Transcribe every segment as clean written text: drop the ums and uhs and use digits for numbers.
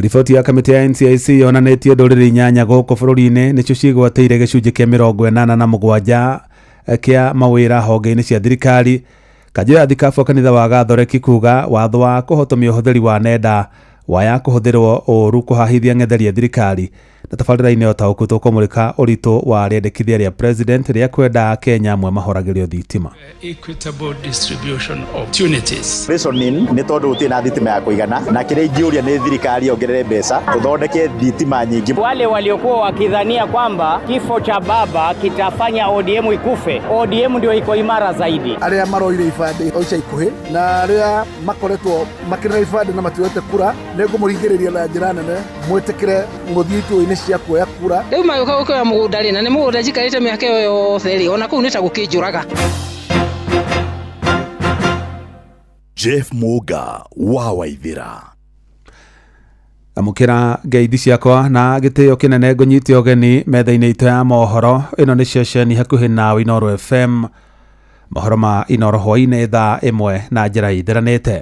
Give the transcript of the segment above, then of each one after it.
Riboti ya kamĩtĩ ya NCIC yonanĩtie ndũrĩrĩ 8 gũkũ bũrũri-inĩ nĩcio ciĩgwatĩire gĩcunjĩ kĩa 87 kĩa mawĩra honge-inĩ cia thirikari. Kanjũ ya thikabu kanitha wa Gathoreki kuga watho wa kũhotomia ũhũthĩri wa nenda waya kũhũthĩrwo ũru kũhahithia ng'etheria thirikari. Na tabarĩra-inĩ ũtaũku tũkũmũrĩka ũritũ wa rĩendekithia rĩa president rĩa kwenda Kenya amwe mahoragĩrio thitima. Equitable distribution of opportunities. Rationing nĩ tondũ gũtirĩ na thitima ya kũigana, na kĩrĩa ingĩũria nĩ thirikari yongerere mbeca tũthondeke thitima nyingĩ. Wale waliokuwa wakidhania kwamba kifo cha baba kitafanya ODM ikufe, ODM ndio iko imara zaidi. Arĩa maroire ibandĩ o ica ikuhĩ na arĩa makoretwo makĩrĩ na ibandĩ na matioete kura, nĩ ngũmũringĩrĩria na njĩra nene mwĩtĩkĩre mũthiĩ ituo-inĩ cia kuoya kura. Rĩu magĩũka gũkĩoya mũgũnda rĩ, na nĩ mũgũnda njikarĩte mĩaka ĩyo yothe rĩ, ona kũu nĩ ta gũkĩnjũraga. Jeff Muga wa Waithira. Amũkĩra ngeithi ciakwa na gĩtĩo kĩnene ngũnyite ũgeni metha-inĩ itũ ya mohoro. Ĩno nĩ ceceni hakuhĩ nawe Inooro FM. Mohoro ma Inooro hwaĩ-inĩ thaa 1 na njĩra ĩtheranĩte.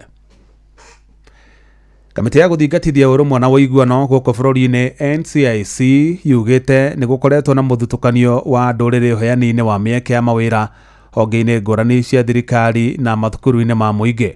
Kamĩtĩ ya gũthingatithia ũrũmwe na ũiguano gũkũ bũrũri-inĩ NCIC yugĩte nĩ gũkoretwo na mũthutũkanio wa ndũrĩrĩ ũheani-inĩ wa mĩeke ya mawĩra honge-inĩ ngũrani cia thirikari na mathukuru-inĩ ma mũingĩ.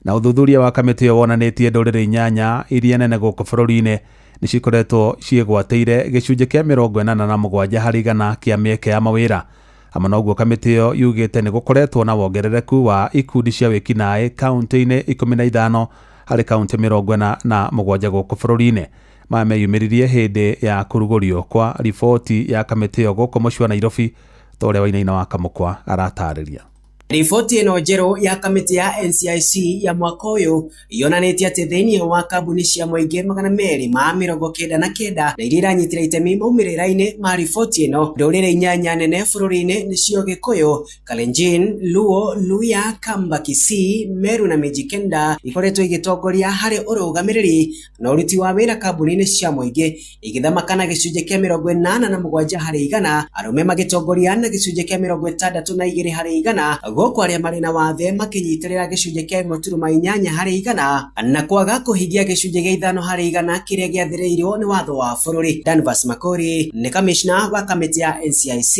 Na ũthuthuria wa kamĩtĩ ĩyo wonanĩtie ndũrĩrĩ 8 iria nene gũkũ bũrũri-inĩ nĩ cikoretwo ciĩgwatĩire gĩcunjĩ kĩa 87 harĩ igana kĩa mĩeke ya mawĩra. Hamwe na ũguo kamĩtĩ ĩyo yugĩte nĩ gũkoretwo na wongerereku wa ikundi cia wĩkinaĩ kaunti-inĩ 15 harĩ kaunti 47 gũkũ bũrũri-inĩ. Maya meyumĩririe hĩndĩ ya kũrugũrio kwa riboti ya kamĩtĩ ĩyo gũkũ mũciĩ wa Nairobi, ta ũrĩa Wainaina wa Kamũkwa aratarĩria. Riboti ĩno njerũ ya kamĩtĩ ya NCIC ya mwaka ũyũ yonanĩtie atĩ thĩinĩ wa kambuni cia mũingĩ 299 na iria iranyitĩra itemi maumĩrĩra-inĩ ma riboti ĩno, ndũrĩrĩ 8 nene bũrũri-inĩ nĩcio Gĩkũyũ, Kalenjin, Luo, Luhya, Kamba, Kisii, Meru na Mijikenda ikoretwo igĩtongoria harĩ ũrũgamĩrĩri na ũruti wa wĩra kambuni-inĩ cia mũingĩ, igĩthamaka na gĩcunjĩ kĩa 87 harĩ igana, arũme magĩtongoria na gĩcunjĩ kĩa 62 harĩ igana, gũkũ arĩa marĩ na wathe makĩnyitĩrĩra gĩcunjĩ kĩa 1.8 harĩ igana na kwaga kũhingia gĩcunjĩ kĩa 5 harĩ igana kĩrĩa gĩathĩrĩirio nĩ watho wa bũrũri. Danvas Makori nĩ kamishna wa kamĩtĩ ya NCIC.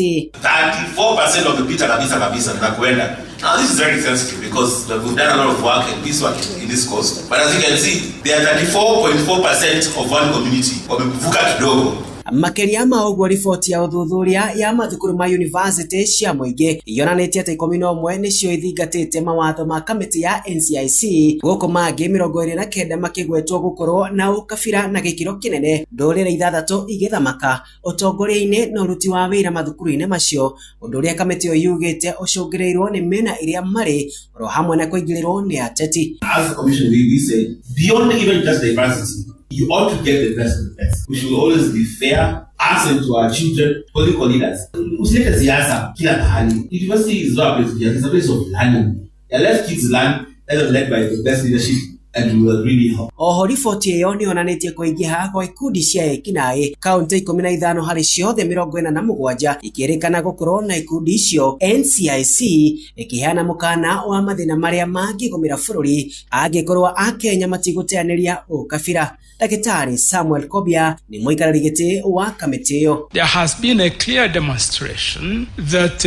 34% wamepita kabisa kabisa na kuenda. Now this is very sensitive because we've done a lot of work and peace work in this coast. But as you can see, there are 34.4% of one community wamevuka kidogo. Makĩria ma ũguo, riboti ya ũthuthuria ya mathukuru ma university cia mũingĩ yonanĩtie atĩ 11 nĩcio ithingatĩte mawatho ma kamĩtĩ ya NCIC, gũkũ mangĩ 29 makĩgwetwo gũkorwo na ũkabira na gĩkĩro kĩnene, ndũrĩrĩ 6 igĩthamaka ũtongoria-inĩ na ũruti wa wĩra mathukuru-inĩ macio, ũndũ ũrĩa kamĩtĩ ĩyo yugĩte ũcũngĩrĩirwo nĩ mĩena ĩrĩa marĩ oro hamwe na kũingĩrĩrwo nĩ ateti. As a commission, we say beyond even just diversity, you ought to get the best of the best. We should always be fair, us and to our children, political leaders. Usilete siasa kila mahali. University is not a place of siasa, it's a place of learning. Yeah, let kids learn, let them led by the best leadership, and we will really help. Oho riboti ĩyo nĩ yonanĩtie kũingĩha kwa ikundi cia ekinaĩ kaunti 15 harĩ ciothe 47 ikĩrĩkana gũkorwo na ikundi icio, NCIC ĩkĩheana mũkana wa mathĩna marĩa mangĩgũmĩra bũrũri angĩkorwo akenya matigũteanĩria ũkabira. Ndagĩtarĩ Samuel Kobia nĩ mũikarĩri gĩtĩ wa kamĩtĩ ĩyo. There has been a clear demonstration that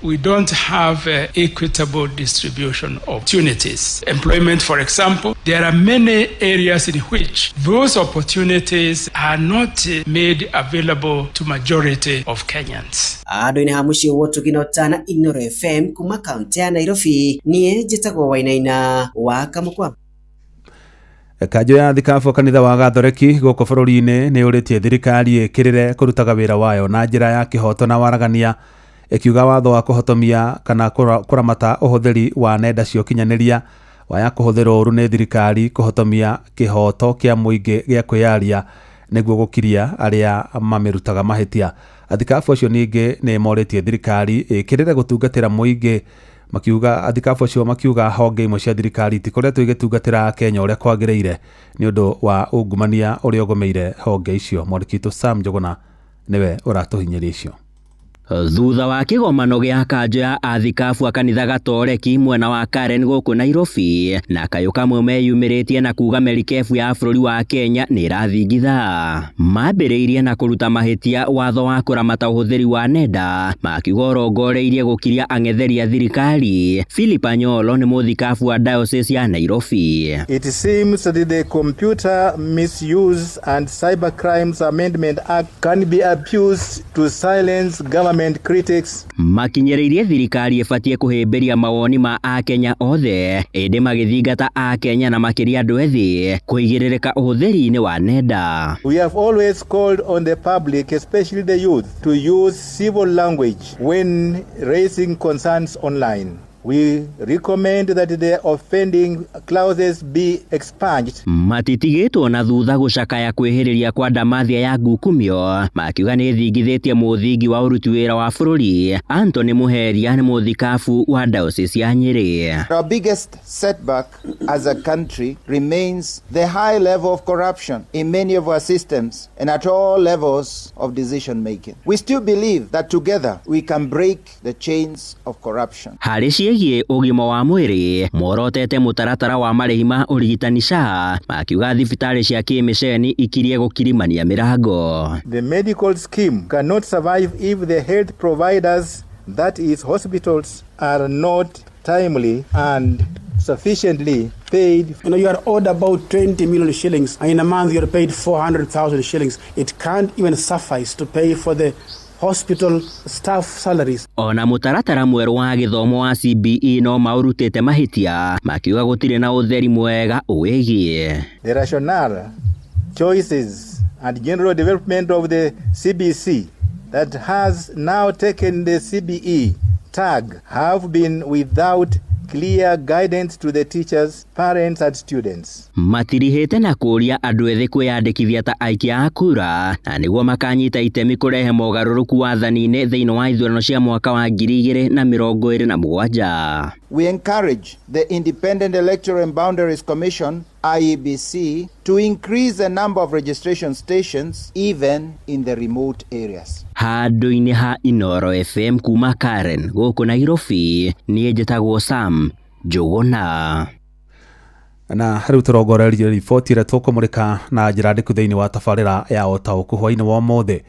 we don't have equitable distribution of opportunities. Employment, for example, there are many areas in which those opportunities are not made available to majority of Kenyans. Andũ-inĩ ha mũciĩ wa Ũtugi na Ũtana, Inooro FM kuma kaunti ya Nairobi, niĩ njĩtagwo Wainaina wa Kamũkwa. Kanjũ ya thikabu kanitha wa Gathoreki gũkũ bũrũri-inĩ nĩ ũrĩtie thirikari ĩkĩrĩre kũrutaga wĩra wayo na njĩra ya kĩhoto na waragania, ĩkiuga watho wa kũhotomia kana kũramata ũhũthĩri wa nenda cia ũkinyanĩria waya kũhũthĩrwo ũru nĩ thirikari kũhotomia kĩhoto kĩa mũingĩ gĩa kwĩyaria nĩguo gũkiria arĩa mamĩrutaga mahĩtia. Athikabu acio ningĩ nĩ morĩtie thirikari ĩkĩrĩre gũtungatĩra mũingĩ, makiuga athikabu acio makiuga honge imwe cia thirikari itikoretwo igĩtungatĩra Kenya ũrĩa kwagĩrĩire nĩ ũndũ wa ungumania ũrĩa ũgũmĩire honge icio. Mwandĩki witũ Sam Njuguna nĩwe ũratũhinyĩria icio. Thutha wa kĩgomano gĩa kanjũ ya athikabu a kanitha Gatoreki mwena wa Karen gũkũ Nairobi na kayũ kamwe meyumĩrĩtie na kuga merikebu ya bũrũri wa Kenya nĩ ĩrathingitha. Mambĩrĩirie na kũruta mahĩtia watho wa kũramata ũhũthĩri wa nenda makiuga ũrongoreirie gũkiria ang'etheri a thirikari. Philip Anyolo nĩ mũthikabu wa Diocese ya Nairobi. It seems that the Computer Misuse and Cybercrimes Amendment Act can be abused to silence government critics. Makinyĩrĩirie thirikari ĩbatiĩ kũhĩmbĩria mawoni ma akenya othe ĩndĩ magĩthingata akenya na makĩria andũ ethĩ kũigĩrĩrĩka ũhũthĩri-inĩ wa nenda. We have always called on the public, especially the youth, to use civil language when raising concerns online. We recommend that the offending clauses be expunged. Matitigĩtwo na thutha gũcakaya kwĩhĩrĩria kwa ndamathia ya ngukumio makiuga nĩ thingithĩtie mũthingi wa ũruti wĩra wa bũrũri. Anthony Muheria nĩ mũthikabu wa Diocese ya Nyĩrĩ. Our biggest setback as a country remains the high level of corruption in many of our systems and at all levels of decision making. We still believe that together we can break the chains of corruption. Harĩ ciĩgiĩ ũgima wa mwĩrĩ morotete mũtaratara wa marĩhi ma ũrigitani SHA makiuga thibitarĩ cia kĩmĩceni ikirie gũkirimania mĩrango. The medical scheme cannot survive if the health providers, that is hospitals, are not timely and sufficiently paid. You know, you are owed about 20 million shillings, and in a month you are paid 400,000 shillings. It can't even suffice to pay for the hospital staff salaries. Ona mũtaratara mwerũ wa gĩthomo wa CBE no maũrutĩte mahĩtia makiuga gũtirĩ na ũtheri mwega ũwĩgiĩ. The rationale, choices and general development of the CBC that has now taken the CBE tag have been without clear guidance to the teachers, parents and students. Matirihĩte na kũũria andũ ethĩ kwĩyandĩkithia ta aikia a kura na nĩguo makanyita itemi kũrehe mogarũrũku wathani-inĩ thĩinĩ wa ithurano cia mwaka wa 2027. We encourage the Independent Electoral and Boundaries Commission, IEBC, to increase the number of registration stations even in the remote areas. Handũ-inĩ ha Inoro FM kuma Karen gũkũ Nairobi, niĩ njĩtagwo Sam Njũgũna. Na rĩu tũrongorerie riboti ĩrĩa tũkũmũrĩka na njĩra ndĩku thĩinĩ wa tabarĩra ya ũtaũku hwaĩ-inĩ wa ũmũthĩ.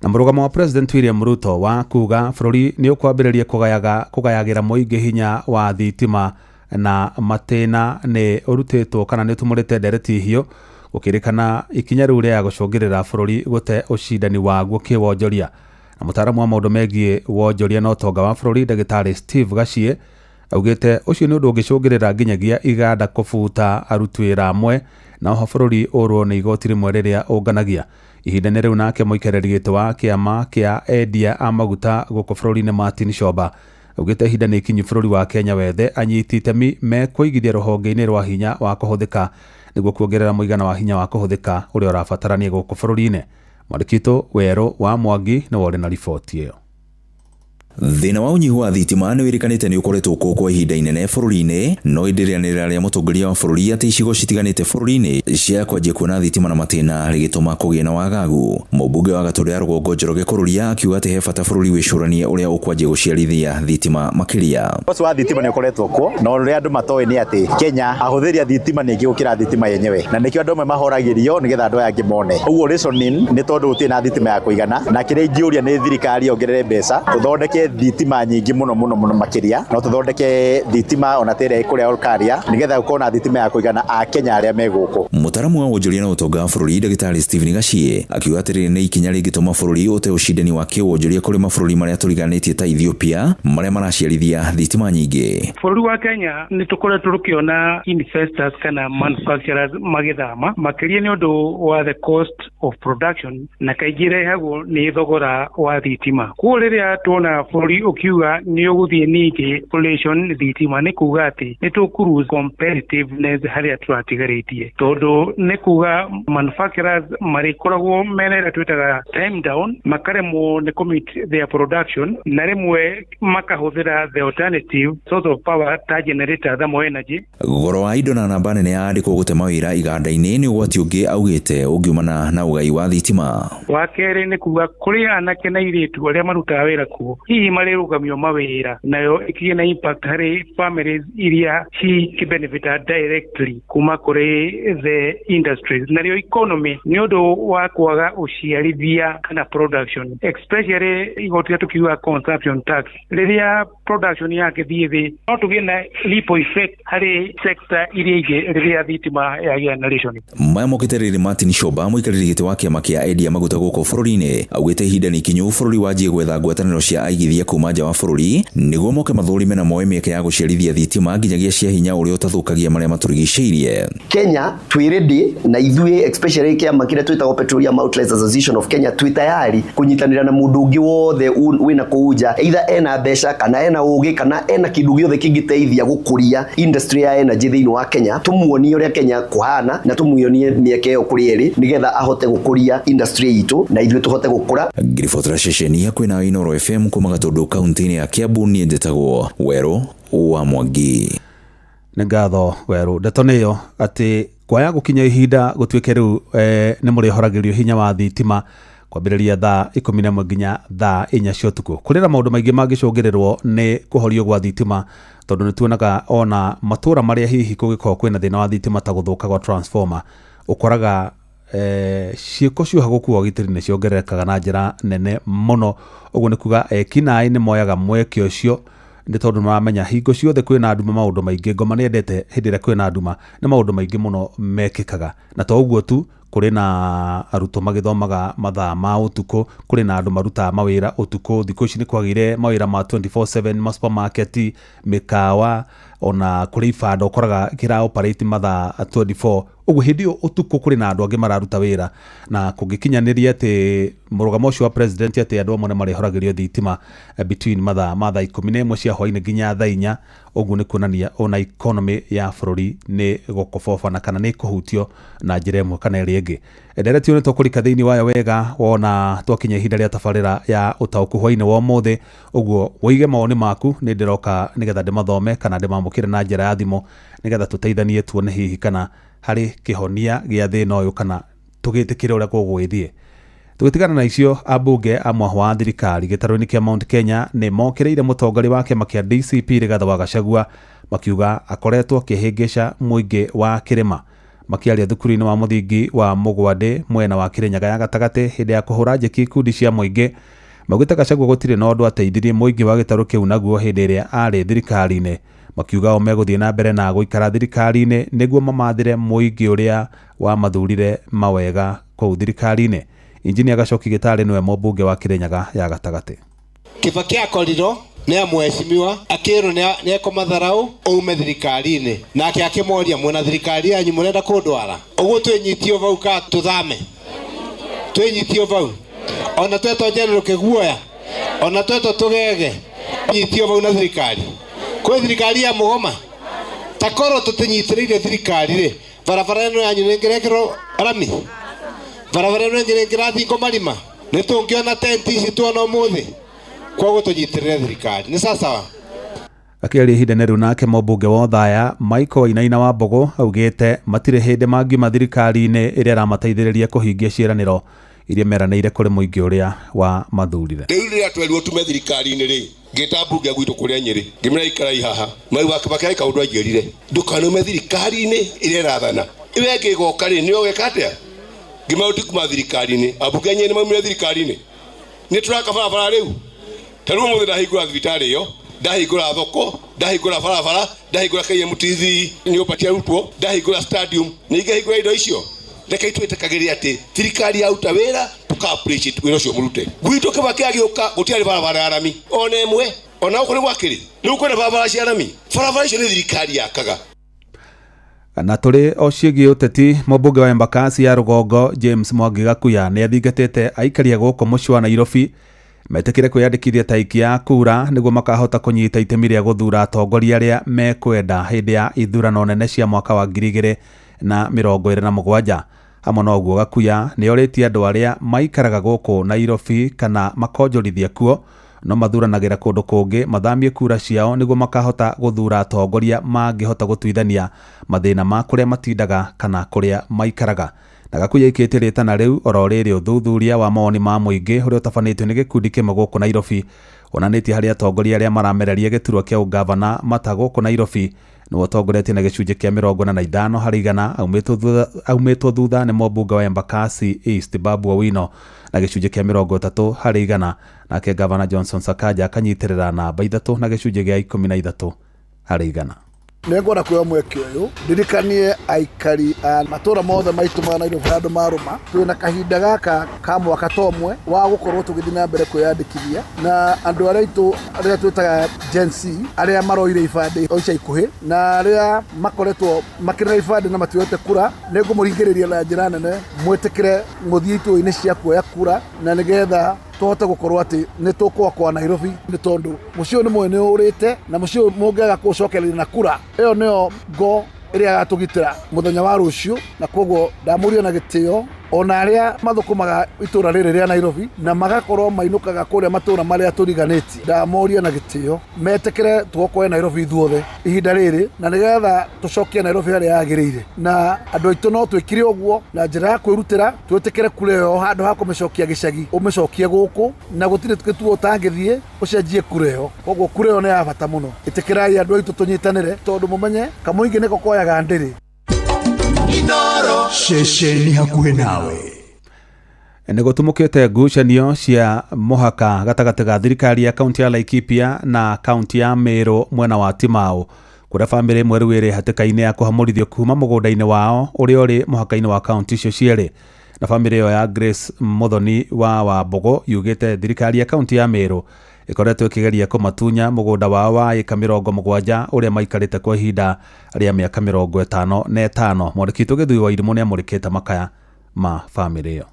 Na mũrũgamo wa President William Ruto wa kuga bũrũri nĩ ũkwambĩrĩria kũgayagĩra mũingĩ hinya wa thitima na matĩna nĩ ũrutĩtwo kana nĩ ũtumũrĩte ndereti hiũ gũkĩrĩkana ikinya rĩu rĩa gũcũngĩrĩra bũrũri gũte ũcindani waguo kĩwonjoria. Na mũtaaramu wa maũndũ megiĩ wonjoria na ũtonga wa bũrũri ndagĩtarĩ Steve Gachie augĩte ũcio nĩ ũndũ ũngĩcũngĩrĩra nginyagia iganda kũbuta aruti wĩra amwe na oho bũrũri ũrwo nĩ igoti rĩmwe rĩrĩa ũnganagia. Ihinda-inĩ rĩu nake mũikarĩri gĩtĩ wa kĩama kĩa endia a maguta gũkũ bũrũri-inĩ Martin Shomba augĩte ihinda nĩ ikinyu bũrũri wa Kenya wethe anyiti itemi mekũigithia rũhonge-inĩ rwa hinya wa kũhũthĩka nĩguo kuongerera mũigana wa hinya wa kũhũthĩka ũrĩa ũrabatarania gũkũ bũrũri-inĩ. Mwandĩki witũ Werũ wa Mwangi nĩwe ũrĩ na riboti ĩyo. Thĩna wa ũnyihu wa thitima nĩ wĩrĩkanĩte nĩ ũkoretwo kuo kwa ihinda inene bũrũri-inĩ, no ĩndĩ rĩanĩrĩra rĩa mũtongoria wa bũrũri atĩ icigo citiganĩte bũrũri-inĩ cia kwanjia kuona thitima na matĩna rĩgĩtũma kũgĩe na wagagu. Mũmbunge wa Gatũndũ ya Rũgongo Njoroge Kũrũria akiuga atĩ he bata bũrũri wĩcũranie ũrĩa ũkwanjia gũciarithia thitima makĩria. Ũcio wa thitima nĩ ũkoretwo kuo, no ũrĩa andũ matoĩ nĩ atĩ Kenya ahũthĩri a thitima nĩ aingĩ gũkĩra thitima yenyewe, na nĩkĩo andũ amwe mahoragĩrio nĩgetha andũ aya angĩ mone. Ũguo rationing nĩ tondũ gũtirĩ na thitima ya kũigana, na kĩrĩa ingĩũria nĩ thirikari yongerere mbeca tũthondeke thitima nyingĩ mũno mũno mũno makĩria, no tũthondeke thitima ona ta ĩrĩa ĩkũrĩa Olkaria nĩgetha gũkorwo na thitima ya kũigana Akenya arĩa me gũkũ. Mũtaaramu wa wonjoria na ũtonga wa bũrũri ndagĩtarĩ Stephen Gachie akiuga atĩ rĩrĩ nĩ ikinya rĩngĩtũma bũrũri ũte ũcindani wa kĩwonjoria kũrĩ mabũrũri marĩa tũriganĩtie ta Ethiopia marĩa maraciarithia thitima nyingĩ. Bũrũri wa Kenya nĩ tũkoretwo tũkĩona investors kana manufacturers magĩthama makĩria nĩ ũndũ wa the cost of production, na kaingĩ ĩrehagwo nĩ thogora wa thitima. Koguo rĩrĩa tuona Bũrũri ũkiuga nĩ ũgũthiĩ ningĩ population thitima, nĩ kuga atĩ nĩ tũkũ competitiveness harĩa tũratigarĩtie, tondũ nĩ kuga manufacturers marĩkoragwo mena ĩrĩa twĩtaga time down, makaremwo nĩ commit their production, na rĩmwe makahũthĩra the alternative source of power ta generator, thermal energy. Goro wa indo na namba nene ya andĩkwo gũte mawĩra iganda-inĩ nĩ ũgwati ũngĩ augĩte ũngiumana na ũgai wa thitima. Wa kerĩ nĩ kuga kũrĩ anake na airĩtu arĩa marutaga wĩra kuo hihi marĩrũgamio mawĩra, nayo ĩkĩgĩe na impact harĩ families iria cikĩbenefita directly kuma kũrĩ the industries, narĩo economy nĩ ũndũ wa kwaga ũciarithia kana production, especially igoti rĩa tũkiuga consumption tax, rĩrĩa production yake thiĩ thĩ no tũgĩe na ripple effect harĩ sector iria ingĩ rĩrĩa thitima yagĩa na ration. Maya mokĩte rĩrĩ Martin Shoba, mũikarĩri gĩtĩ wa kĩama kĩa endia maguta gũkũ bũrũri-inĩ, augĩte ihinda nĩ ikinyu bũrũri wanjie gwetha ngwatanĩro cia aigithia kuma nja wa bũrũri nĩguo moke mathũrime na moe mĩeke ya gũciarithia thitima nginyagia cia hinya ũrĩa ũtathũkagia marĩa matũrigicĩirie. Kenya twĩ ready na ithuĩ, especially kĩama kĩrĩa twĩtagwo Petroleum Outlets Association of Kenya, twĩ tayari kũnyitanĩra na mũndũ ũngĩ wothe wĩna kũu nja, either ena mbeca kana ena ũgĩ kana ena kĩndũ gĩothe kĩngĩteithia gũkũria industry ya energy thĩinĩ wa Kenya. Tũmuonie ũrĩa Kenya kũhana na tũmuonie mĩeke ĩyo kũrĩa ĩrĩ, nĩgetha ahote gũkũria industry itũ na ithuĩ tũhote gũkũra. Ngiribotera ceceni hakuhĩ na Inooro FM kuma Gatũndũ kaunti-inĩ ya Kiambu, niĩ njĩtagwo Werũ wa Mwangi. Nĩ ngatho, Werũ. Ndeto nĩyo atĩ kwaya gũkinya ihinda gũtuĩke rĩu nĩ mũrĩhoragĩrio hinya wa thitima kwambĩrĩria thaa 11 nginya thaa 4 cia ũtukũ. Kũrĩ na maũndũ maingĩ mangĩcũngĩrĩrwo nĩ kũhorio gwa thitima, tondũ nĩ tuonaga ona matũra marĩa hihi kũngĩkorwo kwĩna thĩna wa thitima ta gũthũka gwa transformer, ũkoraga ciĩko cia ũhagũku wa ũgitĩri nĩ ciongererekaga na njĩra nene mũno. Ũguo nĩ kuga ekinaĩ nĩ moyaga mweke ũcio, nĩ tondũ maramenya hingo ciothe kwĩna nduma maũndũ maingĩ. Ngoma nĩ endete hĩndĩ ĩrĩa kwĩna nduma, nĩ maũndũ maingĩ mũno mekĩkaga. Na to ũguo tu, kũrĩ na arutwo magĩthomaga mathaa ma ũtukũ, kũrĩ na andũ marutaga mawĩra ũtukũ. Thikũ ici nĩ kwagĩire mawĩra ma 24/7, ma supermarket, mĩkawa, ona kũrĩ ibanda ũkoraga kĩra operate mathaa 24. Ũguo hĩndĩ ĩyo ũtukũ kũrĩ na andũ angĩ mararuta wĩra, na kũngĩkinyanĩria atĩ mũrũgamo ũcio wa president atĩ andũ amwe nĩ marĩhoragĩrio thitima between mathaa ma thaa 11 cia hwaĩ-inĩ nginya thaa 4, ũguo nĩ kuonania ona economy ya bũrũri nĩ gũkobobana kana nĩ kũhutio na njĩra ĩmwe kana ĩrĩa ĩngĩ. Ndereti ĩyo nĩ tũkũrika thĩinĩ wayo wega wona twakinya ihinda rĩa tabarĩra ya ũtaũku hwaĩ-inĩ wa ũmũthĩ. Ũguo wĩige mawoni maku, nĩ ndĩroka nĩgetha ndĩmathome kana ndĩmamũkĩre na njĩra ya thimũ, nĩgetha tũteithanie tuone hihi kana harĩ kĩhonia gĩa thĩna ũyũ kana tũgĩtĩkĩre ũrĩa gũgũgĩthiĩ. Tũgĩtigana na icio, ambunge a mwahũ wa thirikari gĩtarũ-inĩ kĩa Mount Kenya nĩ mokĩrĩire mũtongoria wa kĩama kĩa DCP Rigathĩ wa Gachagua, makiuga akoretwo akĩhĩngĩca mũingĩ wa kĩrĩma. Makĩaria thukuru-inĩ wa mũthingi wa Mũgwandĩ mwena wa Kĩrĩnyaga ya gatagatĩ hĩndĩ ya kũhũra njeki ikundi cia mũingĩ, maugĩte Gachagua gũtirĩ na ũndũ ateithirie mũingĩ wa gĩtarũ kĩu naguo hĩndĩ ĩrĩa arĩ thirikari-inĩ. Makiuga o megũthiĩ na mbere na gũikara thirikari-inĩ nĩguo mamathĩre mũingĩ ũrĩa wamathurire mawega kũu thirikari-inĩ. Injinia Gacoki Gĩtarĩ nĩwe mũmbunge wa Kĩrĩnyaga ya gatagatĩ. Kibaki akorirwo nĩ amwecimiwa akĩrwo nĩ ekũmatharau aume thirikari-inĩ, nake akĩmoria mwena thirikari yanyu mũrenda kũndwara ũguo twĩnyitio vau ka tũthame, twĩnyitio vau ona twetwo njerero kĩguoya ona twetwo tũgege, nyitio vau na thirikari. Kwĩ thirikari ya mũgoma ta korwo tũtinyitĩrĩire thirikari rĩ, barabara ĩno yanyu nĩngĩrekĩrwo rami, barabara ĩno ĩngĩ nĩngĩrathingwo marima, nĩtũngĩona tenti ici tuona ũmũthĩ. Koguo tũnyitĩrĩre thirikari nĩ sawa. Akĩaria ihinda-inĩ rĩu nake mũmbunge wa Othaya Michael Wainaina wa Mbũgũ augĩte matirĩ hĩndĩ mangiuma thirikari-inĩ ĩrĩa ĩramateithĩrĩria kũhingia ciĩranĩro iria meranĩire kũrĩ mũingĩ ũrĩa wa mathurire. Rĩu rĩrĩa twerirwo tume thirikari-inĩ rĩ, ngĩta mbunge gwitũ kũrĩa Nyĩrĩ, ngĩmĩra ikarai haha, Mwai wa Kibaki harĩ kaũndũ anjĩrire, ndũkanaume thirikari-inĩ ĩrĩa ĩrathana, ĩyo ĩngĩ ĩgoka rĩ, nĩyo ũgeka atĩa? Ngĩmera tũtikuma thirikari-inĩ, ambunge a Nyĩrĩ nĩmaumire thirikari-inĩ, nĩ tũraka barabara rĩu. Ta rĩu ũmũthĩ ndahingũra thibitarĩ ĩyo, ndahingũra thoko, ndahingũra barabara, ndahingũra KMTC nyũmba cia arutwo, ndahingũra stadium, nĩ ingĩhingũra indo icio. Reke twĩtĩkagĩre atĩ thirikari yaruta wĩra, tũka appreciate wĩra ũcio mũrute. Gwitũ Kibaki agĩũka gũtiarĩ barabara ya rami ona ĩmwe, ona gũkũ nĩ gwakĩrĩ rĩu kwĩna barabara cia rami. Barabara icio nĩ thirikari yakaga. Na tũrĩ o ciĩgiĩ ũteti, mũmbunge wa Embakasi ya rũgongo James Mwangi Gakuya nĩ athingatĩte aikari a gũkũ mũciĩ wa Nairobi Metĩkĩre kwĩyandĩkithia ta aikia a kura nĩguo makahota kũnyita itemi rĩa gũthuura atongoria arĩa mekwenda hĩndĩ ya ithurano nene cia mwaka wa 2027. Hamwe na ũguo, Gakuya nĩ orĩtie andũ arĩa maikaraga gũkũ Nairobi kana makonjorithia kuo no mathuranagĩra kũndũ kũngĩ mathamie kura ciao nĩguo makahota gũthuura atongoria mangĩhota gũtuithania mathĩna ma kũrĩa matindaga kana kũrĩa maikaraga. Na Gakuya aikĩtie rĩtana rĩu oro rĩrĩ ũthuthuria wa mawoni ma mũingĩ ũrĩa ũtabanĩtio nĩ gĩkundi kĩmwe gũkũ Nairobi wonanĩtie harĩ atongoria arĩa maramereria gĩturwa kĩa ũngavana mata gũkũ Nairobi nĩwe ũtongoretie na gĩcunjĩ kĩa 45 harĩ igana, aumĩtwo thutha nĩ mũmbunge wa Embakasi East Babu Owino na gĩcunjĩ kĩa 30 harĩ igana, nake gavana Johnson Sakaja akanyitĩrĩra namba 3 na gĩcunjĩ gĩa 13 harĩ igana. Nĩngwenda kuoya mweke ũyũ ndirikanie aikari a matũra mothe maitũ ma Nairobi handũ marũma twĩna kahinda gaka ka mwaka ta ũmwe wa gũkorwo tũgĩthiĩ na mbere kwĩyandĩkithia na andũ arĩa aitũ arĩa twĩtaga Gen Z arĩa maroire ibandĩ o ica ikuhĩ na arĩa makoretwo makĩrĩ na ibandĩ na matioete kura, nĩngũmũringĩrĩria na njĩra nene mwĩtĩkĩre mũthiĩ ituo-inĩ cia kuoya kura na nĩgetha tũhote gũkorwo atĩ nĩ tũkwakwa Nairobi, nĩ tondũ mũciĩ ũyũ nĩ mũĩ nĩ ũrĩte na mũciĩ ũyũ mũngĩaga kũũcokereria na kura ĩyo nĩyo ngo ĩrĩa ĩgatũgitĩra mũthenya wa rũciũ. Na koguo ndamũria na gĩtĩo ona arĩa mathũkũmaga itũra rĩrĩ rĩa Nairobi na magakorwo mainũkaga kũrĩa matũra marĩa tũriganĩtie, ndamoria na gĩtĩo metĩkĩre tũgokoe Nairobi ithuothe ihinda rĩrĩ na nĩgetha tũcokie Nairobi harĩa yagĩrĩire. Na andũ aitũ no twĩkire ũguo na njĩra ya kwĩrutĩra, twĩtĩkĩre kura ĩyo handũ ha kũmĩcokia gĩcagi ũmĩcokie gũkũ, na gũtirĩ gĩtuo ũtangĩthiĩ ũcenjie kura ĩyo. Koguo kura ĩyo nĩ ya bata mũno. Ĩtĩkĩrai andũ aitũ tũnyitanĩre, tondũ mũmenye kamũingĩ nĩko koyaga ndĩrĩ. Ceceni hakuhĩ nawe. Nĩ gũtumũkĩte ngucanio cia mũhaka gatagatĩ ga thirikari ya kaunti ya Laikipia na kaunti ya Meru mwena wa Timau, kũrĩa bamĩrĩ ĩmwe rĩu ĩrĩ hatĩka-inĩ ya kũhamũrithio kuma mũgũnda-inĩ wao ũrĩa ũrĩ mũhaka-inĩ wa kaunti icio cierĩ. Na bamĩrĩ ĩyo ya Grace Muthoni wa Wambogo yugĩte thirikari ya kaunti ya Meru ĩkoretwo ĩkĩgeria kũmatunya mũgũnda wao wa ĩka 70 ũrĩa maikarĩte kwa ihinda rĩa mĩaka 55. Mwandĩki witũ Gĩthui wa Irimũ nĩamũrĩkĩte makaya ma bamĩrĩ ĩyo.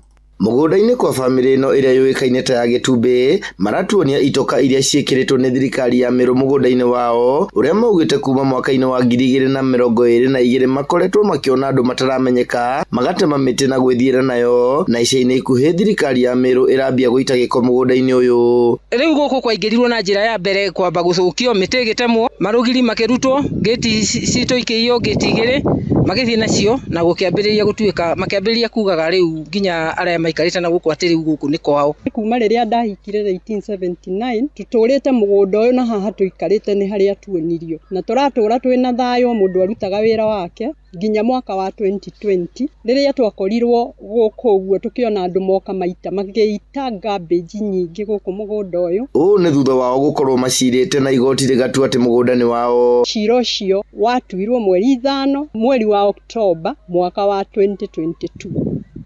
Mũgũnda-inĩ kwa bamĩrĩ ĩno ĩrĩa yũĩkaine ta ya Gĩtumbĩ, maratuonia itoka iria ciĩkĩrĩtwo nĩ thirikari ya Meru mũgũnda-inĩ wao ũrĩa maugĩte kuma mwaka-inĩ wa 2022 makoretwo makĩona andũ mataramenyeka magatema mĩtĩ na gwĩthiĩra nayo, na ica-inĩ ikuhĩ thirikari ya Meru ĩrambia gũita gĩko mũgũnda-inĩ ũyũ. Rĩu gũkũ kwaingĩrirwo na njĩra ya mbere kwamba gũthũkio mĩtĩ ĩgĩtemwo, marũgiri makĩrutwo, ngĩti citũ ikĩiywo ngĩti 2 magĩthiĩ nacio na gũkĩambĩrĩria gũtuĩka makĩambĩrĩria kugaga rĩu nginya arĩa maikarĩte na gũkũ atĩ rĩu gũkũ nĩ kwao. Kuma rĩrĩa ndahikire 1979 tũtũrĩte mũgũnda ũyũ na haha tũikarĩte nĩ harĩa tuonirio, na tũratũra twĩna thayũ, mũndũ arutaga wĩra wake nginya mwaka wa 2020 rĩrĩa twakorirwo gũkũ ũguo tũkĩona andũ moka maita magĩita garbage nyingĩ gũkũ mũgũnda ũyũ. Ũũ nĩ thutha wao gũkorwo macirĩte na igoti rĩgatua atĩ mũgũnda nĩ wao. Cira ũcio watuirwo mweri 5 mweri wa Oktoba mwaka wa 2022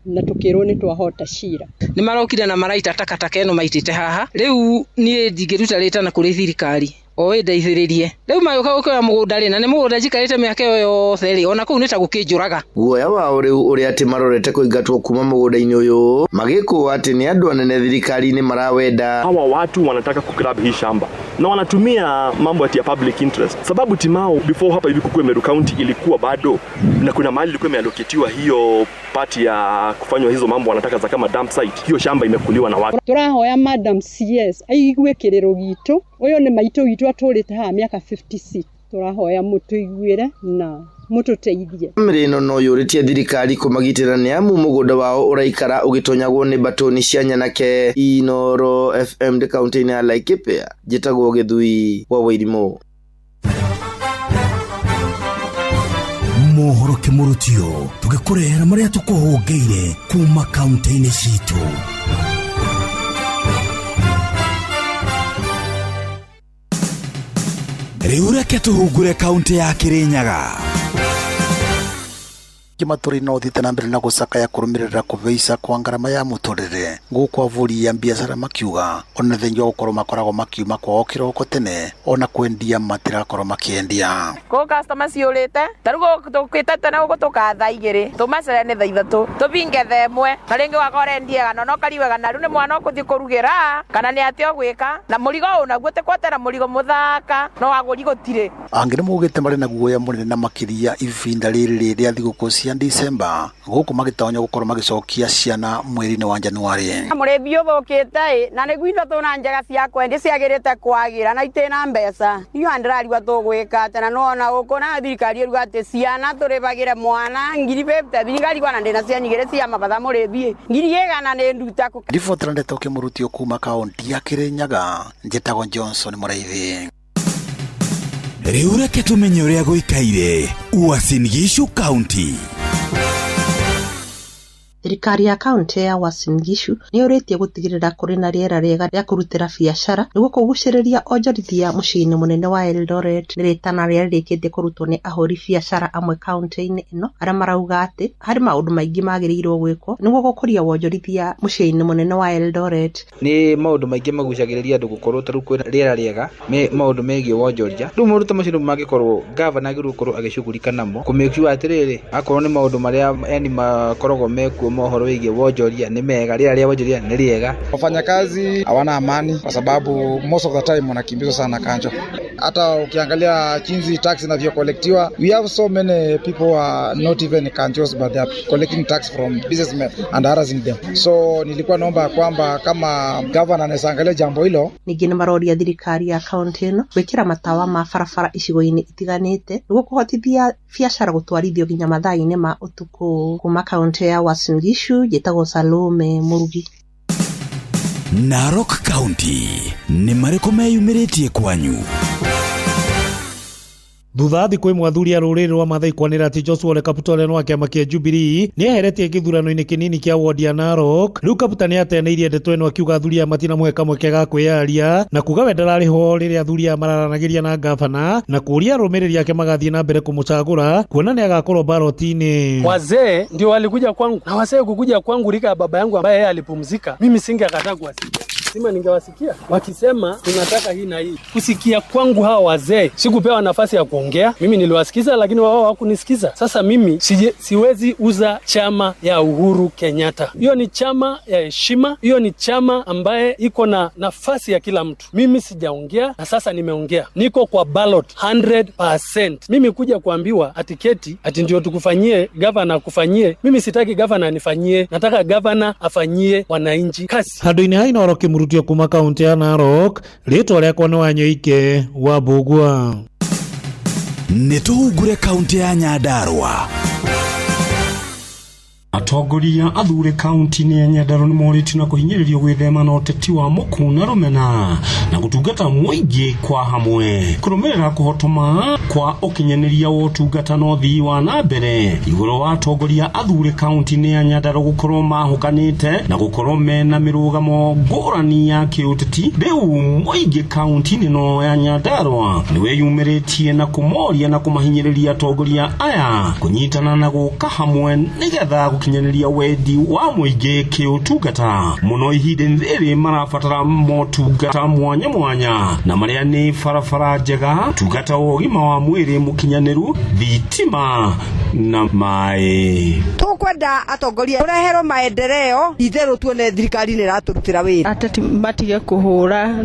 na tukirwo nĩ twahota cira. Nĩ marokire na maraita takataka ĩno maitĩte haha. Rĩu niĩ ndingĩruta rĩtana kũrĩ thirikari o ĩndeithĩrĩrie. Rĩu magĩũka gũkĩoya mũgũnda rĩ, na nĩ mũgũnda njikarĩte mĩaka ĩyo yothe rĩ, ona kũu nĩ ta gũkĩnjũraga. Guoya wao rĩu ũrĩa atĩ marorete kũingatwo kuma mũgũnda-inĩ ũyũ, magĩkũa atĩ nĩ andũ anene thirikari-inĩ marawenda. Hawa watu wanataka kugrab hii shamba na wanatumia mambo ati ya public interest, sababu Timau before hapa hivi kukue Meru County ilikuwa bado na kuna mahali ilikuwa imeallocatiwa hiyo part ya kufanywa hizo mambo wanataka za kama dump site. Hiyo shamba imekuliwa na watu. Tũrahoya Madam CS aigue kĩrĩro gitũ. Ũyũ nĩ maitũ witũ atũrĩte haha mĩaka 56. Tũrahoya mũtũiguĩre na mũtũteithie. Bamĩrĩ ĩno no yũrĩtie thirikari kũmagitĩra nĩ amu mũgũnda wao ũraikara ũgĩtonyagwo nĩ mbatũni cia nyanake. Inooro FM ndĩ kaunti-inĩ ya Laikipia, njĩtagwo Gĩthui wa Wairimũ. Mohoro kĩmũrutio tũgĩkũrehera marĩa tũkũhũngĩire kuma kaunti-inĩ citũ. Rĩu reke tũhungure kaunti ya Kirinyaga. Matũra-inĩ no ũthiĩte na mbere na gũcakaya kũrũmĩrĩra kũhaica kwa ngarama ya mũtũrĩre, gũkũ ahũri a biacara makiuga ona thengia wa gũkorwo makoragwo makiuma kwao kĩroko tene ona kwendia matirakorwo makĩendia. Kũ customer ciũrĩte ta rĩu tũkĩte tene gũkũ tũkaa thaa 2 tũmacere nĩ thaa 3 tũbinge thaa 1 na rĩngĩ wakora endia gana no kariwe gana rĩu nĩ mwana ũkũthiĩ kũrugĩra kana nĩ atĩa ũgwĩka na mũrigo ũyũ naguo tĩkwatera mũrigo mũthaka no agũri gũtirĩ. Angĩ nĩ maugĩte marĩ na guoya mũnene na makĩria ihinda rĩrĩ rĩa thigũkũ cia December, gũkũ magĩtonya gũkorwo magĩcokia ciana mweri-inĩ wa Januarĩ. Mũrĩmi ũthũkĩte ĩ na nĩguo indo tũna njega cia kwendia ciagĩrĩte kwagĩra na itĩna mbeca niyo ndĩrarigwo tũgwĩka atĩa na nĩwona gũkũ na thirikari ĩruga atĩ ciana tũrĩbagĩre mwana 50,000 thirikari na ndĩna ciana igĩrĩ cia mabatha mũrĩmi 100,000 nĩ nduta. Ribotera ndeto kĩmũrutio kuma kaunti ya Kirinyaga, njĩtagwo Johnson Mũraithi. Rĩu reke tũmenye ũrĩa gũikaire Uasin Gishu County. Thirikari ya kaunti ya Uasin Gishu nĩ yũrĩtie gũtigĩrĩra kũrĩ na rĩera rĩega rĩa kũrutĩra biacara nĩguo kũgucĩrĩria onjorithia mũciĩ-inĩ mũnene wa Eldoret. Nĩ rĩtana rĩrĩa rĩrĩkĩtie kũrutwo nĩ ahũri biacara amwe kaunti-inĩ ĩno arĩa marauga atĩ harĩ maũndũ maingĩ magĩrĩirwo gwĩkwo nĩguo gũkũria wonjorithia mũciĩ-inĩ mũnene wa Eldoret. Nĩ maũndũ maingĩ magucagĩrĩria andũ gũkorwo ta rĩu kwĩna rĩera rĩega, maũndũ megiĩ wonjoria. Rĩu maũndũ ta macio nĩmo mangĩkorwo gavana agĩrĩirwo gũkorwo agĩcugurika namo, kũ make sure atĩrĩrĩ, akorwo nĩ maũndũ marĩa yani makoragwo mekuo mohoro wĩgiĩ wonjoria nĩ mega, rĩera rĩa wonjoria nĩ rĩega. Wafanyakazi hawana amani kwa sababu most of the time wanakimbizwa sana kanjo. Hata ukiangalia jinsi tax inavyokolektiwa, we have so many people who are not even kanjos but they are collecting tax from businessmen and harassing them. So nilikuwa naomba kwamba kama governor anaweza angalia jambo hilo. Ningĩ nĩ maroria thirikari ya kaunti ĩno gwĩkĩra matawa ma barabara icigo-inĩ itiganĩte nĩguo kũhotithia biacara gũtwarithio nginya mathaa-inĩ ma ũtukũ. Kuma kaunti ya Uasin Gishu, njĩtagwo Salome Mũrugi. Narok County nĩ marĩkũ meyumĩrĩtie kwanyu? Thutha wa thikũ ĩmwe athuri a rũrĩrĩ rwa Mathai kwanĩrĩra atĩ Joshua Ole Kaputa ũrĩa nĩ wa kĩama kĩa Jubilee nĩ eheretie gĩthurano-inĩ kĩnini kĩa wodi ya Narok. Rĩu Kaputa nĩ ateanĩirie ndeto ĩno akiuga athuri aya matinamũhe kamweke ga kwĩyaria na kuga we ndararĩ ho rĩrĩa athuri aya mararanagĩria na gavana na kũũria arũmĩrĩri ake magathiĩ na mbere kũmũcagũra kuona nĩ agakorwo baroti-inĩ. Wazee ndio walikuja kwangu na wazee kukuja kwangu rika ya baba yangu ambaye yeye alipumzika, mimi singekataa kuwasikia. Sima ningewasikia wakisema tunataka hii na hii. Kusikia kwangu hawa wazee, sikupewa nafasi ya kuongea. Mimi niliwasikiza lakini wao hawakunisikiza. Sasa mimi siwezi uza chama ya Uhuru Kenyatta. Hiyo ni chama ya heshima, hiyo ni chama ambaye iko na nafasi ya kila mtu. Mimi sijaongea na sasa nimeongea. Niko kwa ballot 100%. Mimi kuja kuambiwa atiketi ati ndio tukufanyie, governor akufanyie. Mimi sitaki governor anifanyie, nataka governor afanyie wananchi kazi. Handũ-inĩ ha Inooro kĩmurutio kuma kaunti ya Narok, rĩtwa rĩakwa nĩ Wanyoike wa Mbũgua. Nĩ tũhungure kaunti ya Nyandarua. Atongoria athure kaunti-inĩ ya Nyandarua nĩ morĩtio na kũhinyĩrĩrio gwĩthema na ũteti wa mũku na rũmena na gũtungata mũingĩ kwa hamwe kũrũmĩrĩra kũhotoma kwa ũkinyanĩria wa ũtungata na ũthii wa na mbere igũrũ wa atongoria athure kaunti-inĩ ya Nyandarua gũkorwo mahũkanĩte na gũkorwo mena mĩrũgamo ngũrani ya kĩũteti. Rĩu mũingĩ kaunti-inĩ ĩno ya Nyandarua nĩwĩyumĩrĩtie na kũmoria na kũmahinyĩrĩria atongoria aya kũnyitana na gũka hamwe nĩgetha gũkinyanĩria wendi wa mũingĩ kĩũtungata mũno ihinda-inĩ rĩrĩ marabatara motungata mwanya mwanya na marĩa nĩ barabara njega, tungata wa ũgima wa mwĩrĩ mũkinyanĩru, thitima na maĩ. Tũkwenda atongoria tũreherwo maendeleo itherũ tuone thirikari nĩ ĩratũrutĩra wĩra. Ateti matige kũhũra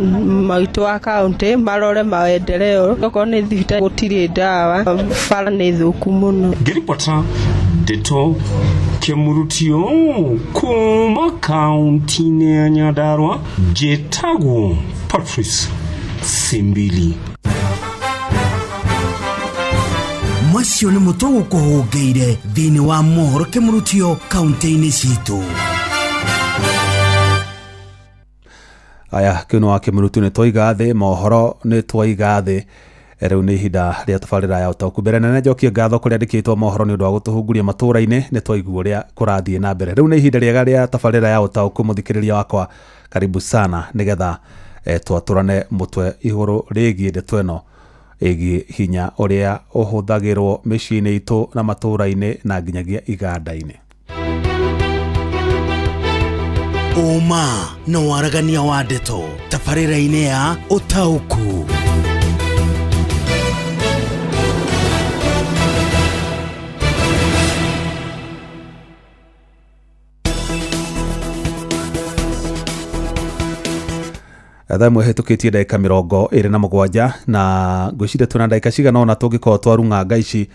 maitũ wa kaunti marore maendeleo, okorwo nĩ thibitarĩ gũtirĩ ndawa, bara nĩ thũku mũno. Ngĩribota ndeto kĩmurutio kuma kaunti-inĩ ya Nyandarua, njĩtagwo Patrice Simbili. Macio nĩ mũtwe gũkũhũngĩire thĩinĩ wa mohoro kĩmurutio kaunti-inĩ citũ. Aya kĩu nĩ wa kĩmurutio nĩ twaiga thĩ mohoro nĩ twaiga thĩ. Rĩu nĩ ihinda rĩa tabarĩra ya ũtaũku. Mbere nene njokie ngatho kũrĩa andĩkĩtwo mohoro nĩ ũndũ wa gũtũhunguria matũũra-inĩ, nĩ twaigua ũrĩa kũrathiĩ na mbere. Rĩu nĩ ihinda rĩega rĩa tabarĩra ya ũtaũku, mũthikĩrĩria wakwa, karibu sana nĩgetha twatũrane mũtwe igũrũ rĩgiĩ ndeto ĩno ĩgiĩ hinya ũrĩa ũhũthagĩrwo mĩciĩ-inĩ itũ na matũũra-inĩ na nginyagia iganda-inĩ. Ũma na waragania wa ndeto tabarĩra-inĩ ya ũtaũku. Thaa ĩmwe ĩhĩtũkĩtie ndagĩka 27, na ngwĩciria twĩna ndagĩka cigana ũna tũngĩkorwo twarung'anga ici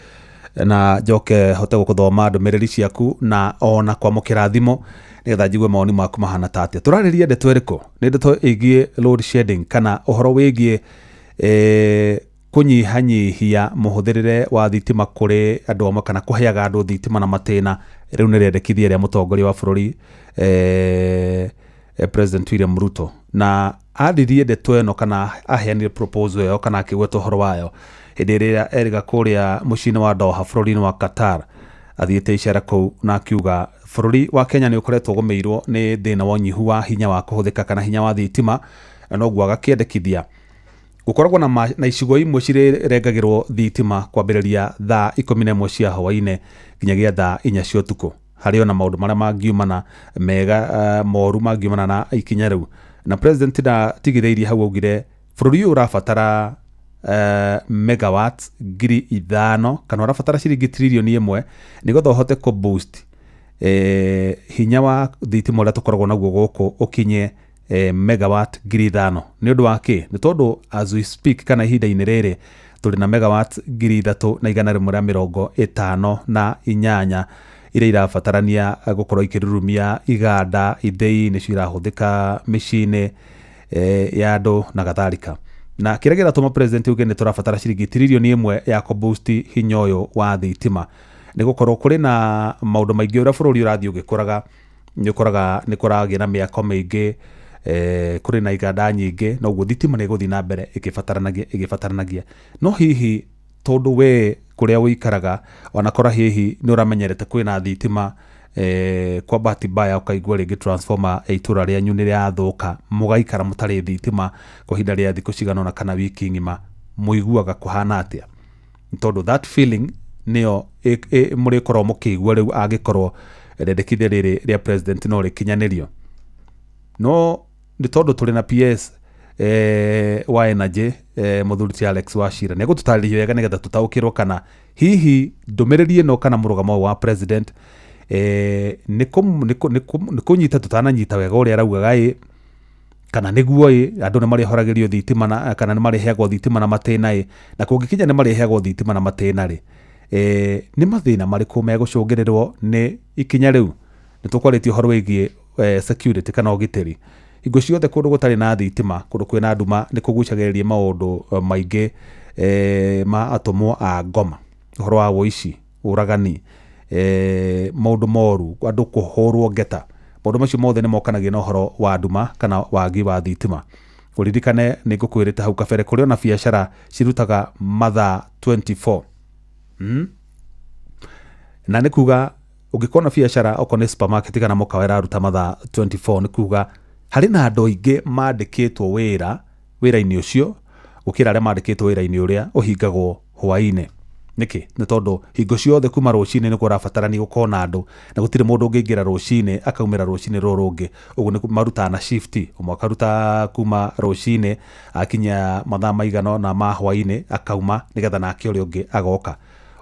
na njoke hote gũkũthoma ndũmĩrĩri ciaku na ona kwamũkĩra thimũ nĩgetha njigue mawoni maku mahana ta atĩa. Tũrarĩria ndeto ĩrĩkũ? Nĩ ndeto ĩgiĩ load shedding kana ũhoro wĩgiĩ kũnyihanyihia mũhũthĩrĩre wa thitima kũrĩ andũ amwe kana kũheaga andũ thitima na matĩna. Rĩu nĩ rĩendekithia rĩa mũtongoria wa bũrũri President William Ruto, na aririe ndeto ĩno kana aheanire proposal ĩyo kana akĩgweta ũhoro wayo hĩndĩ ĩrĩa erĩga kũrĩa mũciĩ-inĩ wa Doha bũrũri-inĩ wa Qatar, athiĩte icera kũu na akiuga bũrũri wa Kenya nĩ ũkoretwo ũgũmĩirwo nĩ thĩna wa ũnyihu wa hinya wa kũhũthĩka kana hinya wa thitima, na noguo agakĩendekithia gũkoragwo na icigo imwe cirĩrengagĩrwo thitima kwambĩrĩria thaa 11 cia hwaĩ-inĩ nginyagia thaa 4 cia ũtukũ. Harĩ ona maũndũ marĩa mangiumana mega, moru mangiumana na ikinya rĩu. Na president ndatigithĩirie hau, augire bũrũri ũyũ ũrabatara megawatts 5,000 kana ũrabatara ciringi 1 trillion nĩgetha ũhote kũ boost hinya wa thitima ũrĩa tũkoragwo naguo gũkũ ũkinye megawatt 5,000. Nĩ ũndũ wa kĩ? Nĩ tondũ as we speak kana ihinda-inĩ rĩrĩ tũrĩ na megawatt 3,158 iria irabatarania gũkorwo ikĩrurumia iganda, ithĩi nĩcio irahũthĩka mĩciĩ-inĩ ya andũ na kadhalika. Na kĩrĩa kĩratũma president auge nĩ tũrabatara ciringi 1 trillion ya kũ boost hinya ũyũ wa thitima nĩ gũkorwo kũrĩ na maũndũ maingĩ. Ũrĩa bũrũri ũrathiĩ ũgĩkũraga, nĩ ũkoraga nĩ kũragĩa na mĩako mĩingĩ, kũrĩ na iganda nyingĩ, noguo thitima nĩ ĩgũthiĩ na mbere ĩgĩbataranagia. No hihi tondũ we kũrĩa ũikaraga onakora hihi nĩ ũramenyerete kwĩna thitima, kwa bahati mbaya ũkaigua rĩngĩ transformer ya itũra rĩanyu nĩ rĩathũka, mũgaikara mũtarĩ thitima kwa ihinda rĩa thikũ cigana ũna kana wiki ng'ima, mũiguaga kũhana atĩa? Nĩ tondũ that feeling nĩyo mũrĩkorwo mũkĩigua rĩu angĩkorwo rĩendekithia rĩrĩ rĩa president no rĩkinyanĩrio. No nĩ tondũ tũrĩ na PS wa energy, mũthuri ti Alex Wachira, nĩ egũtũtarĩria wega nĩgetha tũtaũkĩrwo kana hihi ndũmĩrĩri ĩno kana mũrũgamo ũyũ wa president nĩ kũnyita tũtananyita wega ũrĩa araugaga ĩ kana nĩguo ĩ andũ nĩ marĩhoragĩrio thitima na kana nĩ marĩheagwo thitima na matĩna ĩ, na kũngĩkinya nĩ marĩheagwo thitima na matĩna rĩ, nĩ mathĩna marĩkũ megũcũngĩrĩrwo nĩ ikinya rĩu. Nĩ tũkwarĩtie ũhoro wĩgiĩ security kana ũgitĩri. Hingo ciothe kũndũ gũtarĩ na thitima, kũndũ kwĩna nduma, nĩ kũgucagĩrĩria maũndũ maingĩ ma atũmwo a ngoma, ũhoro wa ũici, ũragani, maũndũ moru, andũ kũhũrwo ngeta. Maũndũ macio mothe nĩ mokanagia na ũhoro wa nduma kana wagi wa thitima. Ũririkane nĩ ngũkwĩrĩte hau kabere kũrĩ ona biacara cirutaga mathaa 24, Na nĩ kuga ũngĩkorwo na biacara okorwo nĩ supermarket kana mũkawa ĩraruta mathaa 24, nĩ kuga harĩ na andũ aingĩ mandĩkĩtwo wĩra wĩra-inĩ ũcio gũkĩra arĩa mandĩkĩtwo wĩra-inĩ ũrĩa ũhingagwo hwaĩ-inĩ. Nĩkĩ? Nĩ tondũ hingo ciothe kuma rũcinĩ nĩ kũrabatarania gũkorwo na andũ, na gũtirĩ mũndũ ũngĩingĩra rũcinĩ akaumĩra rũcinĩ rũrũ rũngĩ. Ũguo nĩ marutaga na shift, ũmwe akaruta kuma rũcinĩ akinya mathaa maigana ũna ma hwaĩ-inĩ akauma, nĩgetha nake ũrĩa ũngĩ agoka.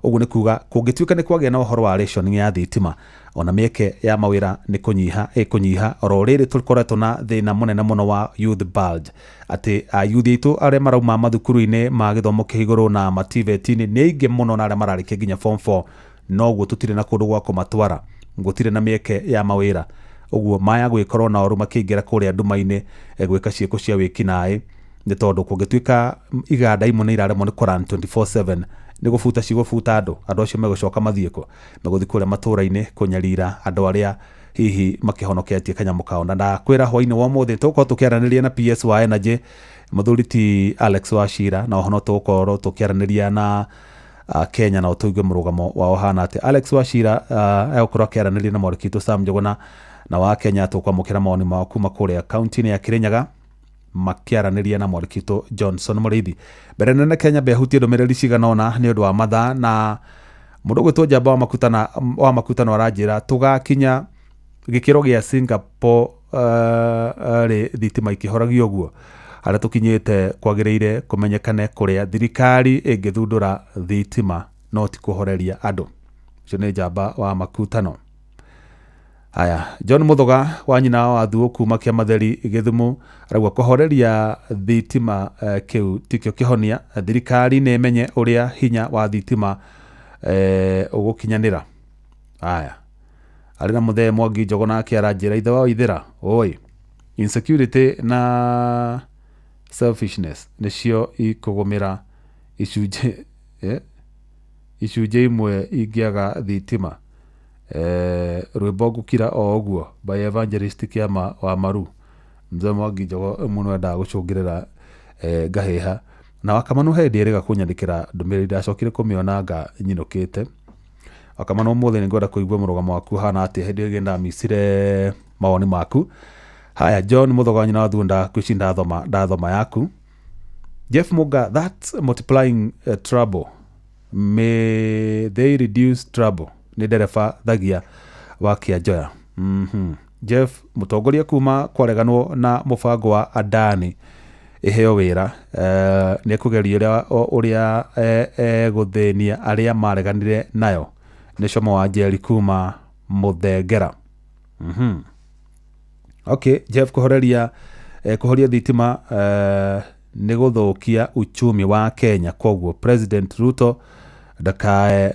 Ũguo nĩ kuga kũngĩtuĩka nĩ kwagĩa na ũhoro wa rationing ya thitima, ona mĩeke ya mawĩra nĩ kũnyiha ĩkũnyiha. Oro rĩrĩ tũkoretwo na thĩna mũnene mũno wa youth bulge, atĩ ayuthi aitũ arĩa marauma mathukuru-inĩ ma gĩthomo kĩa igũrũ na ma TVET-inĩ nĩ aingĩ mũno, na arĩa mararĩkia nginya form 4, noguo tũtirĩ na kũndũ gwa kũmatwara, gũtirĩ na mĩeke ya mawĩra. Ũguo maya gwĩkorwo na ũru makĩingĩra kũrĩa nduma-inĩ gwĩka ciĩko cia wĩkinaĩ, nĩ tondũ kũngĩtuĩka iganda imwe nĩ iraremwo nĩ kũ run 24/7, nĩ gũbuta cigũbuta andũ. Andũ acio megũcoka mathiĩ kũ? Megũthiĩ kũrĩa matũra-inĩ kũnyarira andũ arĩa hihi makĩhonoketie kanyamũ kao. Na ndakwĩra hwaĩ-inĩ wa ũmũthĩ tũgũkorwo tũkĩaranĩria na PS wa Energy, mũthuri ti Alex Wachira, na oho no tũgũkorwo tũkĩaranĩria na Kenya na tũigue mũrũgamo wao hana atĩa. Alex Wachira egũkorwo akĩaranĩria na mwandĩki witũ Sam Njuguna, na wa Kenya tũkwamũkĩra mawoni mao kuma kũrĩa kaunti-inĩ ya Kirinyaga. Makĩaranĩria na mwandĩki Johnson Mũrĩithi. Mbere nene Kenya behutie ndũmĩrĩri cigana ũna nĩ ũndũ wa mathaa, na mũndũ ũgwĩtwo Njamba wa Makutano aranjĩra tũgakinya gĩkĩro gĩa Singapore rĩ thitima ikĩhoragio ũguo harĩa tũkinyĩte kwagĩrĩire kũmenyekane kũrĩa thirikari ĩngĩthundũra thitima no ti kũhoreria andũ. Ũcio nĩ Njamba wa Makutano. Haya, John Muthoga wa nyina wa Thuo kuma Kĩamatheri Gĩthumo arauga kũhoreria thitima kĩu tikĩo kĩhonia, thirikari nĩ ĩmenye ũrĩa hinya wa thitima ũgũkinyanĩra. Haya, arĩ na mũthee Mwangi Njogo nake aranjĩra ithe wa Ithĩra oi insecurity na selfishness nĩcio ikũgũmĩra icunjĩ imwe ingĩaga thitima. Rwĩmbo ngũkira o ũguo by Evangelist Kĩama wa Maru. Mzee Mwangi Njogo mũno endaga gũcũngĩrĩra ngahĩha na Wakamanu he hĩndĩ ĩrĩga kũnyandĩkĩra ndũmĩrĩri ndacokire kũmĩona nga nyinũkĩte. Wakamanu ũmũthĩ nĩngwenda kũigua mũrũgamo waku hana atĩa hĩndĩ ĩyo ĩngĩ ndamicire mawoni maku. Haya, John Muthoga wa nyina wa Thuo ngwĩciria ndathoma yaku. Jeff Muga, that's multiplying trouble, may they reduce trouble. Nĩ ndereba Thagia wa Kĩanjoya. Jeff mũtongoria kuma kwareganwo na mũbango wa Adani ĩheo wĩra nĩ ekũgeria ũrĩa egũthĩnia arĩa mareganire nayo. Nĩ Como wa Njeri kuma Mũthengera. Okay, Jeff kũhoreria kũhoria thitima nĩ gũthũkia uchumi wa Kenya, koguo President Ruto ndakae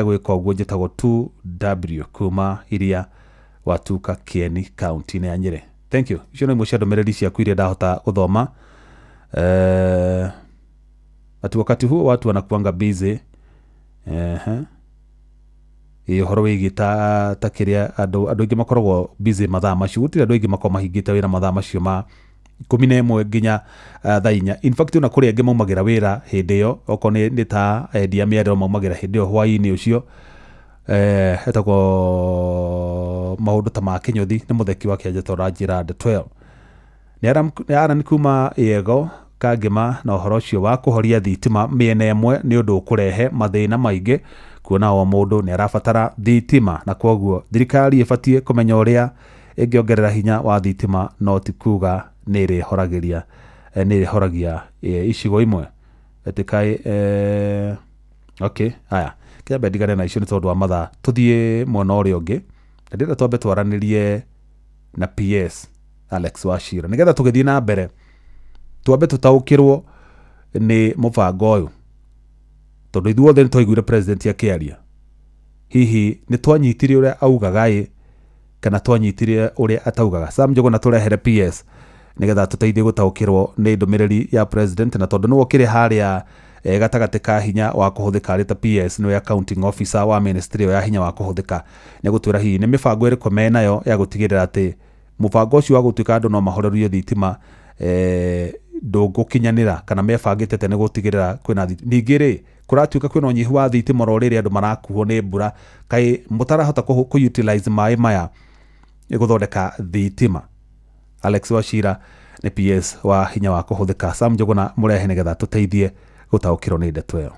gwĩka ũguo. Njĩtagwo 2W kuma iria Watuka Kieni kaunti-inĩ ya Nyĩrĩ. Thank you. Icio nĩ imwe cia ndũmĩrĩri ciaku iria ndahota gũthoma. Ati wakati huo watu wanakuanga busy. Ũhoro wĩgiĩ ta kĩrĩa andũ aingĩ makoragwo busy mathaa macio, gũtirĩ andũ aingĩ makoragwo mahingĩte wĩra mathaa macio ma 11 nginya thaa 4. In fact ona kũrĩ angĩ maumagĩra wĩra hĩndĩ ĩyo, okorwo nĩ ta endia mĩarĩro maumagĩra hĩndĩ ĩyo hwaĩ-inĩ ũcio. Etagwo maũndũ ta ma Kĩnyũthi nĩ mũtheki wa Kĩanjata ũranjĩra ndeto ĩyo. Nĩ Aran kuma Yego Kangĩma na ũhoro ũcio wa kũhoria thitima mĩena ĩmwe nĩ ũndũ ũkũrehe mathĩna maingĩ, kuona o mũndũ nĩ arabatara thitima na kwoguo thirikari ĩbatiĩ kũmenya ũrĩa ĩngĩongerera hinya wa thitima no ti kuga nĩ ĩrĩhoragia icigo imwe. Ĩtĩkaĩ okay, haya kĩambe ndigane na icio nĩ tondũ wa mathaa, tũthiĩ mwena ũrĩa ũngĩ na ndĩrenda twambe twaranĩrie na PS Alex Wachira nĩgetha tũgĩthiĩ na mbere twambe tũtaũkĩrwo nĩ mũbango ũyũ, tondũ ithuothe nĩ twaiguire president akĩaria. Hihi nĩ twanyitire ũrĩa augaga ĩ kana twanyitire ũrĩa ataugaga? Sam Njuguna tũrehere PS nĩgetha tũteithie gũtaũkĩrwo nĩ ndũmĩrĩri ya president, na tondũ nĩwe ũkĩrĩ harĩa gatagatĩ ka hinya wa kũhũthĩka arĩ ta PS, nĩwe accounting officer wa ministry ya hinya wa kũhũthĩka, nĩ gũtwĩra hihi nĩ mĩbango ĩrĩkũ menayo ya gũtigĩrĩra atĩ mũbango ũcio wa gũtuĩka andũ no mahorerio thitima ndũgũkinyanĩra, kana mebangĩte tene gũtigĩrĩra kwĩna thitima. Ningĩ rĩ, kũratuĩka kwĩna ũnyihu wa thitima oro rĩrĩa andũ marakuo nĩ mbura, kaĩ mũtarahota kũ utilize maĩ maya gũthondeka thitima? Alex Wachira nĩ PS wa hinya wa kũhũthĩka. Sam Njuguna mũrehe nĩgetha tũteithie gũtaũkĩrwo nĩ ndeto ĩyo.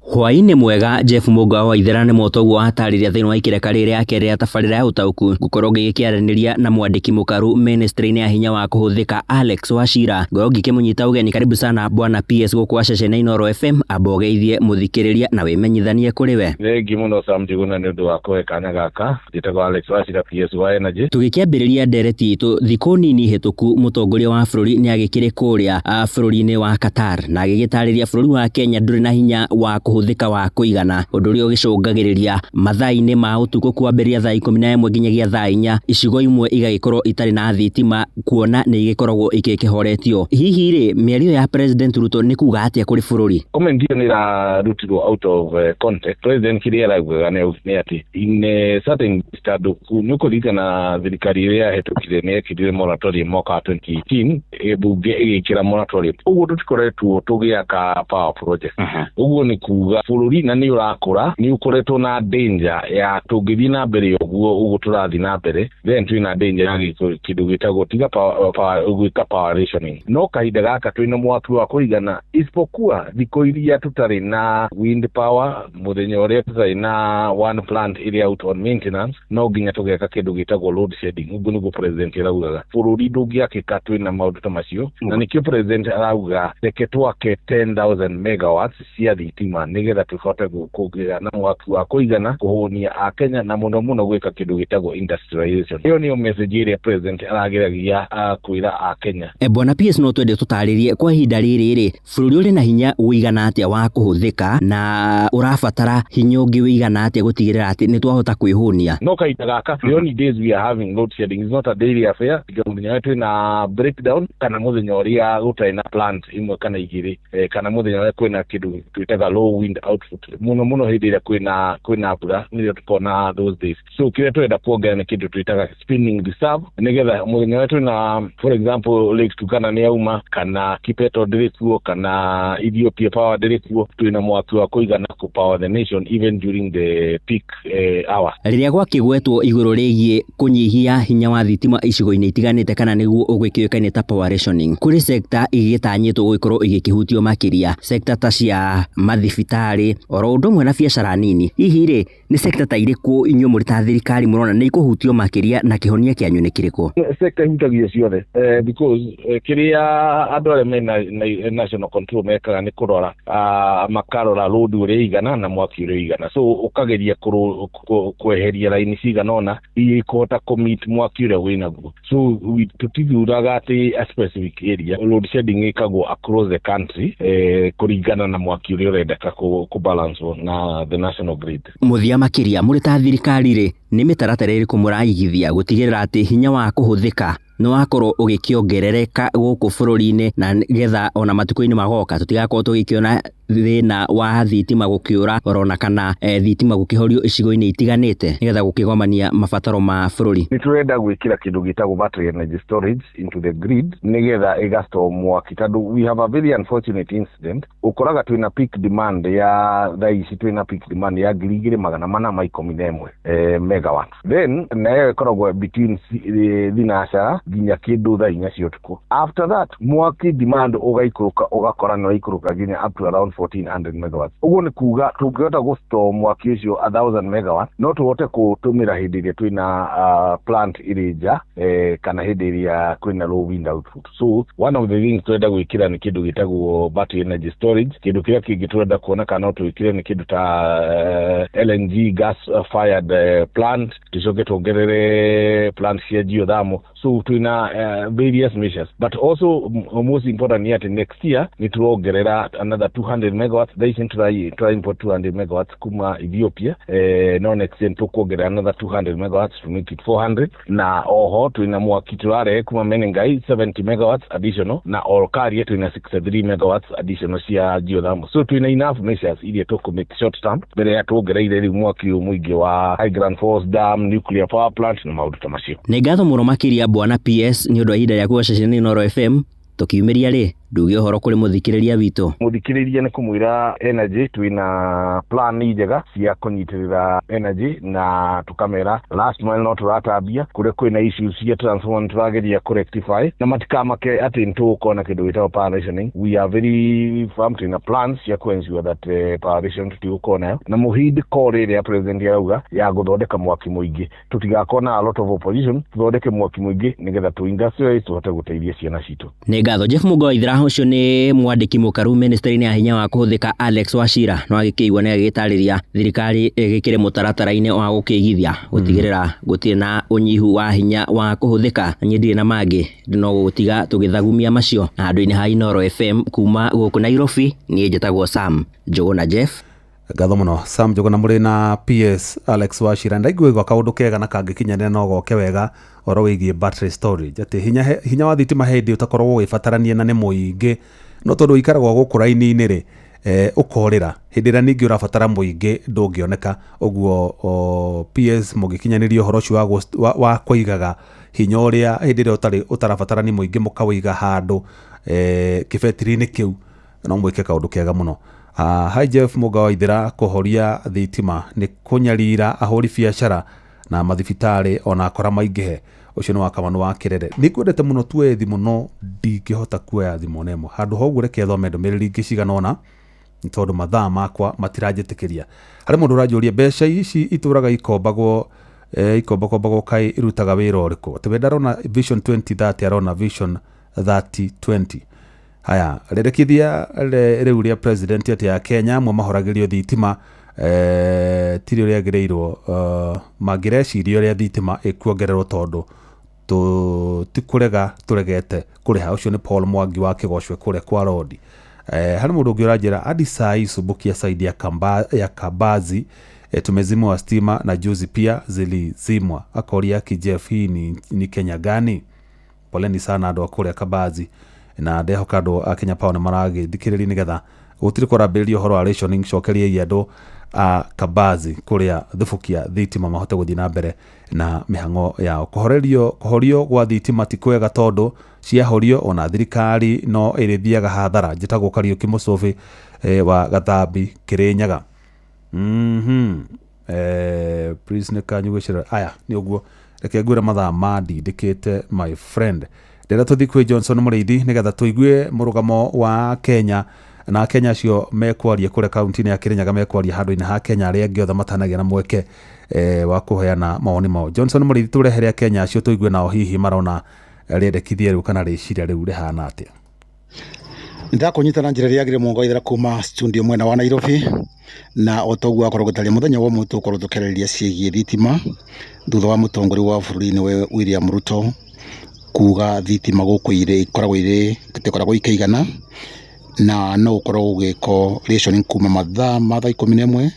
Hwaĩ-inĩ mwega Jeff Mũga wa Ithera nĩ motoguo atarĩria thĩinĩ wa ikĩreka rĩrĩa kerĩ ya tabarĩra ya ũtaũku ngũkorwo ngĩgĩkĩaranĩria na mwandĩki mũkaru ministry-inĩ ya hinya wa kũhũthĩka Alex Wachira. Ngorwo ngĩkĩmũnyita ũgeni, karibu sana bwana PS gũkũ wa ceceni Inooro FM, amba ũgeithie mũthikĩrĩria na wĩmenyithanie kũrĩ we. Thengi mũno Sam Njuguna nĩ ũndũ wa kũhe kanya gaka. Njĩtagwo Alex Wachira, PS wa Energy. Tũgĩkĩambĩrĩria ndereti itũ thikũ nini hĩtũku, mũtongoria wa bũrũri nĩ agĩkĩrĩ kũrĩa bũrũri-inĩ wa Qatar na agĩgĩtarĩria bũrũri wa Kenya ndũrĩ na hinya wa kũhũthĩka wa kũigana, ũndũ ũrĩa ũgĩcũngagĩrĩria mathaa-inĩ ma ũtukũ kwambĩrĩria thaa 11 nginyagia thaa 4 icigo imwe igagĩkorwo itarĩ na thitima kuona nĩ igĩkoragwo ikĩhoretio. Hihi rĩ, mĩario ya President Ruto nĩ kuga atĩa kũrĩ bũrũri? Comment ĩyo nĩ ĩrarutirwo out of context. President kĩrĩa araugaga nĩ atĩ in a certain tondũ nĩ ũkũririkana thirikari ĩrĩa yahĩtũkire nĩ yekĩrire moratorium mwaka wa 2018, bunge ĩgĩkĩra moratorium, ũguo tũtikoretwo tũgĩaka power project. Ũguo nĩ kuga bũrũri na nĩ ũrakũra, nĩ ũkoretwo na danger ya tũngĩthiĩ na mbere ũguo ũguo tũrathiĩ na mbere, then twĩna danger ya kĩndũ gĩtagwo tiga gwĩka power rationing. No kahinda gaka twĩna mwaki wa kũigana, isipokuwa thikũ iria tũtarĩ na wind power, mũthenya ũrĩa tũtarĩ na one plant ĩrĩa out on maintenance, no nginya tũgeka kĩndũ gĩtagwo load shedding. Ũguo nĩguo president araugaga bũrũri ndũngĩakĩka twĩna maũndũ ta macio, na nĩkĩo president arauga reke twake 10,000 megawatts cia thitima nĩgetha tũhote kũgĩa na mwaki wa kũigana kũhũnia Akenya, na mũno mũno gwĩka kĩndũ gĩtagwo industrialization. Ĩyo nĩyo message ĩrĩa president arageragia kwĩra Akenya. Bwana PS, no twende tũtarĩrie kwa ihinda rĩrĩ rĩ, bũrũri ũrĩ na hinya ũigana atĩa wa kũhũthĩka, na ũrabatara hinya ũngĩ ũigana atĩa gũtigĩrĩra atĩ nĩ twahota kwĩhũnia? No kahinda gaka, the only days we are having load shedding is not a daily affair. Tiga mũthenya ũrĩa twĩna breakdown, kana mũthenya ũrĩa gũtarĩ na plant ĩmwe kana igĩrĩ, kana mũthenya ũrĩa kwĩna kĩndũ twĩtaga low wind output, mũno mũno hĩndĩ ĩrĩa kwĩna mbura nĩrĩo tũkona those days. So kĩrĩa tũrenda kuongerera nĩ kĩndũ twĩtaga spinning reserve, nĩgetha mũthenya ũrĩa twĩna, for example, Lake Turkana nĩ yauma, kana Kipeto ndĩrĩ kuo, kana Ethiopia Power ndĩrĩ kuo, twĩna mwaki wa kũigana kũ power the nation even during the peak hours. Rĩrĩa gwakĩgwetwo igũrũ rĩgiĩ kũnyihia hinya wa thitima icigo-inĩ itiganĩte, kana nĩguo ũgĩkĩũĩkaine ta power rationing, kũrĩ sector igĩtanyĩtwo gũgĩkorwo igĩkĩhutio makĩria, sector ta cia mathibitarĩ oro ũndũ ũmwe na biacara nini. Hihi rĩ, nĩ sector ta irĩkũ inyuĩ mũrĩ ta thirikari mũrona nĩ ikũhutio makĩria, na kĩhonia kĩanyu nĩ kĩrĩkũ? Sector ihutagio ciothe, because kĩrĩa andũ arĩa mena national control mekaga nĩ kũrora, makarora load ũrĩa igana na mwaki ũrĩa igana, so ũkageria kweheria raini cigana ũna iria ikũhota kũ-meet mwaki ũrĩa wĩnaguo. So tũtithuraga atĩ a specific area. Load shedding ĩkagwo across the country, kũringana na mwaki ũrĩa ũrendeka kũ-balance na the national grid. Mũthia makĩria, mũrĩ ta thirikari rĩ, nĩ mĩtaratara ĩrĩkũ mũraigithia gũtigĩrĩra atĩ hinya wa kũhũthĩka nĩ wakorwo ũgĩkĩongerereka gũkũ bũrũri-inĩ, na nĩgetha ona matukũ-inĩ magoka tũtigakorwo tũgĩkĩona thĩna wa thitima gũkĩũra orona kana thitima gũkĩhorio icigo-inĩ itiganĩte, nĩgetha gũkĩgomania mabataro ma bũrũri? Nĩ tũrenda gwĩkĩra kĩndũ gĩtagwo battery energy storage into the grid, nĩgetha ĩgastore mwaki, tondũ we have a very unfortunate incident. Ũkoraga twĩna peak demand ya thaa ici, twĩna peak demand ya 2411 megawatt, then nayo ĩkoragwo between thinacara nginya kĩndũ thaa 4 cia ũtukũ. After that mwaki demand ũgaikũrũka, ũgakora nĩ waikũrũka nginya up to around 1400 megawatts. Ũguo nĩ kuga tũngĩhota gũstore mwaki ũcio 1000 megawatt, no tũhote kũtũmĩra hĩndĩ ĩrĩa twĩna plant ĩrĩ nja, kana hĩndĩ ĩrĩa kwĩna low wind output. So one of the things tũrenda gwĩkĩra nĩ kĩndũ gĩtagwo battery energy storage. Kĩndũ kĩrĩa kĩngĩ tũrenda kuona kana no twĩkĩre nĩ kĩndũ ta LNG gas fired plant, tũcoke tuongerere plant cia geothermal. So twĩna various measures, but also most important nĩ atĩ next year nĩ tũrongerera another 200 megawatts. Thaa ici nĩ tũra import 200 megawatts kuma Ethiopia, no next year nĩ tũkuongerera another 200 megawatts to make it 400. Na oho twĩna mwaki tũrarehe kuma Menengai, 70 megawatts additional, na Olkaria twĩna 63 megawatts additional cia geothermal. So twĩna enough measures iria tũkũ make short term mbere ya tuongereire rĩu mwaki ũyũ mũingĩ wa High Grand Force Dam, nuclear power plant na maũndũ ta macio. Nĩ ngatho mũno makĩria, bwana PS, nĩ ũndũ wa ihinda rĩaku gũceceni Inooro FM. Tũkiumĩria rĩ, nduge ũhoro kũrĩ mũthikĩrĩria witũ. Mũthikĩrĩria nĩ kũmwĩra energy twĩna plan njega cia kũnyitĩrĩra energy, na tũkamera last mile no tũratambia kũrĩa kwĩna issues cia transformer, nĩ tũrageria kũ-rectify, na matikamake atĩ nĩ tũgũkorwo na kĩndũ gĩtagwo power rationing. We are very firm, twĩna plans cia kũ-ensure that power ration tũtigũkorwo nayo, na mũhindi call ĩrĩa president arauga ya gũthondeka mwaki mũingĩ, tũtigakorwo na a lot of opposition, tũthondeke mwaki mũingĩ nĩgetha tũ industrialize, tũhote gũteithia ciana citũ. Nĩ ngatho, Jeff Mũgo Waithera. Ũcio nĩ mwandĩki mũkaru ministry-inĩ ya hinya wa kũhũthĩka, Alex Wachira. No agĩkĩigua nĩ agĩtarĩria thirikari ĩgĩkĩrĩ mũtaratara-inĩ wa gũkĩigithia gũtigĩrĩra gũtirĩ na ũnyihu wa hinya wa kũhũthĩka. Niĩ ndirĩ na mangĩ, no gũtiga tũgĩthagumia macio na handũ-inĩ ha Inooro FM kuma gũkũ Nairobi. Niĩ njĩtagwo Sam Njũgũna Jeff. Ngatho mũno, Sam Njũgũna, mũrĩ na PS Alex Wachira. Ndaiguĩgwa kaũndũ kega na kangĩkinyanĩra no goke wega, ũhoro wĩgiĩ battery storage, atĩ hinya wa thitima hĩndĩ ũtakoragwo ũgĩbatarania na nĩ mũingĩ, no tondũ ũikaragwo gũkũ raini-inĩ rĩ, ũkorĩra hĩndĩ ĩrĩa ningĩ ũrabatara mũingĩ ndũngĩoneka. Ũguo PS mũngĩkinyanĩria ũhoro ũcio wa kũigaga hinya ũrĩa hĩndĩ ĩrĩa ũtarĩ ũtarabatarani mũingĩ, mũkawĩiga handũ kĩbetiri-inĩ kĩu, no mwĩke kaũndũ kega mũno. Hi Jeff Mũga wa Ithĩra, kũhoria thitima nĩ kũnyarira ahũri biacara na mathibitarĩ ona akora maingĩhe. Ũcio nĩ wa Kamanu wa Kĩrere. Nĩ ngwendete mũno tuoye thimũ no ndingĩhota kuoya thimũ ona ĩmwe. Handũ ha ũguo reke thome ndũmĩrĩri ingĩ cigana ũna nĩ tondũ mathaa makwa matiranjĩtĩkĩria. Harĩ mũndũ ũranjũria mbeca ici itũraga ikombagwo ikombagwo kaĩ irutaga wĩra ũrĩkũ? Atĩ we ndarona Vision 2030, arona Vision 3020. Haya, rĩrĩkithia rĩu rĩa president atĩ ya Kenya amwe mahoragĩrio thitima tirĩ ũrĩa agĩrĩirwo, mangĩreciria ũrĩa thitima ĩkuongererwo tondũ tikũrega tũregete kũrĩha. Ũcio nĩ Paul Mwangi wa Kĩgocwe kũrĩa kwa Rodi. Harĩ mũndũ ũngĩ ũranjĩra hadi saa hii Subukia side ya Kabazi tumezimwa stima na juzi pia zilizimwa. Akoria Kijeff, hii ni Kenya gani? Poleni sana andũ a kũrĩa Kabazi na ndehoka andũ a Kenya Power nĩ maragĩthikĩrĩria nĩgetha gũtirĩ kwarambĩrĩria ũhoro wa rationing. Cokeriai andũ a Kabazi kũrĩa Thubukia thitima mahote gũthiĩ na mbere na mĩhang'o yao. Kũhorio gwa thitima ti kwega tondũ ciahorio ona thirikari no ĩrĩthiaga hathara. Njĩtagwo Kariũki Mũcũbĩ wa Gathambi, Kĩrĩnyaga. Please nĩ kanyu gwĩcera. Aya nĩ ũguo, reke ngwĩre mathaa mandindĩkĩte my friend. Ndĩrenda tũthiĩ kwĩ Johnson Mũrĩithi nĩgetha tũigue mũrũgamo wa Kenya na Kenya acio mekwaria kũrĩa kaunti-inĩ ya Kĩrĩnyaga, mekwaria handũ-inĩ ha Kenya arĩa angĩ othe matanagĩa na mweke wa kũheana mawoni mao. Johnson Mũrĩithi, tũrehere Kenya acio tũigue nao hihi marona rĩendekithia rĩu kana rĩciria rĩu rĩhana atĩa. Ndakũnyita na njĩra ĩrĩa yagĩrĩire mũgongo ithera kuma studio mwena wa Nairobi, na o toguo akorwo gũtarĩ mũthenya wa ũmũthĩ tũgũkorwo tũkĩarĩrĩria ciĩgiĩ thitima thutha wa mũtongoria wa bũrũri nĩwe William Ruto kuga thitima gũkũ irĩ ikoragwo irĩ itikoragwo ikĩigana na no ũkorwo ũgĩkwo rationing kuma mathaa ma thaa 11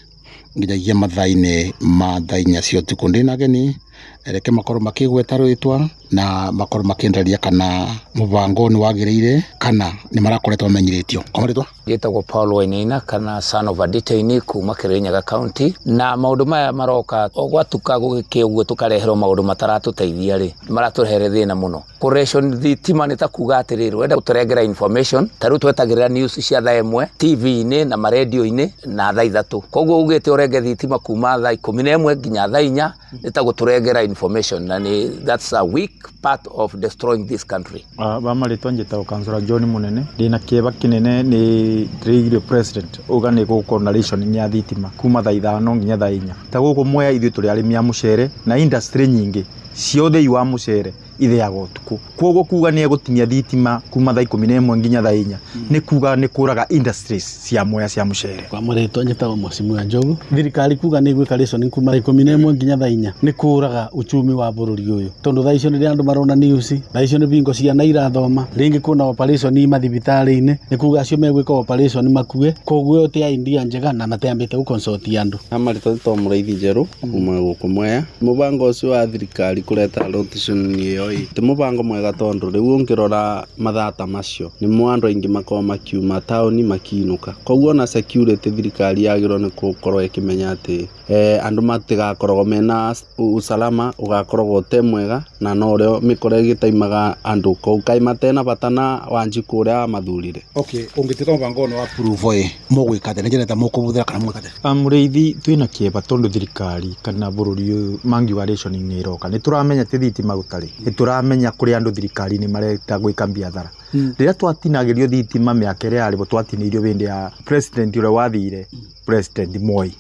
nginyagia mathaa-inĩ ma thaa 4 cia ũtukũ. Ndĩna ageni reke makorwo makĩgweta rĩtwa na makorwo makĩendereria kana mũbango nĩ wagĩrĩire kana nĩ marakoretwo mamenyithĩtio. Kwa marĩtwa? Njĩtagwo Paul Wainaina kana son of a detainee kuma Kĩrĩnyaga County, na maũndũ maya maroka o gwatuka gũgĩkĩa ũguo tũkareherwo maũndũ mataratũteithia rĩ, maratũrehere thĩna mũno. Kũration thitima nĩ ta kuga atĩrĩrĩ, ũrenda gũtũrengera information, ta rĩu twetagĩrĩra news cia thaa 1 TV-inĩ na marendio-inĩ na thaa 3. Koguo ugĩte ũrenge thitima kuma thaa 11 nginya thaa 4 nĩ ta gũtũrengera information, na nĩ that's a weak part of destroying this country. Ba marĩtwa njĩtagwo Councillor John Munene. Ndĩna kĩeva kĩnene nĩ ndĩraiguire president uga nĩ gũkorwo na rationing ya thitima kuma thaa 5 nginya thaa 4. Ta gũkũ Mwea ithuĩ tũrĩ arĩmi a mũcere na industry nyingĩ cia ũthĩi wa mũcere itheagwo ũtukũ. Koguo kuga nĩ egũtinia thitima kuma thaa 11 nginya thaa 4 nĩ kuga nĩ kũraga industries cia Mwea cia mũcere. Kwa marĩtwa njĩtagwo Mheshimiwa Njogu. Thirikari kuga nĩ ĩgwĩka rationing kuma thaa 11 nginya thaa 4 nĩ kũraga uchumi wa bũrũri ũyũ, tondũ thaa icio nĩrĩa andũ marona news, thaa icio nĩ bingo ciana irathoma, rĩngĩ kwĩna operation mathibitarĩ-inĩ, nĩ kuga acio megwĩka operation makue. Koguo ĩyo ti idea njega na matiambĩte gũconsult andũ. Marĩtwa njĩtagwo Mũraithi Njerũ kuma gũkũ Mwea. Mũbango ũcio wa thirikari kũreta rotation ĩyo ĩ ti mũbango mwega tondũ rĩu ũngĩrora mathaa ta macio nĩmo andũ aingĩ makoragwo makiuma taũni makiinũka. Koguo ona security thirikari yagĩrĩirwo nĩ gũkorwo ĩkĩmenya atĩ andũ matigakoragwo mena usalama ũgakoragwo ũte mwega, na no ũrĩa mĩkora ĩgĩtaimaga andũ kũu kaĩ matena bata na Wanjikũ ũrĩa wamathurire. Okay, ũngĩtuĩka mũbango ũyũ nĩ wa approve ĩ, mũgwĩka atĩa? Nĩ njĩra ta mũkũbũthĩra kana mũgwĩka atĩa? Mũrĩithi, twĩna kĩeva tondũ thirikari kana bũrũri ũyũ mangiuga rationing nĩ ĩroka. Nĩ tũramenya atĩ thitima gũtarĩ, nĩ tũramenya kũrĩ andũ thirikari-inĩ marenda gwĩka biathara. Rĩrĩa twatinagĩrio thitima mĩaka ĩrĩa yarĩ bo, twatinĩirio hĩndĩ ya president ũrĩa wathire, President Moi,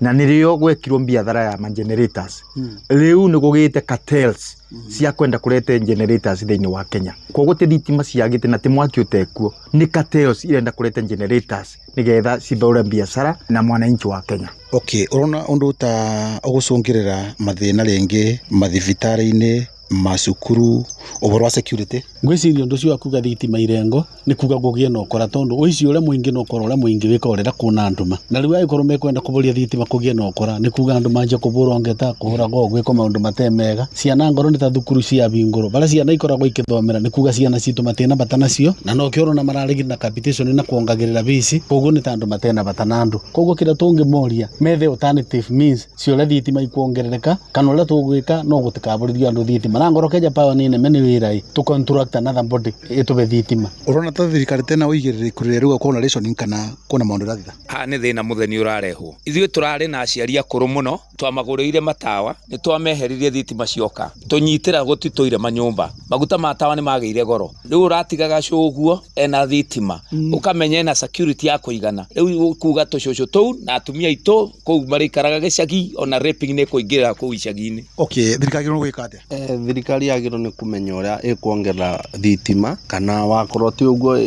na nĩrĩo gwekirwo biathara ya ma generators. Rĩu nĩ gũgĩte cartels cia kwenda kũrete generators thĩinĩ wa Kenya. Koguo ti thitima ciagĩte na ti mwaki ũtekuo, nĩ cartels irenda kũrete generators nĩgetha cithore biacara na mwananchi wa Kenya. Okay, ũrona ũndũ ta ũgũcũngĩrĩra mathĩna rĩngĩ mathibitarĩ-inĩ, macukuru, ũhoro wa security? Ngwĩciria ũndũ ũcio wa kuga thitima irengo nĩ kuga kũgĩe na ũkora, tondũ ũici ũrĩa mũingĩ na ũkora ũrĩa mũingĩ wĩkaga rĩrĩa kwĩna nduma. Na rĩu angĩkorwo mekwenda kũboria thitima kũgĩe na ũkora, nĩ kuga andũ manjie kũbũrwo ngeta, kũhũragwo, gwĩkwo maũndũ mate mega. Ciana ngoro nĩ ta thukuru ciahingũrwo, barĩa ciana ikoragwo ikĩthomera, nĩ kuga ciana citũ matina bata nacio, na nokĩo ũrona mararegire na capitation na kuongagĩrĩra fees, koguo nĩ ta andũ matena bata na andũ. Koguo kĩrĩa tũngĩmoria methe alternative means cia ũrĩa thitima ikuongerereka, kana ũrĩa tũgwĩka no gũtikabũrĩrio andũ thitima. thitima na ngoro Kenya Power ni neme ni wira i tu contract another body ituve thitima. Urona ta thirikari tena uigiririku riria riuga kwona rationing kana kwona maundu rathitha? Haha nĩ thĩna mũtheni ũrarehwo. Ithuĩ tũrarĩ na aciari akũrũ mũno, twamagũrĩire matawa, nĩ twameheririe thitima cioka, tũnyitĩra gũtitũire manyũmba, maguta ma tawa nĩ magĩire goro, rĩu ũratigaga cũguo ena thitima, ũkamenya ena security ya kũigana. Rĩu kuga tũcũcũ tũu na atumia aitũ kũu marĩikaraga gĩcagi, ona raping nĩ kũingĩra kũu icagi-inĩ. Okay, thirikari yagĩrĩirwo gwĩka atĩa? Thirikari yagĩrĩirwo nĩ kũmenya ũrĩa ĩkuongerera thitima, kana wakorwo ti ũguo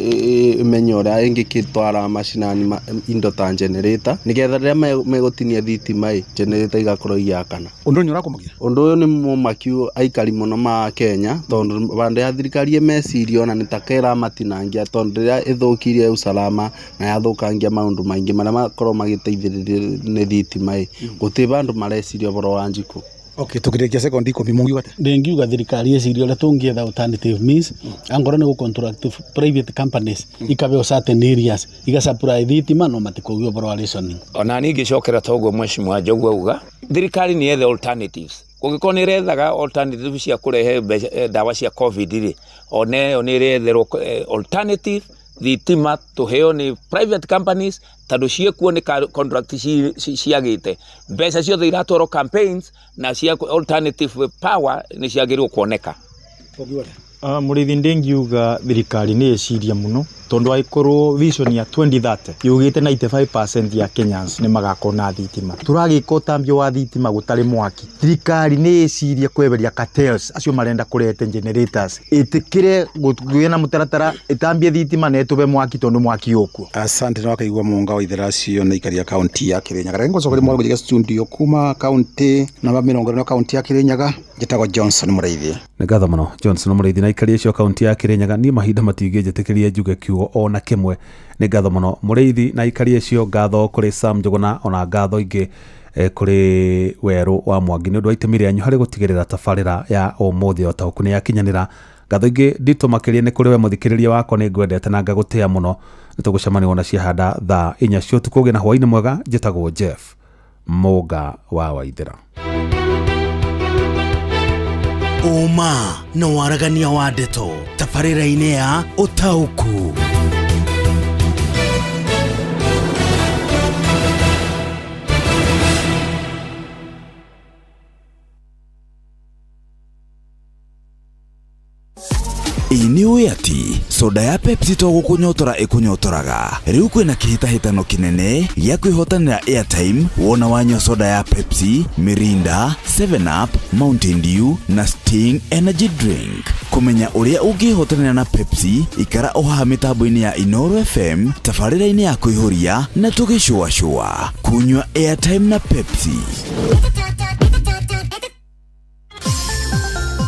ĩmenye ũrĩa ĩngĩgĩtwara macinani indo ta generator, nĩgetha rĩrĩa megũtinia thitima ĩ, generator igakorwo igĩakana. Ũndũ ũyũ nĩ ũrakũmakia? Ũndũ ũyũ nĩ mũmakiu aikari mũno ma Kenya, tondũ vandũ ya thirikari ĩmecirie ona nĩ ta ĩramatinangia, tondũ rĩrĩa ĩthũkirie usalama na yathũkangia maũndũ maingĩ marĩa makorwo magĩteithĩrĩrio nĩ thitima ĩ, gũtirĩ vandũ mareciria ũhoro wa njiko. Okay, tukirikia sekondi 10 mungiuga atia? Ndingiuga thirikari ĩcirie ũrĩa tũngĩetha alternative means, angorwo nĩ gũ contract private companies ikabeo certain areas igasupply thitima no matikũgĩa ũhoro wa rationing. Ona niĩ ingĩcokera ta ũguo Mheshimiwa Njogu auga, thirikari nĩ yethe alternatives. Kũngĩkorwo nĩ ĩrethaga alternatives cia kũrehe mbeca, ndawa cia COVID rĩ, ona ĩyo nĩ ĩretherwo alternative thitima tũheo nĩ private companies, tondũ ciĩkuo nĩ contract ciagĩte. Mbeca ciothe iratwarwo campaigns na cia alternative power nĩ ciagĩrĩirwo kuoneka. Mũrĩithi, ndingiuga thirikari nĩ ĩcirie mũno, tondũ angĩkorwo vision ya 2030 yugĩte 95% ya Kenyans nĩ magakorwo na thitima, tũragĩka ũtambio wa thitima gũtarĩ mwaki. Thirikari nĩ ĩcirie kweheria cartels acio marenda kũrete generators, ĩtĩkĩre kũgĩe na mũtaratara, ĩtambie thitima na ĩtũbe mwaki, tondũ mwaki ũkuo. Asante na wakaigua munga wa itheracio na ikaria kaunti ya Kirinyaga. Reke ngũcokerie mwaro gũjĩga studio kuma kaunti namba 40 kaunti ya Kirinyaga. Njĩtagwo Johnson Mũrĩithi. Nĩ ngatho mũno Johnson Mũrĩithi na ikaria icio kaunti ya Kirinyaga. Niĩ mahinda matingĩnjĩtĩkĩria njuge kiugo ona kĩmwe. Nĩ ngatho mũno Mũrĩithi na ikaria icio, ngatho kũrĩ Sam Njũgũna, ona ngatho ingĩ kũrĩ Werũ wa Mwangi nĩ ũndũ wa itemi rĩanyu harĩ gũtigĩrĩra tabarĩra ya ũmũthĩ o ta ũku nĩ yakinyanĩra. Ngatho ingĩ nditũ makĩria nĩ kũrĩ we mũthikĩrĩria wakwa, nĩ ngwendete na ngagũtĩa mũno. Nĩ tũgũcemania ona ciahanda thaa 4 cia ũtukũ. Ũgĩe na hwaĩ-inĩ mwega. Njĩtagwo Jeff Mũnga wa Waithĩra. Ũma na waragania wa ndeto tabarĩra-inĩ ya Ũtaũku. Ĩ nĩ ũĩ atĩ soda ya Pepsi to gũkũnyotora ĩkũnyotoraga. Rĩu kwĩna kĩhĩtahĩtano kĩnene gĩa kwĩhotanĩra airtime wona wanyua soda ya Pepsi, Mirinda, 7up, Mountain Dew na Sting Energy Drink. Kũmenya ũrĩa ũngĩhotanĩra na Pepsi, ikara o haha mĩtambo-inĩ ya Inooro FM, tabarĩra-inĩ ya kũihũria na tũgĩcũacũa. Kunyua airtime na Pepsi.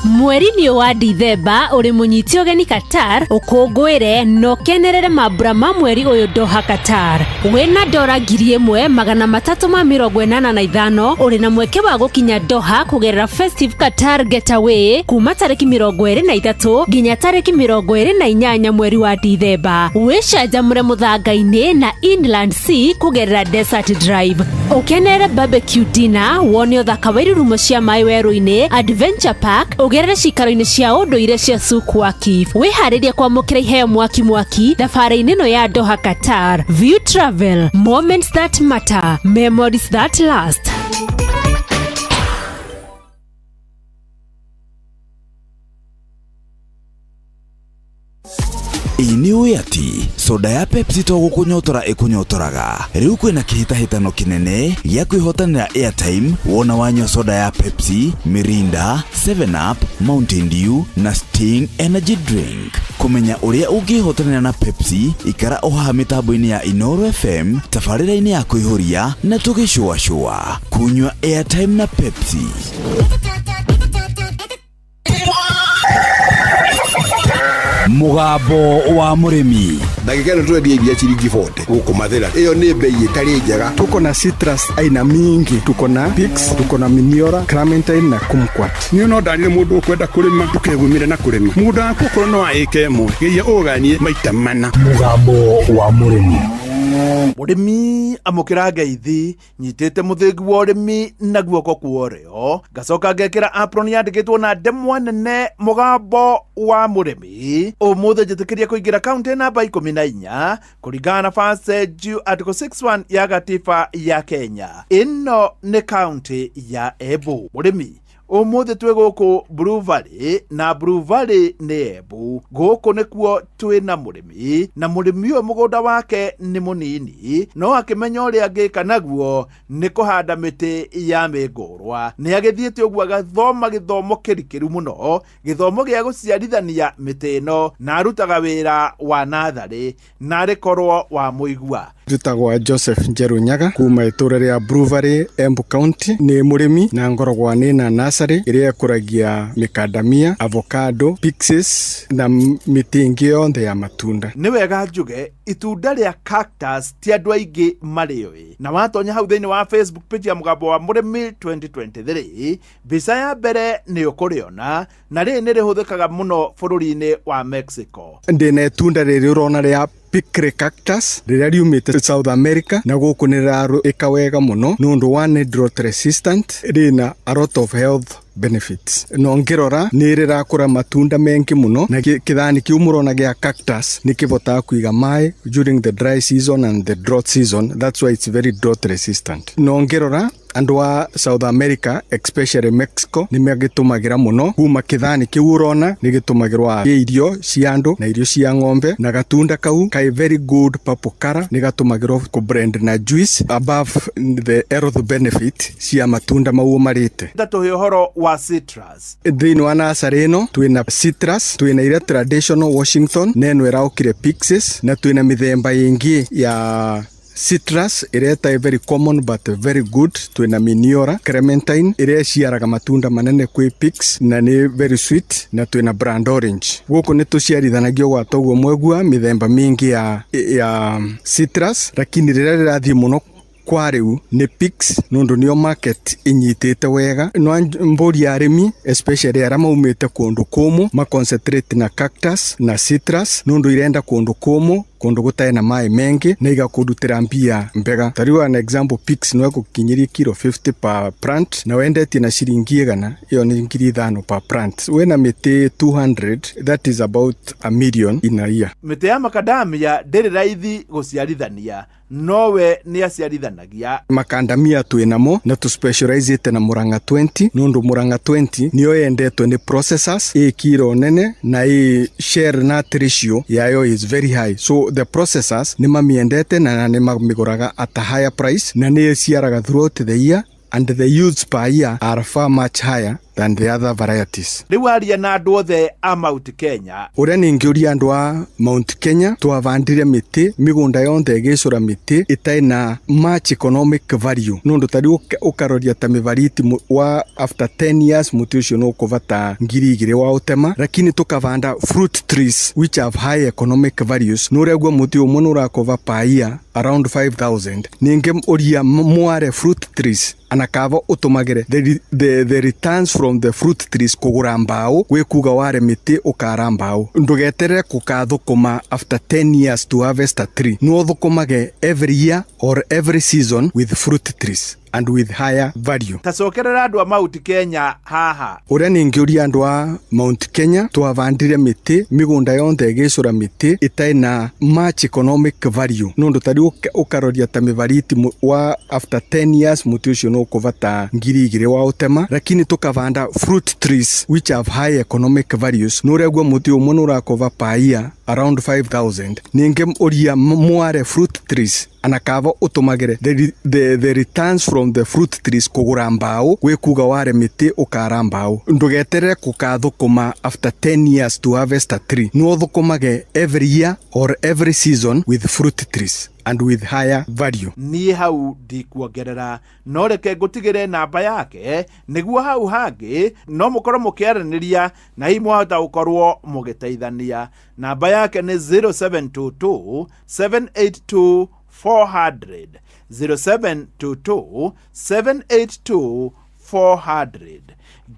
Mweri-inĩ wa Dithemba ũrĩ mũnyiti ũgeni Qatar, ũkũngũĩre na ũkenerere mambura ma mweri ũyũ Doha Qatar. Wĩna dora 1385 ũrĩ na mweke wa gũkinya Doha kũgerera Festive Qatar Getaway kuma tarĩki 23 nginya tarĩki 28 mweri wa Dithemba. Wĩcanjamũre mũthanga-inĩ na Inland Sea kũgerera Desert Drive. Ũkenerere barbecue dinner, wone ũthaka wa irurumo cia maĩ werũ-inĩ, Adventure Park, ũgerere cikaro-inĩ cia ũndũire cia Souk Waqif. Wĩharĩrie kwamũkĩra iheo mwaki mwaki thabarĩ-inĩ ĩno ya Doha Qatar. View Travel, moments that matter, memories that last. Ĩ nĩ ũĩ atĩ soda ya Pepsi to gũkũnyotora ĩkũnyotoraga. Rĩu kwĩna kĩhĩtahĩtano kĩnene gĩa kwĩhotanĩra airtime wona wanyua soda ya Pepsi, Mirinda, 7up, Mountain Dew na Sting Energy Drink. Kũmenya ũrĩa ũngĩhotanĩra na Pepsi, ikara o haha mĩtambo-inĩ ya Inooro FM, tabarĩra-inĩ ya kũihũria na tũgĩcũacũa. Kunyua airtime na Pepsi. Mũgambo wa mũrĩmi. Ndagĩka ĩno tũrendia iria ciringi 40 gũkũ Mathĩra. Ĩyo nĩ bei ĩtarĩ njega. Tuko na citrus aina mingi, tuko na Pix, tuko na Miniora, Clementine na Kumquat. Niĩ no ndarire mũndũ ũkwenda kũrĩma, ndũkegumire na kũrĩma. Mũgũnda waku okorwo no wa ĩka ĩmwe, geria ũganie maita mana. Mũgambo wa mũrĩmi. Mũrĩmi amũkĩra ngeithi nyitĩte mũthĩgi wa ũrĩmi na guoko kwa ũrĩo, ngacoka ngekĩra apron yandĩkĩtwo na ndemwa nene mũgambo wa mũrĩmi. Ũmũthĩ njĩtĩkĩria kũingĩra kaunti namba 14 kũringana na Passage Article 61 ya gatiba ya Kenya. Ĩno nĩ kaunti ya Embu. Mũrĩmi, ũmũthĩ twĩ gũkũ Blue Valley, na Blue Valley nĩ Embu. Gũkũ nĩkuo twĩ na mũrĩmi, na mũrĩmi ũyũ mũgũnda wake nĩ mũnini, no akĩmenya ũrĩa angĩka naguo nĩ kũhanda mĩtĩ ya mĩngũrwa. Nĩ agĩthiĩte ũguo agathoma gĩthomo kĩrikĩru mũno, gĩthomo gĩa gũciarithania mĩtĩ ĩno, na arutaga wĩra wa natharĩ, na arĩ korwo wa mũigua. Njĩtagwo Joseph Njeru Nyaga kuma itũra rĩa Blue Valley, Embu County. Nĩ mũrĩmi na ngoragwo nĩna nursery ĩrĩa ĩkũragia mĩkandamia, avocado, pixies na mĩtĩ ĩngĩ yothe ya matunda. Nĩ wega njuge itunda rĩa cactus ti andũ aingĩ marĩũĩ, na watonya hau thĩinĩ wa Facebook page ya mũgambo wa mũrĩmi 2023, mbica ya mbere nĩ ũkũrĩona, na rĩrĩ nĩ rĩhũthĩkaga mũno bũrũri-inĩ wa Mexico. Ndĩna itunda rĩrĩ ũrona rĩa Picre cactus rĩrĩa riumĩte South America, na gũkũ nĩ rĩrarĩka wega mũno nĩ ũndũ wa nĩ drought resistant, rĩna a lot of health benefits. No ngĩrora nĩ rĩrakũra matunda mengi mũno, na kĩthani kĩu mũrona gĩa cactus nĩ kĩbotaga kũiga maĩ during the dry season and the drought season. That's why it's very drought resistant. No ngĩrora andũ a South America, especially Mexico, nĩ magĩtũmagĩra mũno. Kuma kĩthani kĩu ũrona nĩ gĩtũmagĩrwo irio cia andũ na irio cia ng'ombe, na gatunda kau kai very good purple color nĩ gatũmagĩrwo kũ blend na juice, above the health benefit cia matunda mau marĩte. Tatũhe ũhoro wa citrus. Thĩinĩ wa nursery ĩno twĩna citrus, twĩna iria traditional Washington na ĩno ĩraũkire pixies, na twĩna mĩthemba ĩngĩ ya citrus ĩrĩa ĩtarĩ very common but very good. Twĩna Miniora clementine ĩrĩa ĩciaraga matunda manene kwĩ pix na nĩ very sweet, na twĩna brand orange. Gũkũ nĩ tũciarithanagio gwata ũguo mwegua mĩthemba mĩingĩ ya citrus, lakini rĩrĩa rĩrathiĩ mũno kwa rĩu nĩ pix nũndũ nĩo market inyitĩte wega. No mbũri arĩmi, especially arĩa maumĩte kũndũ kũmũ, ma concentrate na cactus na citrus nũndũ irenda kũndũ kũmũ, kũndũ gũtarĩ na maĩ mengi, na igakũrutĩra mbia mbega. Ta rĩu an example, pix no ĩgũkinyĩrie kilo 50 per plant, na wendetie na ciringi 100, ĩyo nĩ 5,000 per plant. Wĩna mĩtĩ 200, that is about a million in a year. Mĩtĩ ya macadamia ndĩrĩ raithi gũciarithania, nowe nĩ aciarithanagia. Makandamia twĩnamo na tũspecializĩte na Murang'a 20 nũndũ Murang'a 20 nĩyo yendetwo nĩ processors, ĩ kilo nene na ĩ shell nut ratio yayo is very high, so the processors nĩ mamiendete na nĩ mamĩgũraga at a higher price, na nĩ ĩciaraga throughout the year and the yields per year are far much higher than the other varieties. Rĩu aria na andũ othe a Mount Kenya. Ũrĩa ningĩũria andũ a Mount Kenya, twavandire mĩtĩ mĩgũnda yonthe ĩgĩcũra mĩtĩ ĩtarĩ na much economic value, nũndũ ta rĩu ũkaroria ta mĩbariti wa after 10 years mũtĩ ũcio nĩ ũkũbata 2,000 wa ũtema, lakini tũkavanda fruit trees which have high economic values, nĩ ũrĩa guo mũtĩ ũmwe nĩ ũrakũva per year around 5000. Ningĩ ũria mware fruit trees anakava ũtũmagĩre the returns from the fruit trees kũgũra mbaũ, gwĩ kuga ware mĩtĩ ũkara mbaũ. Ndũgeterere gũkathũkũma after 10 years to harvest a tree, no ũthũkũmage every year or every season with fruit trees and with higher value. Tacokerera andũ a Mount Kenya haha. Ũrĩa ningĩũria andũ a Mount Kenya, twavandire mĩtĩ mĩgũnda yonthe ĩgĩcũra mĩtĩ ĩtarĩ na much economic value, nũndũ ta rĩu ũkaroria ta mĩbariti wa after 10 years mũtĩ ũcio nĩ ũkũbata 2,000 wa ũtema, lakini tũkavanda fruit trees which have high economic values, nĩ ũrĩa guo mũtĩ ũmwe nĩ ũrakũva per year around 5000. Ningĩ ũria mware fruit trees anakava ũtũmagĩre the returns from the fruit trees kũgũra mbaũ, gwĩ kuga ware mĩtĩ ũkara mbaũ. Ndũgeterere gũkathũkũma after 10 years to harvest a tree, no ũthũkũmage every year or every season with fruit trees and with higher value. Niĩ hau ndikuongerera, no reke ngũtigĩre namba yake nĩguo hau hangĩ no mũkorwo mũkĩaranĩria na hihi mwahota gũkorwo mũgĩteithania. Namba yake nĩ 0722 782 400, 0722 782 400.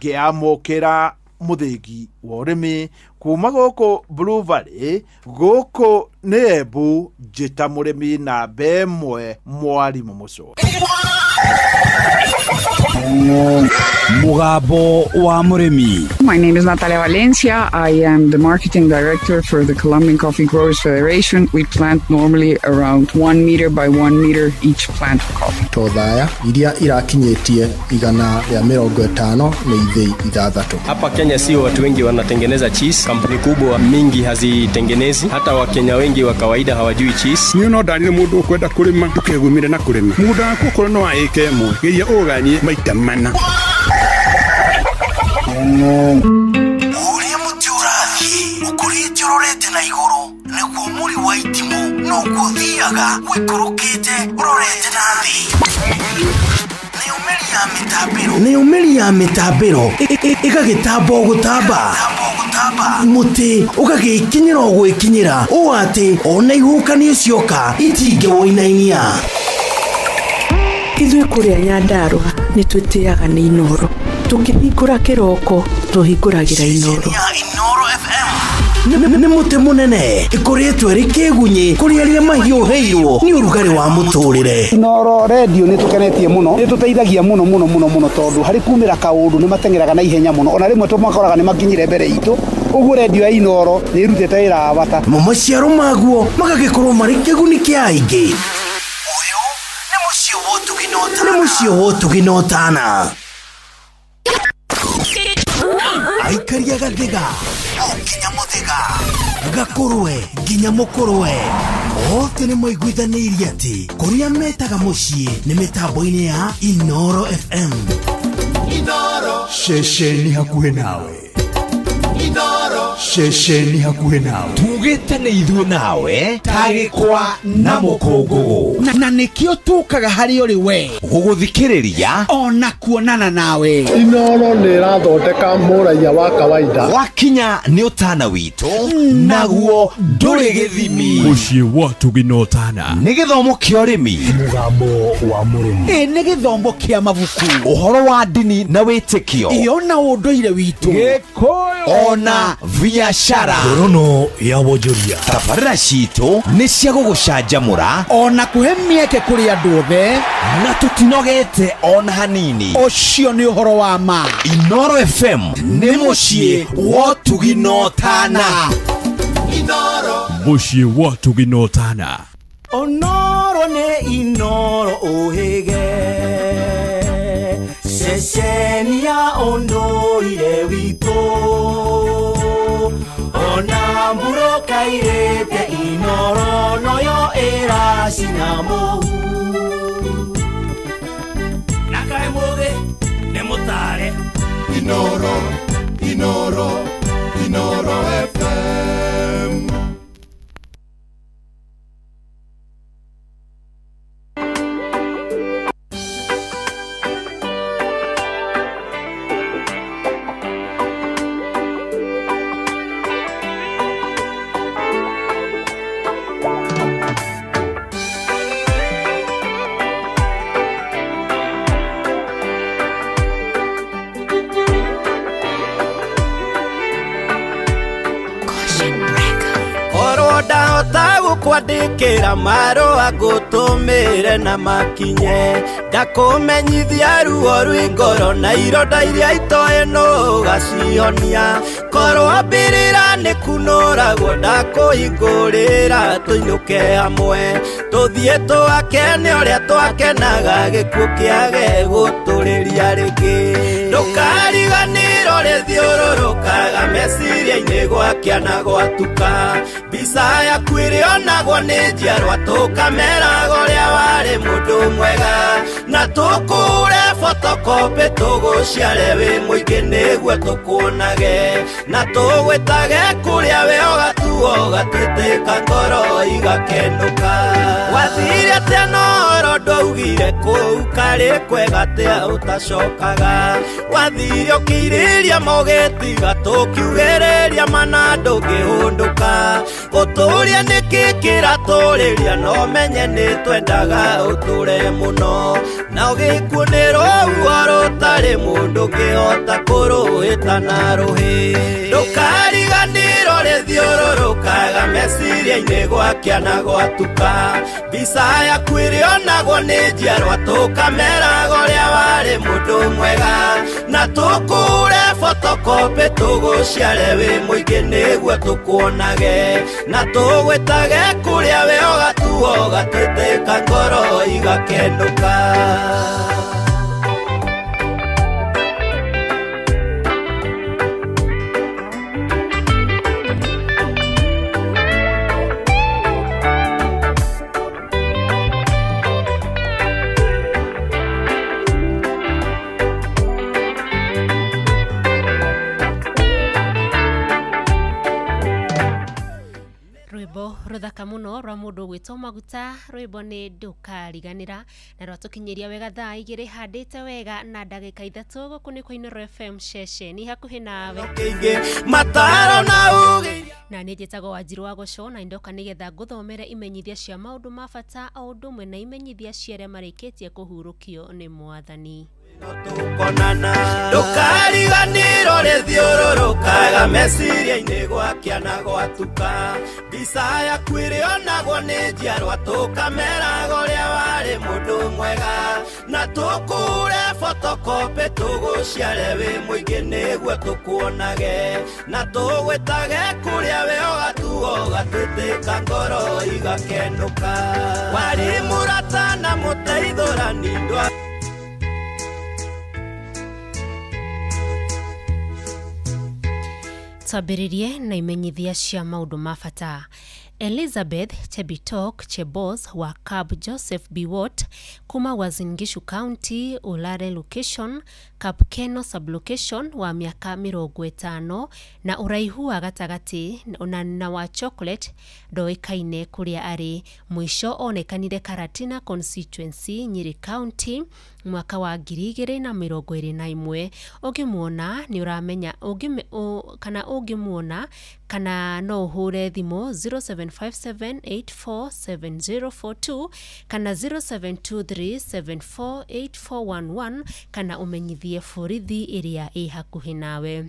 Ngĩamũkĩra. Mũthĩgi wa ũrĩmi kuma gũkũ Blue Valley, gũkũ nĩ Embu, njĩta mũrĩmi namba ĩmwe mwarimũ Mũcũa. Mũgambo wa mũrĩmi. My name is Natalia Valencia. I am the marketing director for the Colombian Coffee Growers Federation. We plant normally around 1 meter by 1 meter each plant of coffee. Tothaya iria irakinyĩtie 150 nĩ ithĩi 6. Hapa Kenya sio watu wengi wanatengeneza cheese, kampuni kubwa mingi hazitengenezi, hata Wakenya wengi wa kawaida hawajui cheese. Niĩ no ndarire mũndũ ũkwenda kũrĩma ndũkegumire na kũrĩma mũgũnda waku okorwo no wa ĩka 1, geria ũganie maita mana. Ũrĩa mũtĩ ũrathiĩ ũkũrĩte ũrorete na igũrũ, nĩguo mũri wa itimũ noguo ũthiaga ũikũrũkĩte ũrorete na thĩ. Nayo mĩri ya mĩtambĩro ĩgagĩtamba o gũtamba, mũtĩ ũgagĩkinyĩra o gwĩkinyĩra, ũũ atĩ ona ihuhũkanio cioka itingĩwũinainia. Ithuĩ kũrĩa Nyandarũa nĩ twĩtĩaga nĩ Inoro. Tũkĩhingũra kĩroko tũhingũragĩra Inoro. Nĩ mũtĩ mũnene ĩkoretwo ĩrĩ kĩgunyĩ kũrĩ arĩa mahiũhĩirwo nĩ ũrugarĩ wa mũtũrĩre. Inoro redio nĩ tũkenetie mũno, nĩ tũteithagia mũno mũno mũno mũno, tondũ harĩ kumĩra kaũndũ nĩ mateng'eraga na ihenya mũno, ona rĩmwe tũmakoraga nĩ makinyire mbere itũ. Ũguo redio ya Inoro nĩ ĩrutĩte wĩra wa bata. Mo maciaro maguo magagĩkorwo marĩ kĩguni kĩa aingĩ. Nĩ mũciĩ wa ũtugi na ũtana. Aikaria gathiga o nginya mũthĩga, gakũrwe nginya mũkũrwe, othe nĩ maiguithanĩirie atĩ kũrĩa metaga mũciĩ nĩ mĩtambo-inĩ ya Inoro FM. Inoro. Ceceni hakuhĩ nawe. Inoro. Ceceni hakuhĩ nawe. Tugĩte nĩ ithuĩ nawe tagĩkwa na mũkũngũgũ. Na nĩkĩo tũkaga harĩ ũrĩ we. Gũgũthikĩrĩria. Ona kuonana nawe. Inoro nĩ ĩrathondeka mũraiya wa kawaida. Wakinya nĩ ũtana witũ, naguo ndũrĩ gĩthimi. Mũciĩ wa ũtugi na ũtana. Nĩ gĩthomo kĩa ũrĩmi. Mũgambo wa mũrĩmi. Ĩ nĩ gĩthomo kĩa mabuku. Ũhoro wa ndini na wĩtĩkio. Ĩ ona ũndũire witũ. Gĩkũyũ. Ona biacara. Ngorono ya wonjoria. Tabarĩra citũ nĩ cia gũgũcanjamũra. Ona kũhe mĩeke kũrĩ andũ othe. Na tũtinogete ona hanini. Ũcio nĩ ũhoro wa ma. Inoro FM nĩ mũciĩ wa ũtugi na ũtana. Inoro. Mũciĩ wa ũtugi na ũtana. Onoro nĩ Inoro ũhĩge, ceceni ya ũndũire witũ, ona mbura kairĩte Inoro noyo ĩracina mũhu. Na kaĩ mũthĩ nĩ mũtare. Inoro, Inoro, Inoro FM. Korwo ndahota gũkwandĩkĩra marũa ngũtũmĩre na makinye, ndakũmenyithia ruo rwĩ ngoro na ironda iria itoĩ nũgacihonia. Korwo mbĩrĩra nĩ kunũragwo, ndakũhingũrĩra tũinũke hamwe, tũthiĩ twakene ũrĩa twakenaga, gĩkuũ kĩage gũtũrĩria rĩngĩ. Ndũkariganĩrwo rĩthiũrũrũkaga meciria-inĩ gwakĩa na gwatuka, mbica yaku ĩrĩonagwo nĩ njiarwa, tũkameraga ũrĩa warĩ mũndũ mwega, na tũkũre photocopy tũgũciare wĩ mũingĩ nĩguo tũkuonage, na tũgwĩtage kũrĩa we ũgatuo ũgatwĩtĩka ngoro igakenũka. Wathire atĩa noro ndwaugire kũu karĩ kwega atĩa ũtacokaga, wathire ũkĩirĩria mogĩtiga tũkiugĩrĩria mana ndũngĩhũndũka, ũtũrie nĩkĩ kĩratũrĩria no menye nĩ twendaga ũtũre mũno, na ũgĩkuũ nĩ rũhuho rũtarĩ. Gũtarĩ mũndũ ũngĩhota kũrũhĩta na rũhĩ. Ndũkariganĩrwo rĩthiũrũrũkaga meciria-inĩ gwakĩa na gwatuka. Mbica yaku ĩrĩonagwo nĩ njiarwa tũkameraga ũrĩa warĩ mũndũ mwega. Na tũkũre photocopy tũgũciare wĩ mũingĩ nĩguo tũkuonage. Na tũgwĩtage kũrĩa we ũgatuo ũgatwĩtĩka ngoro igakenũka. Rwĩmbo rũthaka mũno rwa mũndũ ũgwĩtwo Maguta, rwĩmbo nĩ ndũkariganĩra, na rwatũkinyĩria wega thaa 2 handĩte wega na ndagĩka 3 gũkũ nĩ kwa Inooro FM ceceni hakuhĩ nawe. Mataro na ũgĩ Na nĩ njĩtagwo Wanjirũ wa Gũco na ndoka nĩgetha ngũthomere imenyithia cia maũndũ ma bata o ũndũ ũmwe na imenyithia cia arĩa marĩkĩtie kũhurũkio nĩ Mwathani. Ndũkariganĩrwo rĩthiũrũrũkaga meciria-inĩ gwakĩa na gwatuka. Mbica yaku ĩrĩonagwo nĩ njiarwa tũkameraga ũrĩa warĩ mũndũ mwega. Na tũkũre photocopy tũgũciare wĩ mũingĩ nĩguo tũkuonage. Na tũgwĩtage kũrĩa we ũgatuo ũgatwĩtĩka ngoro igakenũka. Warĩ mũrata na mũteithũrani ndwa Twambĩrĩrie na imenyithia cia maũndũ ma bata. Elizabeth Chebitok Chebos wa Cab Joseph Biwott kuma Uasin Gishu County, Olare location, Kapkeno sublocation wa mĩaka 50 na ũraihu wa gatagatĩ na wa chocolate ndoĩkaine kũrĩa arĩ. Mũico onekanire Karatina constituency, Nyeri County mwaka wa 2021. Ũngĩmuona nĩ ũramenya kana ũngĩmuona kana no ũhũre thimũ 0757847042 kana 0723748411 kana ũmenyithie borithi ĩrĩa ĩ hakuhĩ nawe.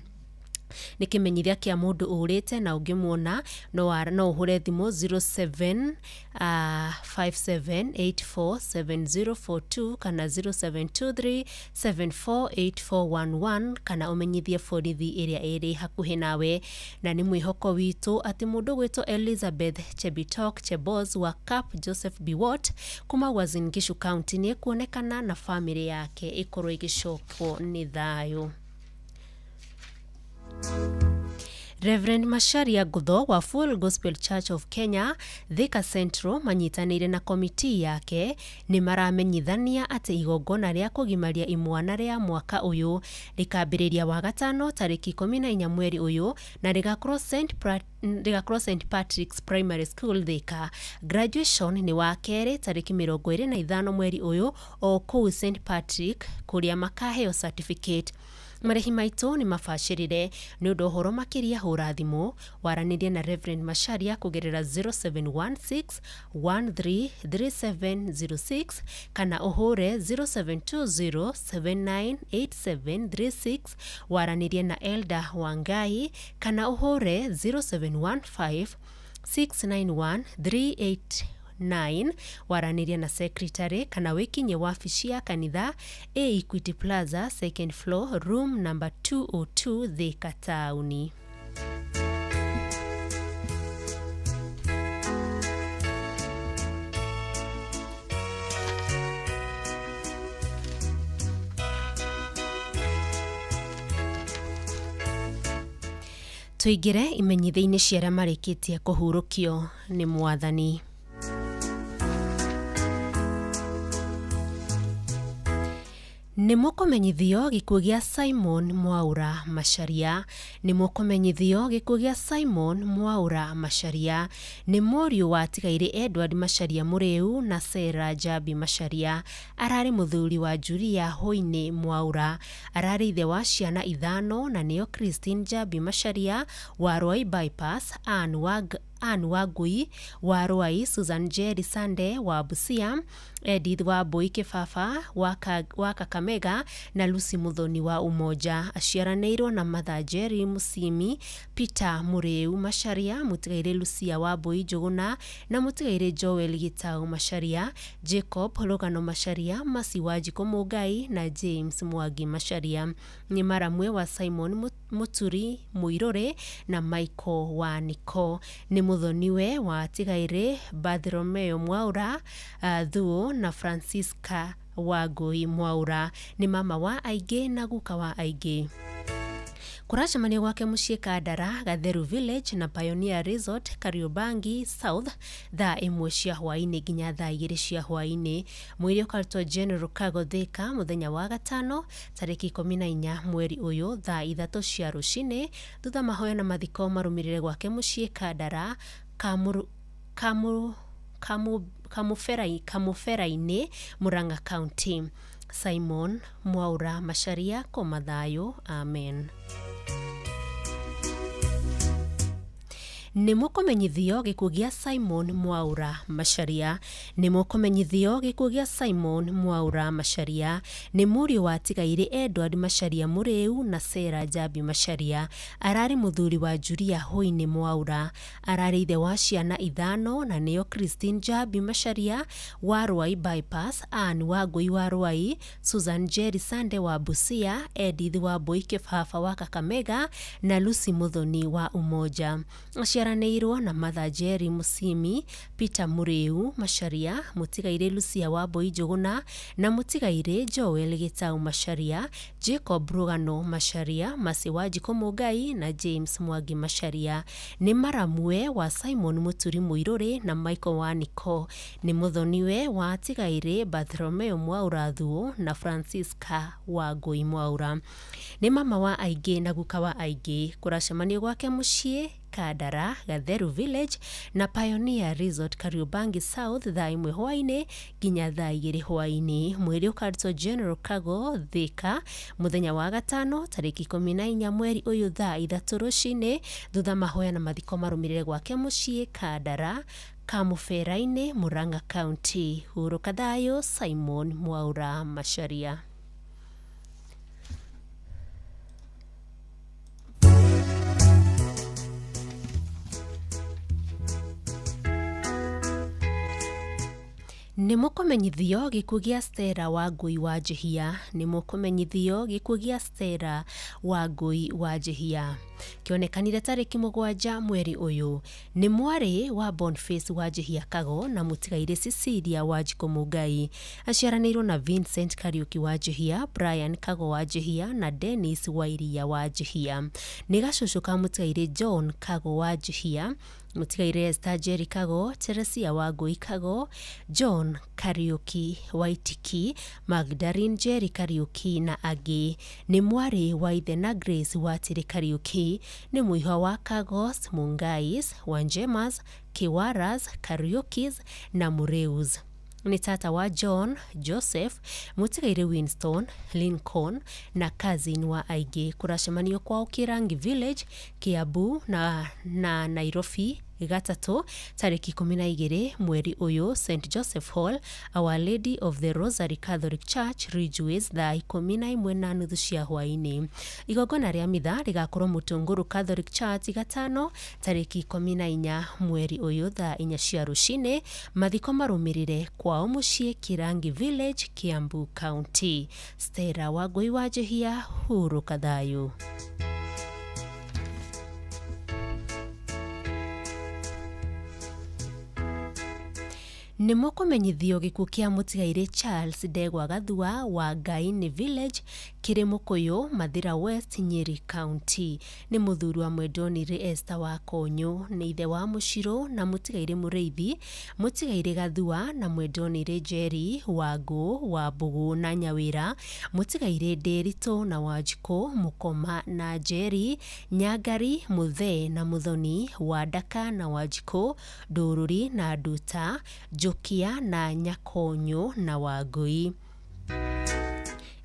Nĩ kĩmenyithia kĩa mũndũ ũrĩte na ũngĩmuona no ũhũre thimũ 0757847042 kana 0723748411 kana ũmenyithie borithi ĩrĩa ĩrĩ hakuhĩ nawe. Na nĩ mwĩhoko witũ atĩ mũndũ gwĩtwo Elizabeth Chebitok Chebos wa Cap Joseph Biwott kuma Uasin Gishu County nĩ ekuonekana na bamĩrĩ yake ĩkorwo ĩgĩcokwo nĩ thayũ. Reverend Macharia Ngutho wa Full Gospel Church of Kenya Thika Central manyitanĩire na komiti yake nĩ maramenyithania atĩ igongona rĩa kũgimaria imwana rĩa mwaka ũyũ rĩkambĩrĩria wagatano tarĩki 14 mweri ũyũ na rĩgakorwo St Patrick's Primary School Thika. Graduation nĩ wa kerĩ tarĩki 25 mweri ũyũ o kũu St Patrick kũrĩa makaheo certificate. Marĩhi maitũ nĩ mabacĩrĩre. Nĩ ũndũ ũhoro makĩria hũra thimũ waranĩrie na Reverend Macharia kũgerera 0716133706 kana ũhũre 0720798736 waranĩrie na Elder Wangai kana ũhũre 0715691389 waranĩrie na secretary kana wĩkinye wabici ya kanitha A Equity Plaza second floor room number 202 Thika taũni. Tũingĩre imenyithia-inĩ cia arĩa marĩkĩtie kũhurũkio nĩ Mwathani. Nĩ mũkũmenyithio gĩkuũ gĩa Simon Mwaura Macharia. Nĩ mũkũmenyithio gĩkuũ gĩa Simon Mwaura Macharia nĩ mũriũ wa tigairĩ Edward Macharia Mũrĩu na Sarah Njambi Macharia. Ararĩ mũthuri wa Julia Hoini Mwaura. Ararĩ ithe wa ciana 5 na nĩo Christine Njambi Macharia wa Ruai Bypass, Ann Wangui wa Ruai, Susan Jerry Sande wa Busia, Edith Wambui Kibaba wa Kakamega na Lucy Muthoni wa Umoja. Aciaranĩirwo na Martha Njeri Musimi, Peter Muriu Macharia, Mũtigairĩ Lucia Wambui Njũgũna na Mũtigairĩ Joel Gitau Macharia, Jacob Rũgano Macharia, Mercy Wanjikũ Mũngai na James Mwangi Macharia. Nĩ maramwe wa Simon Mũturi Mũirũrĩ na Michael Waniko. Nĩ mũthoniwe wa Tigairĩ Bartholomeo Mwaura Thuo na Francisca Wangui Mwaura. Nĩ mama wa aingĩ na guka wa aingĩ. Kũracemanio gwake mũciĩ Kandara, Gatheru Village na Pioneer Resort, Kariobangi South thaa 1 cia hwaĩ-inĩ nginya thaa 2 cia hwaĩ-inĩ. Mwĩrĩ ũkarutwo General Cargo Thika mũthenya wa gatano tarĩki 14 mweri ũyũ thaa 3 cia rũcinĩ, thutha mahoya na mathiko marũmĩrĩre gwake mũciĩ Kandara Kamũbera-inĩ, Murang'a County. Simon Mwaura Macharia, koma thayũ, amen. Nĩ mũkũmenyithio gĩkuũ gĩa Simon Mwaura Macharia. Nĩ mũkũmenyithio gĩkuũ gĩa Simon Mwaura Macharia. Nĩ mũriũ wa tigairĩ Edward Macharia Mũrĩu na Sarah Njambi Macharia. Ararĩ mũthuri wa Julia Hũinĩ Mwaura. Ararĩ ithe wa ciana 5 na nĩo Christine Njambi Macharia wa Ruai Bypass, Ann Wangui wa Ruai, Susan Njeri Sande wa Busia, Edith Wambui Kibaba wa Kakamega na Lucy Muthoni wa Umoja. Aciaranĩirwo na Martha Njeri Musimi, Peter Muriu Macharia, Mũtigairĩ Lucia Wambui Njũgũna na Mũtigairĩ Joel Gitau Macharia, Jacob Rũgano Macharia, Mercy Wanjikũ Mũngai na James Mwangi Macharia. Nĩ maramwe wa Simon Mũturi Mũirũrĩ na Michael Waniko. Nĩ mũthoniwe wa Tigairĩ Bartholomeo Mwaura Thuo na Francisca Wangui Mwaura. Nĩ mama wa aingĩ na guka wa aingĩ. Kũracemanio gwake mũciĩ Kandara, Gatheru Village na Pioneer Resort, Kariobangi South thaa 1 hwaĩ-inĩ nginya thaa 2 hwaĩ-inĩ. Mwĩrĩ ũkarutwo General Cargo Thika mũthenya wa gatano tarĩki 14 mweri ũyũ thaa 3 rũcinĩ, thutha mahoya na mathiko marũmĩrĩre gwake mũciĩ Kandara, Kamũbera-inĩ, Murang'a County. Hurũka thayũ, Simon Mwaura Macharia. Nĩ mũkũmenyithio gĩkuũ gĩa Stella Wangui wa Njihia. Nĩ mũkũmenyithio gĩkuũ gĩa Stella Wangui wa Njihia. Kĩonekanire tarĩki 7 mweri ũyũ. Nĩ mwarĩ wa Boniface wa Njihia Kago na mũtigairĩ Cecilia Wanjikũ Mũngai. Aciaranĩirwo na Vincent Kariuki wa Njihia, Brian Kago wa Njihia na Dennis Wairia wa Njihia. Nĩ gacũcũ ka mũtigairĩ John Kago wa Njihia, mũtigairĩ Esther Njeri Kago, Teresia Wangui Kago, John Kariuki Waitiki, Magdalene Njeri Kariuki na angĩ. Nĩ mwarĩ wa ithe na Grace Watĩrĩ Kariuki. Nĩ mũihwa wa Kagos, Mungais, Wanjemas, Kiwaras, Kariukis na Mureus. Nĩ tata wa John, Joseph, mũtigairĩ Winston, Lincoln na cousin wa aingĩ. Kũracemanio kwao Kĩrangi Village, Kiambu na Nairobi gatatũ tarĩki 12 mweri ũyũ, St Joseph Hall, Our Lady of the Rosary Catholic Church, Ridgeways, thaa 11:30 cia hwaĩ-inĩ. Igongona rĩa mitha rĩgakorwo Mũtũngũrũ Catholic Church gatano tarĩki 14 mweri ũyũ thaa 4 cia rũcinĩ. Mathiko marũmĩrĩre kwao mũciĩ Kĩrangi Village, Kiambu County. Stella Wangui wa Njihia, hurũka thayũ. Nĩ mũkũmenyithio gĩkuũ kĩa mũtigairĩ Charles Ndegwa Gathua wa Ngaini Village, kĩrĩ Mũkũyũ, Mathira West, Nyeri County. Nĩ mũthuri wa Mwendonire Esther wa Konyũ. Nĩ ithe wa Mũcirũ na mũtigairĩ Mũrĩithi, mũtigairĩ Gathua na Mwendonire Njeri wa Ngũ wa Mbũgũ na Nyawĩra, mũtigairĩ Ndĩritũ na Wanjikũ, Mũkoma na Njeri, Nyangari, Mũthee na Mũthoni, Wandaka na Wanjikũ, Ndũrũri na Nduta, Njokia na Nyakonyũ na Wangui.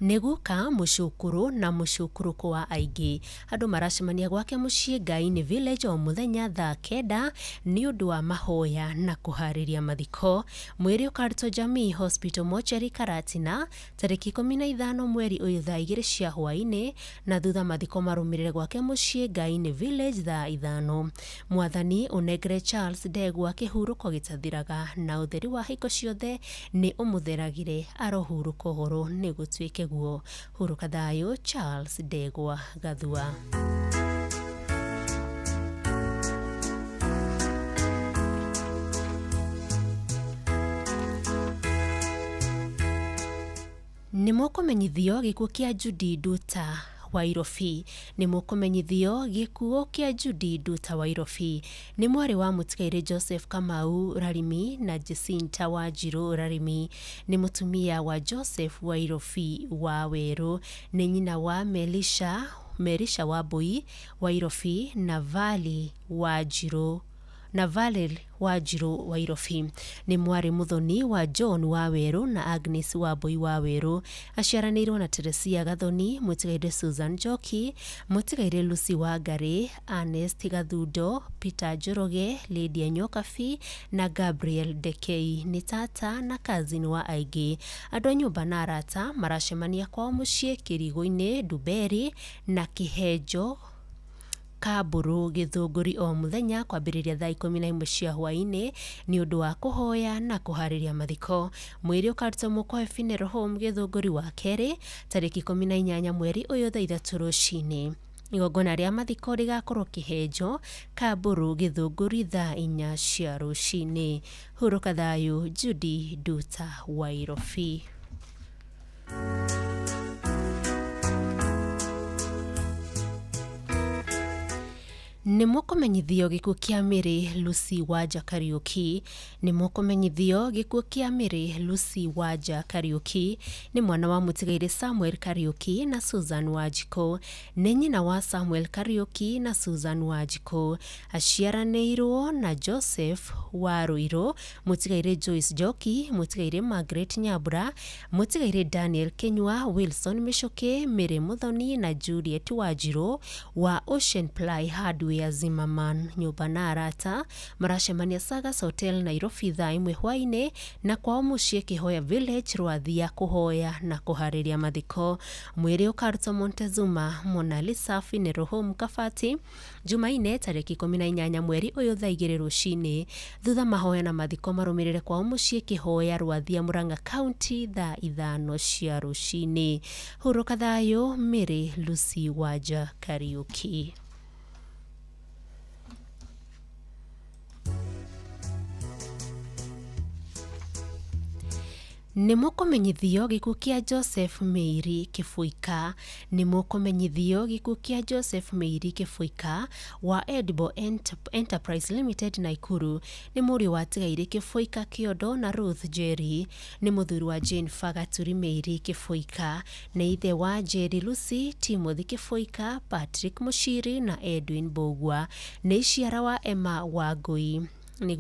Nĩ guka mũcũkũrũ na mũcũkũrũkũ wa aingĩ. Andũ maracemania gwake mũciĩ Ngaini Village o mũthenya thaa 9 nĩ ũndũ wa mahoya na kũharĩria mathiko. Mwĩrĩ ũkarutwo Jamii Hospital Mortuary Karatina tarĩki 15 mweri ũyũ thaa 2 cia hwaĩ-inĩ, na thutha mathiko marũmĩrĩre gwake mũciĩ Ngaini Village thaa 5. Mwathani ũnengere Charles Ndegwa kĩhurũko gĩtathiraga na ũtheri wa hingo ciothe nĩ ũmũtheragĩre, arohurũka ũhoro nĩ gũtuĩke guo. Hurũka thayũ Charles Ndegwa Gathua. Nĩ mũkũmenyithio gĩkuũ kĩa Judy Nduta Wairobi. Nĩ mũkũmenyithio gĩkuũ kĩa Judy Nduta Wairobi. Nĩ mwarĩ wa mũtigairĩ Joseph Kamau Rarimi na Jacinta Wanjirũ Rarimi. Nĩ mũtumia wa Joseph Wairobi wa Werũ. Nĩ nyina wa Melisha Wambui Wairobi na Vali Wanjirũ na Valel Wanjirũ Wairobi. Nĩ mwarĩ mũthoni wa John Wawerũ na Agnes Wambui Wawerũ. Aciaranĩirwo na Teresia Gathoni, mũtigairĩ Susan Njoki, mũtigairĩ Lucy Wangari, Ernest Gathundo, Peter Njoroge, Lydia Nyokabi na Gabriel Ndekei. Nĩ tata na cousin wa aingĩ. Andũ a nyũmba na arata maracemania kwao mũciĩ Kĩrigũ-inĩ, Nduberi na Kĩhenjo Kamburu Gĩthũngũri o mũthenya kwambĩrĩria thaa 11 cia hwaĩ-inĩ nĩ ũndũ wa kũhoya na kũharĩria mathiko. Mwĩrĩ ũkarutwo Mũkoe Funeral Home Gĩthũngũri wa kerĩ tarĩki 18 mweri ũyũ thaa 3 rũcinĩ. Igongona rĩa mathiko rĩgakorwo Kĩhenjo Kamburu Gĩthũngũri thaa 4 cia rũcinĩ. Hurũka thayũ Judy Nduta Wairobi. Nĩ mũkũmenyithio gĩkuũ kĩa Mary Lucy Wanja Kariũki. Nĩ mũkũmenyithio gĩkuũ kĩa Mary Lucy Wanja Kariũki. Nĩ mwana wa mũtigairĩ Samuel Kariũki na Susan Wanjikũ. Nĩ nyina wa Samuel Kariũki na Susan Wanjikũ. Aciaranĩirwo na Joseph Waruirũ, mũtigairĩ Joyce Njoki, mũtigairĩ Margaret Nyambura, mũtigairĩ Daniel Kinyua, Wilson Michuki, Mary Muthoni na Juliet Wanjirũ wa Ocean Ply Hardware Zimmerman. Nyũmba na arata maracemania Sagas Hotel Nairobi thaa 1 hwaĩ-inĩ na kwao mũciĩ Kĩhoya Village Rwathia kũhoya na kũharĩria mathiko. Mwĩrĩ ũkarutwo Montezuma Mona Lisa Funeral Home Kabati Jumaine tarĩki 18 mweri ũyũ thaa 2 rũcinĩ. Thutha mahoya na mathiko marũmĩrĩre kwao mũciĩ Kĩhoya Rwathia Murang'a County thaa 5 cia rũcinĩ. Hurũka thayũ Mary Lucy Wanja Kariũki. Nĩ mũkũmenyithio gĩkuũ kĩa Joseph Meiri Kĩbũika. Nĩ mũkũmenyithio gĩkuũ kĩa Joseph Meiri Kĩbũika wa Edible Enterprise Limited Naikuru. Nĩ mũriũ wa tigairĩ Kĩbũika Kĩondo na Ruth Njeri. Nĩ mũthuri wa Jane Fagaturi Meiri Kĩbũika. Nĩ ithe wa Njeri Lucy, Timothy Kĩbũika, Patrick Mũciri na Edwin Mbũgua. Nĩ iciara wa Emma Wangũi. Nĩ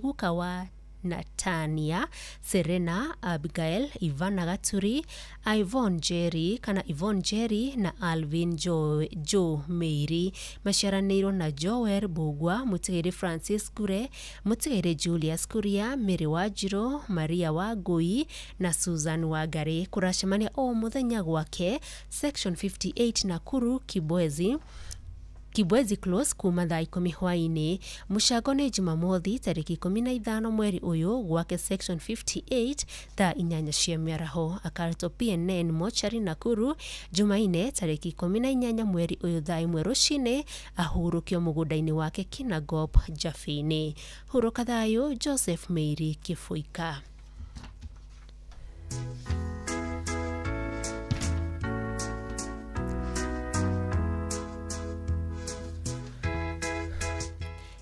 guka wa Natania, Serena, Abigail, Ivana Gaturi, Yvonne Njeri kana Yvonne Njeri na Alvin Joe Meiri. Maciaranĩirwo na Joel Mbũgua, mũtigairĩ Francis Kure, mũtigairĩ Julius Kuria, Mary Wanjirũ, Maria Wangũi na Susan Wangari. Kũracemania o mũthenya gwake Section 58 Nakuru Kibwezi Close kuma thaa 10 hwaĩ-inĩ. Mũcango nĩ Jumamothi tarĩki 15 mweri ũyũ gwake Section 58 thaa 8 cia mĩaraho. Akarutwo PNN Mortuary Nakuru Jumaine tarĩki 18 mweri ũyũ thaa 1 rũcinĩ. Ahurũkio mũgũnda-inĩ wake Kinangop Jaffe-inĩ. Hurũka thayũ Joseph Meiri Kĩbũika.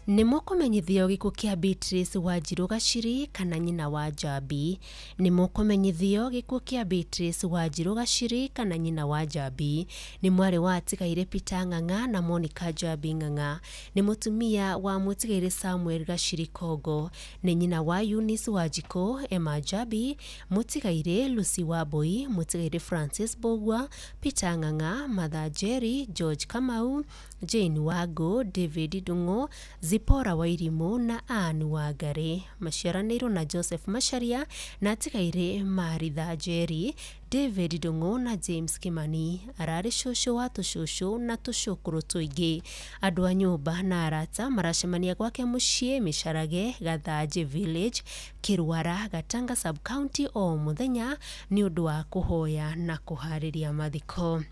Nĩ mũkũmenyithio gĩkuũ kĩa Beatrice Wanjiru Gachiri kana nyina wa Njambi. Nĩ mũkũmenyithio gĩkuũ kĩa Beatrice Wanjiru Gachiri kana nyina wa Njambi. Nĩ mwarĩ wa atigaire Peter Ng'ang'a na Monica Njambi Ng'ang'a. Nĩ mũtumia wa mũtigaire Samuel Gachiri Kongo. Nĩ nyina wa Eunice Wanjikũ, Emma Njambi, mũtigaire Lucy Wambui, mũtigaire Francis Mbugua, Peter Ng'ang'a, Martha Njeri, George Kamau, Jane Wangũ, David Ndung'u, Zipporah Wairimu na Ann Wangari. Maciaranĩirwo na Joseph Macharia na atigaire Maritha Njeri, David Ndung'u na James Kimani. Ararĩ cũcũ wa tũcũcũ na tũcũkũrũ tũingĩ. Andũ a nyũmba na arata maracemania gwake mũciĩ Mĩcarage, Gathanjĩ Village, Kĩrwara, Gatanga Sub-County o mũthenya nĩ ũndũ wa kũhoya na kũharĩria mathiko.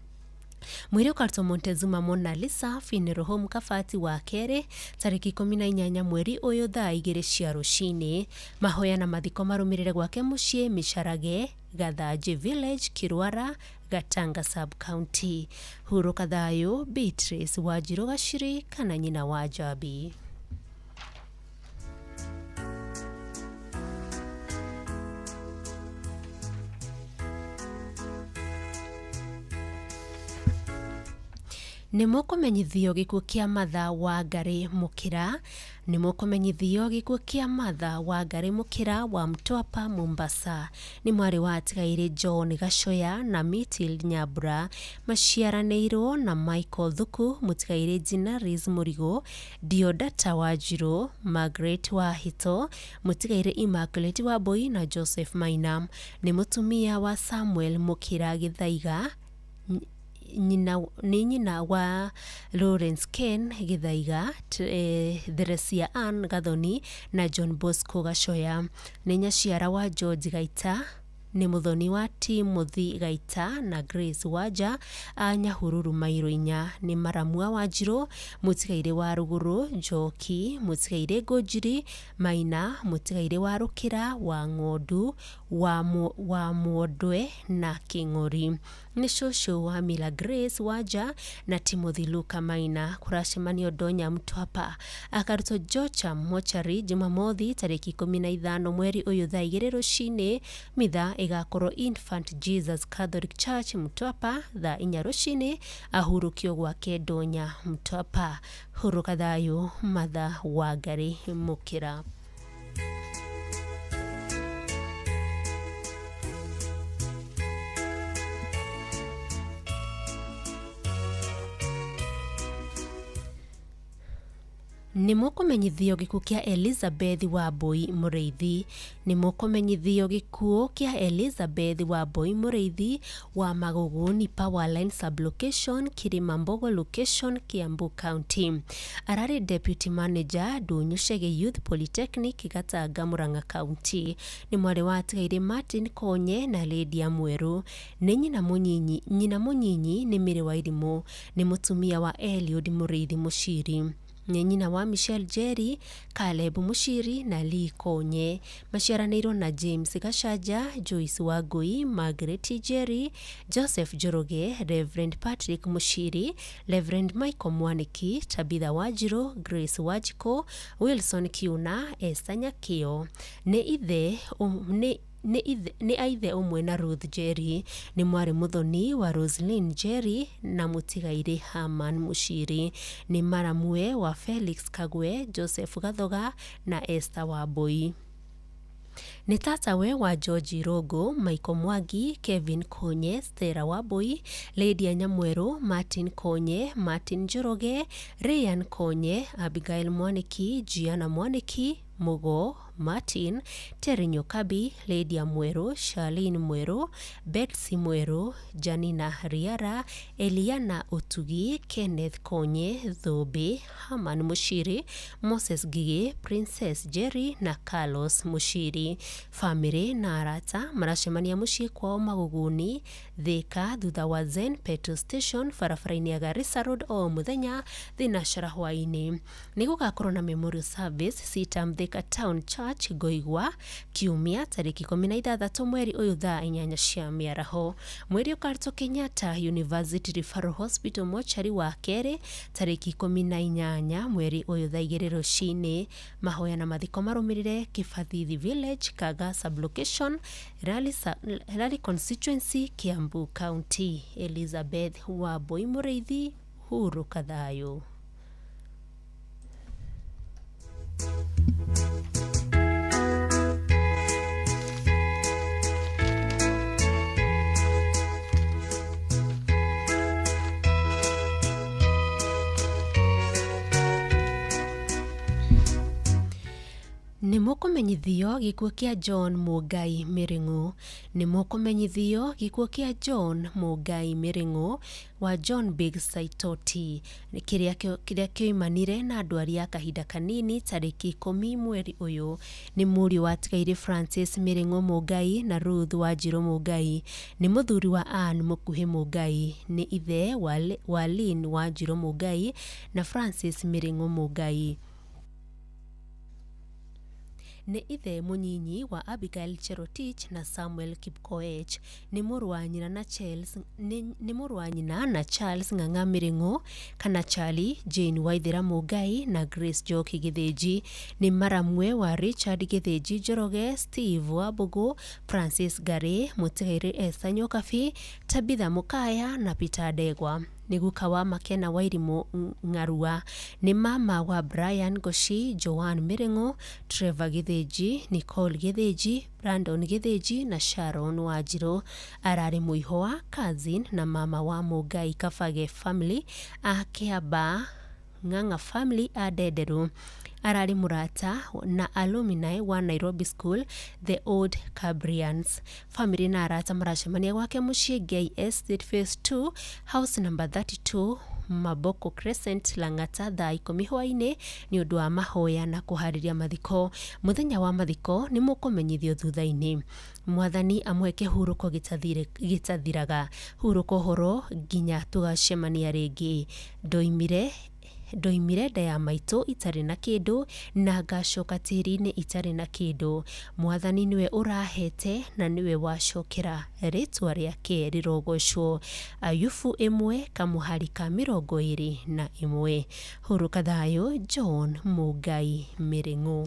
Mwĩrĩ ũkarutwo Montezuma Mona Lisa Funeral Home Kabati wa kerĩ tarĩki 18 mweri ũyũ thaa 2 cia rũcinĩ. Mahoya na mathiko marũmĩrĩre gwake mũciĩ Mĩcarage, Gathanjĩ Village, Kĩrwara, Gatanga Sub-County. Hurũka thayũ Beatrice Wanjiru Gachiri kana nyina wa Njambi. Nĩ mũkũmenyithio gĩkuũ kĩa Martha Wangari Mũkĩra. Nĩ mũkũmenyithio gĩkuũ kĩa Martha Wangari Mũkĩra wa Mtwapa, Mombasa. Nĩ mwarĩ wa atigaire John Gachoya na Matilde Nyambura. Maciaranĩirwo na Michael Thuku, mũtigaire Ginaris Mũrigo, Diodata Wanjiru, Margaret Wahito, mũtigaire Immaculate Wambui na Joseph Maina. Nĩ mũtumia wa Samuel Mũkĩra Gĩthaiga, nĩ nyina wa Lawrence Ken Gĩthaiga, Theresia Ann Gathoni na John Bosco Gachoya. Nĩ nyaciara wa George Gaita, nĩ mũthoni wa Timothy Gaita na Grace Wanja a Nyahururu Mairo 4. Nĩ maramua Wanjiru, mũtigaire wa Rũgũrũ, Njoki, mũtigaire Ngũnjiri, Maina, mũtigaire wa Rũkĩra, wa Ng'ondu, wa Mwondwe na Kĩng'ori. Nĩ cũcũ wa Mila Grace Wanja na Timothy Luka Maina. Kũracemanio Ndonya Mtwapa. Akarutwo Jocha Mochari Jumamothi tarĩki 15 mweri ũyũ thaa 2 rũcinĩ. Mitha ĩgakorwo Infant Jesus Catholic Church Mtwapa thaa 4 rũcinĩ. Ahurũkio gwake Ndonya Mtwapa. Hurũka thayũ Martha Wangari Mũkĩra. Nĩ mũkũmenyithio gĩkuũ kĩa Elizabeth Wambui Mũrĩithi. Nĩ mũkũmenyithio gĩkuũ kĩa Elizabeth Wambui Mũrĩithi wa Magũgũni Powerline Sublocation, Kilimambogo Location, Kiambu County. Ararĩ Deputy Manager Ndũnyũ Chege Youth Polytechnic, Gatanga, Murang'a County. Nĩ mwarĩ wa atigaire Martin Konye na Lydia Mwerũ. Nĩ nyina mũnyinyi nĩ Mary Wairimũ. Nĩ mũtumia wa Eliud Mũrĩithi Mũciri. Nĩ nyina wa Michelle Jerry, Caleb Mushiri na Lee Konye. Maciaranĩirwo na James Gachanja, Joyce Wangui, Margaret Jerry, Joseph Njoroge, Reverend Patrick Mushiri, Reverend Michael Mwaniki, Tabitha Wanjiru, Grace Wanjikũ, Wilson Kiuna, Esther Nyakĩo. Nĩ aithe ũmwe na Ruth Njeri. Nĩ mwarĩ mũthoni wa Roselyn Njeri na mũtigairĩ Herman Mushiri. Nĩ maramue wa Felix Kagwe, Joseph Gathoga na Esther Wambui. Nĩ tatawe wa George Irũngũ, Michael Mwangi, Kevin Konye, Stella Wambui, Lydia Nyamwerũ, Martin Konye, Martin Njoroge, Ryan Konye, Abigail Mwaniki, Gianna Mwaniki, Mugo, Martin, Terry Nyokabi, Lydia Mwerũ, Charlene Mwerũ, Betsy Mwerũ, Janina Riara, Eliana Otugi, Kenneth Konye, Thũmbĩ, Herman Mushiri, Moses Ngigĩ, Princess Jerry na Carlos Mushiri. Famĩlĩ na arata maracemania mũciĩ kwao Magũgũni, Thika, thutha wa Zen Petrol Station barabara-inĩ ya Garissa Road o mũthenya thinashara hwaĩ-inĩ. Nĩ gũgakorwo na memorial service CITAM Thika Town Church Church Ngoigwa kiumia tarĩki 16 mweri ũyũ thaa 8 cia mĩaraho. Mwĩrĩ ũkarutwo Kenyatta University Referral Hospital mochari wa kerĩ tarĩki 18 mweri ũyũ thaa 2 rũcinĩ. Mahoya na mathiko marũmĩrĩre Kĩbathithi Village, Kaga Sublocation, Lari Constituency, Kiambu County. Elizabeth Wambui Mũrĩithi, hurũka thayũ. Nĩ mũkũmenyithio gĩkuũ kĩa John Mũngai Mĩrĩng'ũ. Nĩ mũkũmenyithio gĩkuũ kĩa John Mũngai Mĩrĩng'ũ wa John Big Saitoti kĩrĩa kĩoimanire na ndwari ya kahinda kanini tarĩki 10 mweri ũyũ. Nĩ mũriũ wa tigairĩ Francis Mĩrĩng'ũ Mũngai na Ruth Wanjirũ Mũngai. Nĩ mũthuri wa Ann Mũkuhĩ Mũngai. Nĩ ithe wa Lynn Wanjirũ Mũngai na Francis Mĩrĩng'ũ Mũngai. Nĩ ithe mũnyinyi wa Abigail Cherotich na Samuel Kipkoech. Nĩ mũrũ wa nyina na Charles Ng'ang'a Mĩrĩng'ũ kana Charlie, Jane Waithera Mũngai na Grace Njoki Gĩthĩnji. Nĩ maramwe wa Richard Gĩthĩnji Njoroge, Steve Wambũgũ, Francis Ngari, Mũtigairĩ Esther Nyokabi, Tabitha Mũkaya na Peter Ndegwa. Nĩ guka wa Makena Wairimũ Ng'arua. Nĩ mama wa Brian Goshi, Joan Mĩrĩng'ũ, Trevor Gĩthĩnji, Nicole Gĩthĩnji, Brandon Gĩthĩnji na Sharon Wanjirũ. Ararĩ mũihwa, cousin na mama wa Mũngai Kabage family a Kĩamba Ng'ang'a family a Ndenderũ. Ararĩ mũrata na alumni wa Nairobi School, the Old Cabrians. Family na arata maracemania gwake mũciĩ KS State Phase 2, house number 32, Maboko Crescent, Lang'ata thaa 10 hwaĩ-inĩ nĩ ũndũ wa mahoya na kũharĩria mathiko. Mũthenya wa mathiko nĩ mũkũmenyithio thutha-inĩ. Mwathani amũhe kĩhurũko gĩtathiraga. Hurũka ũhoro nginya tũgacemania rĩngĩ. Ndoimire nda ya maitũ itarĩ na kĩndũ na ngacoka tĩri-inĩ itarĩ na kĩndũ. Mwathani nĩwe ũrahete na nĩwe wacokera, rĩtwa rĩake rĩrogocwo. Ayubu 1:21. Hurũka thayũ, John Mũngai Mĩrĩng'ũ.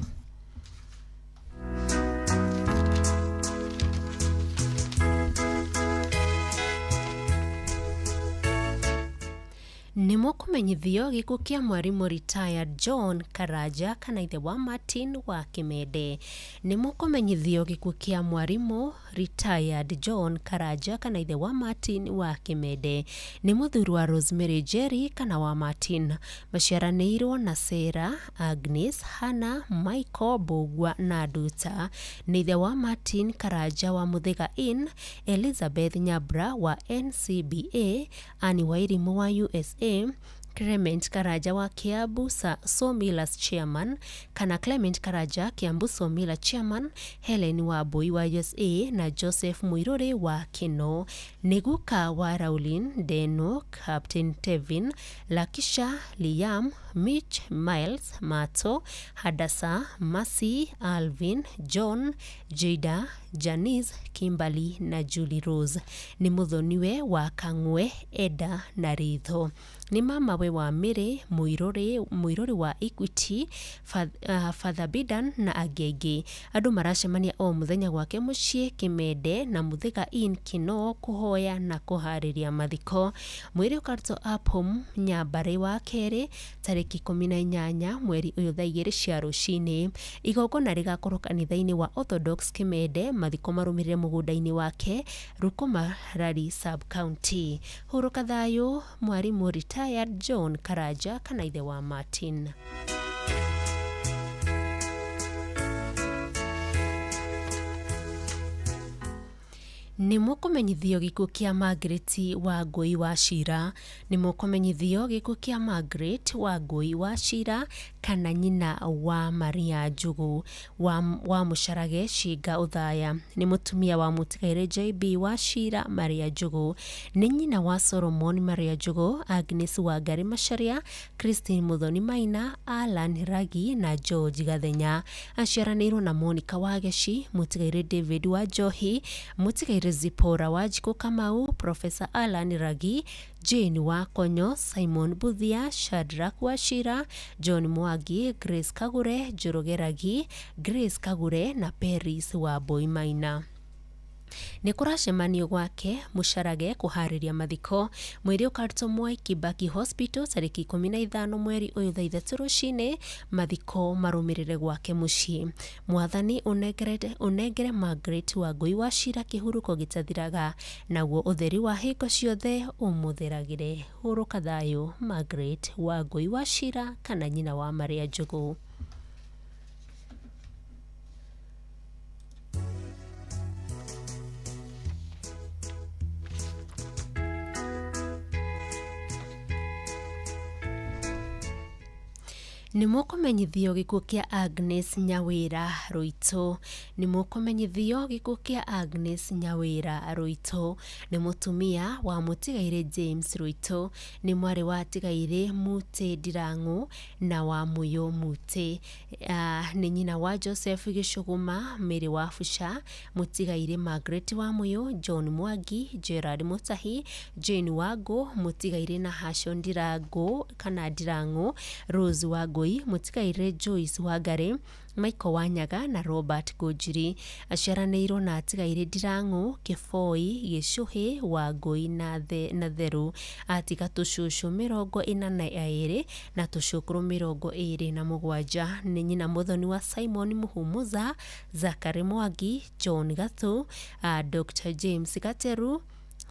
Nĩ mũkũmenyithio gĩkuũ kĩa mwarimũ retired John Karanja kana ithe wa Martin wa Kĩmende. Nĩ mũkũmenyithio gĩkuũ kĩa mwarimũ retired John Karanja kana ithe wa Martin wa Kĩmende. Nĩ mũthuri wa Rosemary Jerry kana wa Martin. Maciaranĩirwo na Sarah, Agnes, Hannah, Michael, Mbũgua na Nduta. Nĩ ithe wa Martin Karanja wa Mũthĩga Inn, Elizabeth Nyabra wa NCBA, Anne Wairimũ wa USA, Clement Karanja wa Kiambu Sawmillers Chairman kana Clement Karanja Kiambu Sawmiller Chairman, Helen Wambui wa USA na Joseph Muiruri wa Kino. Nĩ guka wa Raulin Deno, Captain Tevin, Lakisha, Liam, Mitch, Miles, Mato, Hadasa, Mercy, Alvin, John, Jada, Janice, Kimberly na Julie Rose. Nĩ mũthoniwe wa Kang'we, Eda na Ritho. Nĩ mamawe wa Mary Muiruri wa Equity, Father Bidan na angĩ aingĩ. Andũ maracemania o mũthenya gwake mũciĩ Kĩmende na Mũthĩga Inn Kinoo kũhoya na kũharĩria mathiko. Mwĩrĩ ũkarutwo Apom Nyambarĩ wa kerĩ tarĩki 18 mweri ũyũ thaa 2 cia rũcinĩ. Igongona rĩgakorwo kanitha-inĩ wa Orthodox Kĩmende, mathiko marũmĩrĩre mũgũnda-inĩ wake Rukoma Rari Sub County. Hurũka thayũ, mwarimũ retired John Karanja kana ithe wa Martin. Nĩ mũkũmenyithio gĩkuũ kĩa Margaret Wangui Wachira. Nĩ mũkũmenyithio gĩkuũ kĩa Margaret Wangui Wachira kana nyina wa Maria Njugu wa Mũcarage Cinga Ũthaya. Nĩ mũtumia wa mũtigairĩ JB Wachira Maria Njugu. Nĩ nyina wa Solomon Maria Njugu, Agnes Wangari Macharia, Christine Muthoni Maina, Alan Ragi na George Gathenya. Aciaranĩirwo na Monica Wageci, mũtigairĩ David wa Njohi, mũtigairĩ Zipporah Wanjikũ Kamau, Professor Alan Ragi, Jane Wakonyo, Simon Buthia, Shadrack Wachira, John Mwangi, Grace Kagure, Njoroge Ragi, Grace Kagure na Peris Wambui Maina. Nĩ kũracemanio gwake Mũcarage kũharĩria mathiko. Mwĩrĩ ũkarutwo Mwai Kibaki Hospital tarĩki 15 mweri ũyũ thaa 3 rũcinĩ. Mathiko marũmĩrĩre gwake mũciĩ. Mwathani ũnengere Margaret Wangui Wachira kĩhurũko gĩtathiraga, naguo ũtheri wa hingo ciothe ũmũtheragĩre. Hurũka thayũ Margaret Wangui Wachira kana nyina wa Maria Njugu. Nĩ mũkũmenyithio gĩkuũ kĩa Agnes Nyawĩra Rũitũ. Nĩ mũkũmenyithio gĩkuũ kĩa Agnes Nyawĩra Rũitũ. Nĩ mũtumia wa mũtigairĩ James Rũitũ. Nĩ mwarĩ wa tigairĩ Mũtĩ Ndirang'ũ na wa Mũyũ Mũtĩ. Nĩ nyina wa Joseph Gĩcũgũma, Mary wa Buca, mũtigairĩ Margaret wa Mũyũ, John Mwangi, Gerard Mũtahi, Jane Wangũ, mũtigairĩ Nahashon Ndirangũ kana Ndirang'ũ, Rose Wangũ, mũtigairĩ Joyce Wangari, Michael Wanyaga na Robert Ngũnjiri. Aciaranĩirwo na atigairĩ Ndirang'ũ, Kĩboi, Gĩcũhĩ, Wangũi na Theru. Atiga tũcũcũ 42 na tũcũkũrũ 27. Nĩ nyina mũthoni wa Simon Muhumuza, Zachary Mwangi, John Gathu, Dr James Gateru,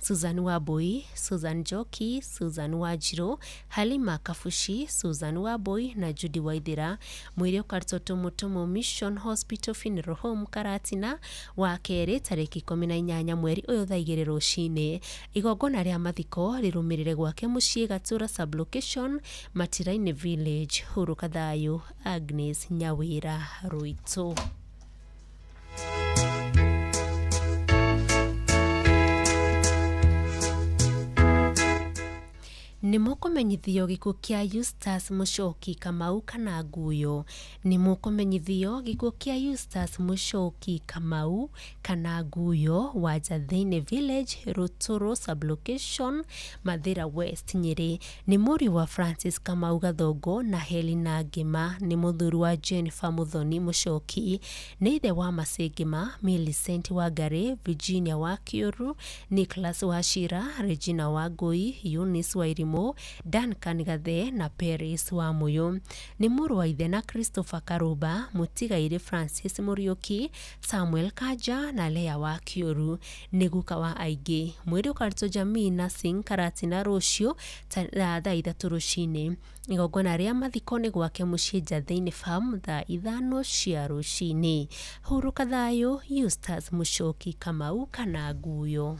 Susan Wambui, Susan Njoki, Susan Wanjirũ, Halima Kabuci, Susan Wambui na Judy Waithera. Mwĩrĩ ũkarutwo Tumutumu Mission Hospital Funeral Home Karatina wa kerĩ tarĩki 18 mweri ũyũ thaa 2 rũcinĩ. Igongona rĩa mathiko rĩrũmĩrĩre gwake mũciĩ Gatura Sublocation, Matiraini Village. Hurũka thayũ Agnes Nyawĩra Rũitũ. Nĩ mũkũmenyithio gĩkuũ kĩa Eustace Mũchoki Kamau kana Nguyo. Nĩ mũkũmenyithio gĩkuũ kĩa Eustace Mũchoki Kamau kana Nguyo wa Njathĩinĩ Village, Rũtũrũ Sublocation, Mathĩra West, Nyĩrĩ. Nĩ mũriũ wa Francis Kamau Gathongo na Helena Ngĩma. Nĩ mũthuri wa Jennifer Muthoni Mũchoki. Nĩ ithe wa Mercy Ngĩma, Millicent Wangari, Virginia Wakiũru, Nicholas Wachira, Regina Wangui, Eunice Wairimu, Duncan Gathe na Peris wa Mũyũ. Nĩ mũrũ wa ithe na Christopher Karũmba, mũtigairĩ Francis Mũriũki, Samuel Kanja na Lea Wakiũru. Nĩ guka wa aingĩ. Mwĩrĩ ũkarutwo Jamii Nursing Karatina rũciũ thaa 3 rũcinĩ. Igongona rĩa mathiko nĩ gwake mũciĩ Njathĩinĩ Farm thaa 5 cia rũcinĩ. Hurũka thayũ Eustace Mũchoki Kamau kana Nguyo.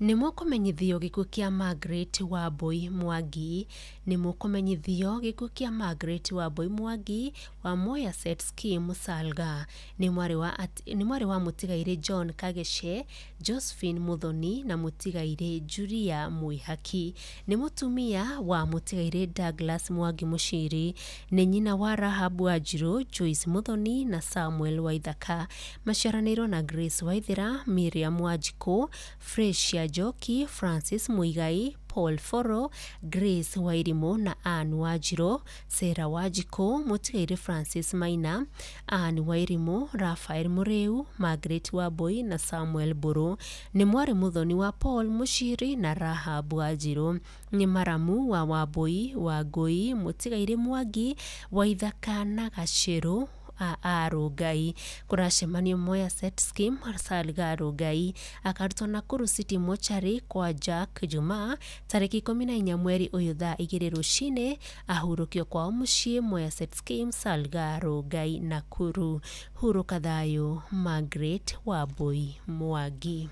Nĩ mũkũmenyithio gĩkuũ kĩa Margaret Wambui Mwangi. Nĩ mũkũmenyithio gĩkuũ kĩa Margaret Wambui Mwangi wa Moya Set Scheme Salga. Nĩ mwarĩ wa mũtigairĩ John Kagece, Josephine Muthoni na mũtigairĩ Julia Mwihaki. Nĩ mũtumia wa mũtigairĩ Douglas Mwangi Mũciri. Nĩ nyina wa Rahab Wanjirũ, Joyce Muthoni na Samuel Waithaka. Maciaranĩirwo na Grace Waithera, Miriam Wanjikũ, Fresia Njoki, Francis Muigai, Paul Foro, Grace Wairimu na Ann Wanjirũ, Sarah Wanjikũ, mũtigairĩ Francis Maina, Ann Wairimu, Raphael Mũrĩu, Margaret Wambui na Samuel Mbũrũ. Nĩ mwarĩ mũthoni wa Paul Mũciri na Rahab Wanjirũ. Nĩ maramu wa Wambui, Wangui, mũtigairĩ Mwangi, Waithaka na Gacĩrũ a Rongai. Kũracemanio Mwea Set Scheme Salga Rongai. Akarutwo Nakuru City Mochari kwa Jack Juma tarĩki 14 mweri ũyũ thaa 2 rũcinĩ. Ahurũkio kwao mũciĩ Mwea Set Scheme Salga Rongai Nakuru. Hurũka thayũ Margaret Wambui Mwangi.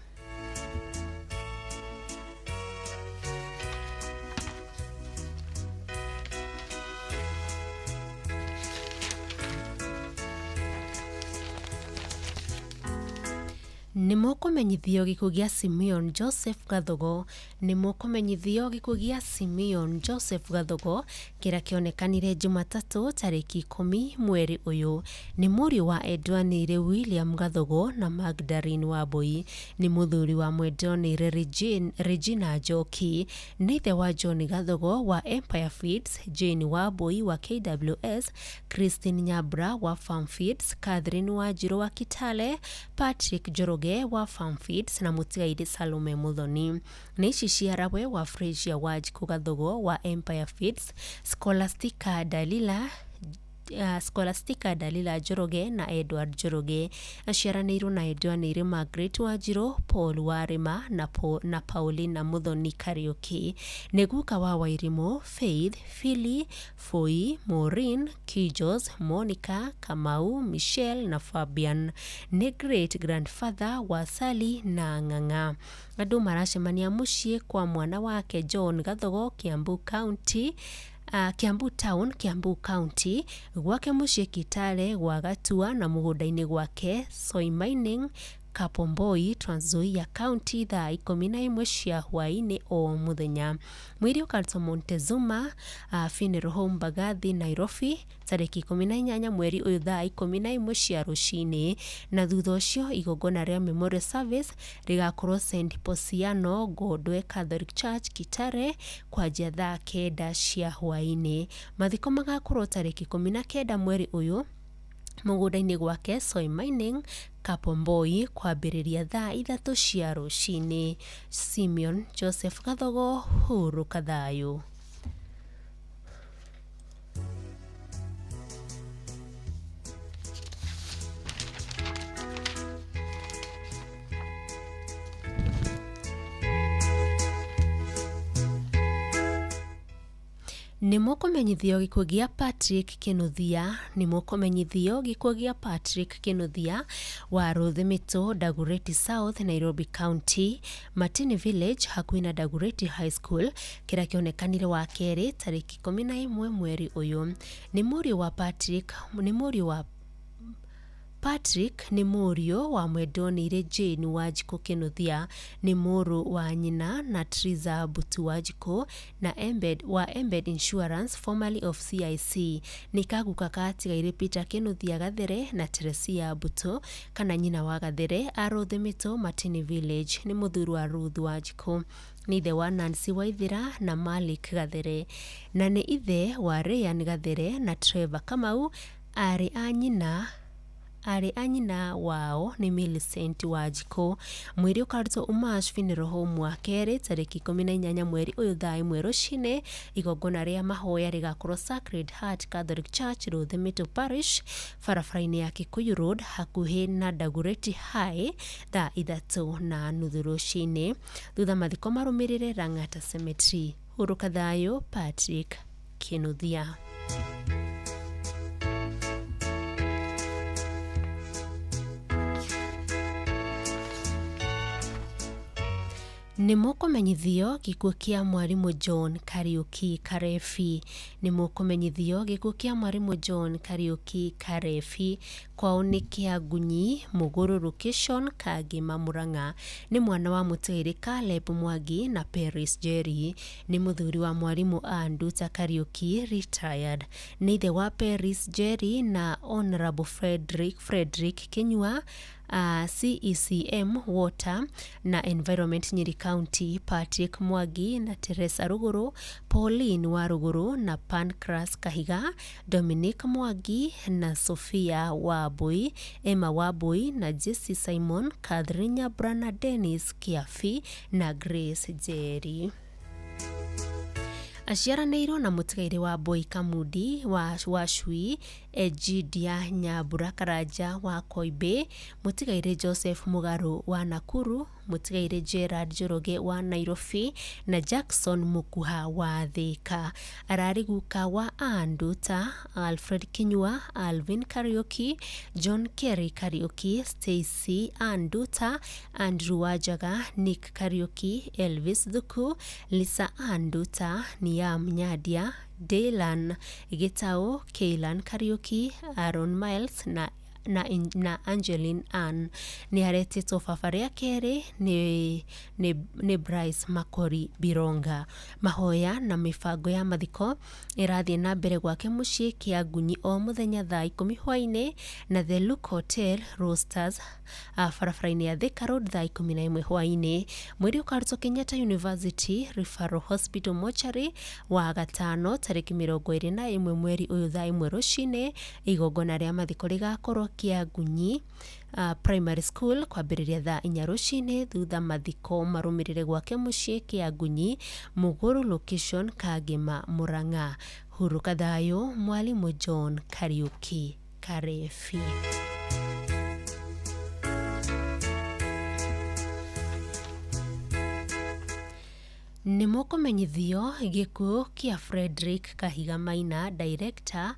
Nĩ mũkũmenyithio gĩkuũ gĩa Simeon Joseph Gathogo. Nĩ mũkũmenyithio gĩkuũ gĩa Simeon Joseph Gathogo kĩrĩa kĩonekanire Jumatatũ tarĩki 10 mweri ũyũ. Nĩ mũriũ wa Edwanĩire William Gathogo na Magdalene Wambui. Nĩ mũthuri wa Mwendwanĩire Regina Njoki. Nĩ ithe wa John Gathogo wa Empire Feeds, Jane Wambui wa KWS, Christine Nyabra wa Farm Feeds, Catherine Wanjiru wa Kitale, Patrick Njoroge wa Farm Feeds na mũtigairĩ Salome Muthoni. Nĩ ici ciarawe wa Frasia Wanjikũ Gathogo wa Empire Feeds, Scholastica Dalila Njoroge na Edward Njoroge. Aciaranĩirwo na Edwanĩire Margaret Wanjiru, Paul Warĩma na Paulina Muthoni Kariuki. Nĩ guka wa Wairimũ, Faith, Philly, Foi, Maureen, Kijos, Monica, Kamau, Michelle na Fabian. Nĩ great grandfather wa Sally na Ng'ang'a. Andũ maracemania mũciĩ kwa mwana wake John Gathogo, Kiambu County, Kiambu Town, Kiambu County, gwake mũciĩ Kitale gwa Gatua na mũgũnda-inĩ gwake Soy Mining Kapomboi, Trans Nzoia County thaa 11 cia hwaĩ-inĩ o mũthenya. Mwĩrĩ ũkarutwo Montezuma Funeral Home Mbagathi, Nairobi tarĩki 18 mweri ũyũ thaa 11 cia rũcinĩ, na thutha ũcio igongona rĩa memorial service rĩgakorwo St Posiano Gondwe Catholic Church Kitale kwanjia thaa 9 cia hwaĩ-inĩ. Mathiko magakorwo tarĩki 19 mweri ũyũ mũgũnda-inĩ gwake Soy Mining Kapomboi kwambĩrĩria thaa 3 cia rũcinĩ. Simeon Joseph Gathogo, hurũka thayũ. Nĩ mũkũmenyithio gĩkuũ gĩa Patrick Kĩnuthia. Nĩ mũkũmenyithio gĩkuũ gĩa Patrick Kĩnuthia wa Rũthĩmĩtũ, Dagoretti South, Nairobi County, Martini Village hakuhĩ na Dagoretti High School kĩrĩa kĩonekanire wa kerĩ tarĩki 11 mweri ũyũ. Nĩ mũriũ wa Patrick Patrick nĩ mũriũ wa Mwendwanĩire Jane Wanjikũ Kĩnuthia. Nĩ mũrũ wa nyina na Triza Mbutu Wanjikũ na wa Embed Insurance formerly of CIC. Nĩ kaguka gatigaire Peter Kĩnuthia Gathere na Teresia Mbutu kana nyina wa Gathere a Rũthĩmĩtũ Martini Village. Nĩ mũthuri wa Ruth Wanjikũ. Nĩ ithe wa Nancy Waithera na Malik Gathere na nĩ ithe wa Ryan Gathere na Trevor Kamau. Arĩ a nyina wao nĩ Millicent Wanjikũ. Mwĩrĩ ũkarutwo Umash Funeral Home wa kerĩ tarĩki 18 mweri ũyũ thaa 1 rũcinĩ. Igongona rĩa mahoya rĩgakorwo Sacred Heart Catholic Church Rũthĩmĩtũ Parish barabara-inĩ ya Kikuyu Road hakuhĩ na Dagoretti High thaa 3:30 rũcinĩ. Thutha mathiko marũmĩrĩre Lang'ata Cemetery. Hurũka thayũ Patrick Kĩnuthia. Nĩ mũkũmenyithio gĩkuũ kĩa mwarimũ John Kariuki Karebi. Nĩ mũkũmenyithio gĩkuũ kĩa mwarimũ John Kariuki Karebi. Kwao nĩ Kĩangunyi Mũgũrũ Location Kangema Murang'a. Nĩ mwana wa mũtigairĩ Caleb Mwangi na Paris Jerry. Nĩ mũthuri wa mwarimũ Anduta Kariuki retired. Nĩ ithe wa Paris Jerry na Honorable Frederick Kinyua, CECM Water na Environment Nyeri County, Patrick Mwangi na Teresa Ruguru, Pauline wa Ruguru na Pancras Kahiga, Dominic Mwangi na Sophia Wambui, Emma Wambui na Jesse Simon, Catherine Nyabra na Dennis Kiafi na Grace Jerry. Aciaranĩirwo na mũtigairĩ wa Boy Kamudi wa Wacui, Egidia Nyambura Karanja wa Koimbĩ, mũtigairĩ Joseph Mũgarũ wa Nakuru, mũtigairĩ Gerard Njoroge wa Nairobi na Jackson Mukuha wa Thika. Ararĩ guka wa andũ ta Alfred Kinyua, Alvin Kariuki, John Kerry Kariuki, Stacy Anduta, Andrew Wanjaga, Nick Kariuki, Elvis Thuku, Lisa Anduta, Niam Nyadia, Dylan Gitau, Keilan Kariuki, Aaron Miles na na Angeline Ann. Nĩ aretĩtwo baba rĩa kerĩ nĩ Bryce Makori Bironga. Mahoya na mĩbango ya mathiko ĩrathiĩ na mbere gwake mũciĩ Kĩangunyi o mũthenya thaa 10 hwaĩ-inĩ na The Look Hotel Roasters barabara-inĩ ya Thika Road thaa 11 hwaĩ-inĩ. Mwĩrĩ ũkarutwo Kenyatta University Referral Hospital Mortuary wa gatano tarĩki 21 mweri ũyũ thaa 1 rũcinĩ. Igongona rĩa mathiko rĩgakorwo Kĩangunyi Primary School kwambĩrĩria thaa 4 rũcinĩ, thutha mathiko marũmĩrĩre gwake mũciĩ Kĩangunyi, Mũgũrũ location Kangema, Murang'a. Hurũka thayũ Mwalimũ John Kariuki Karebi. Nĩ mũkũmenyithio gĩkuũ kĩa Frederick Kahiga Maina, director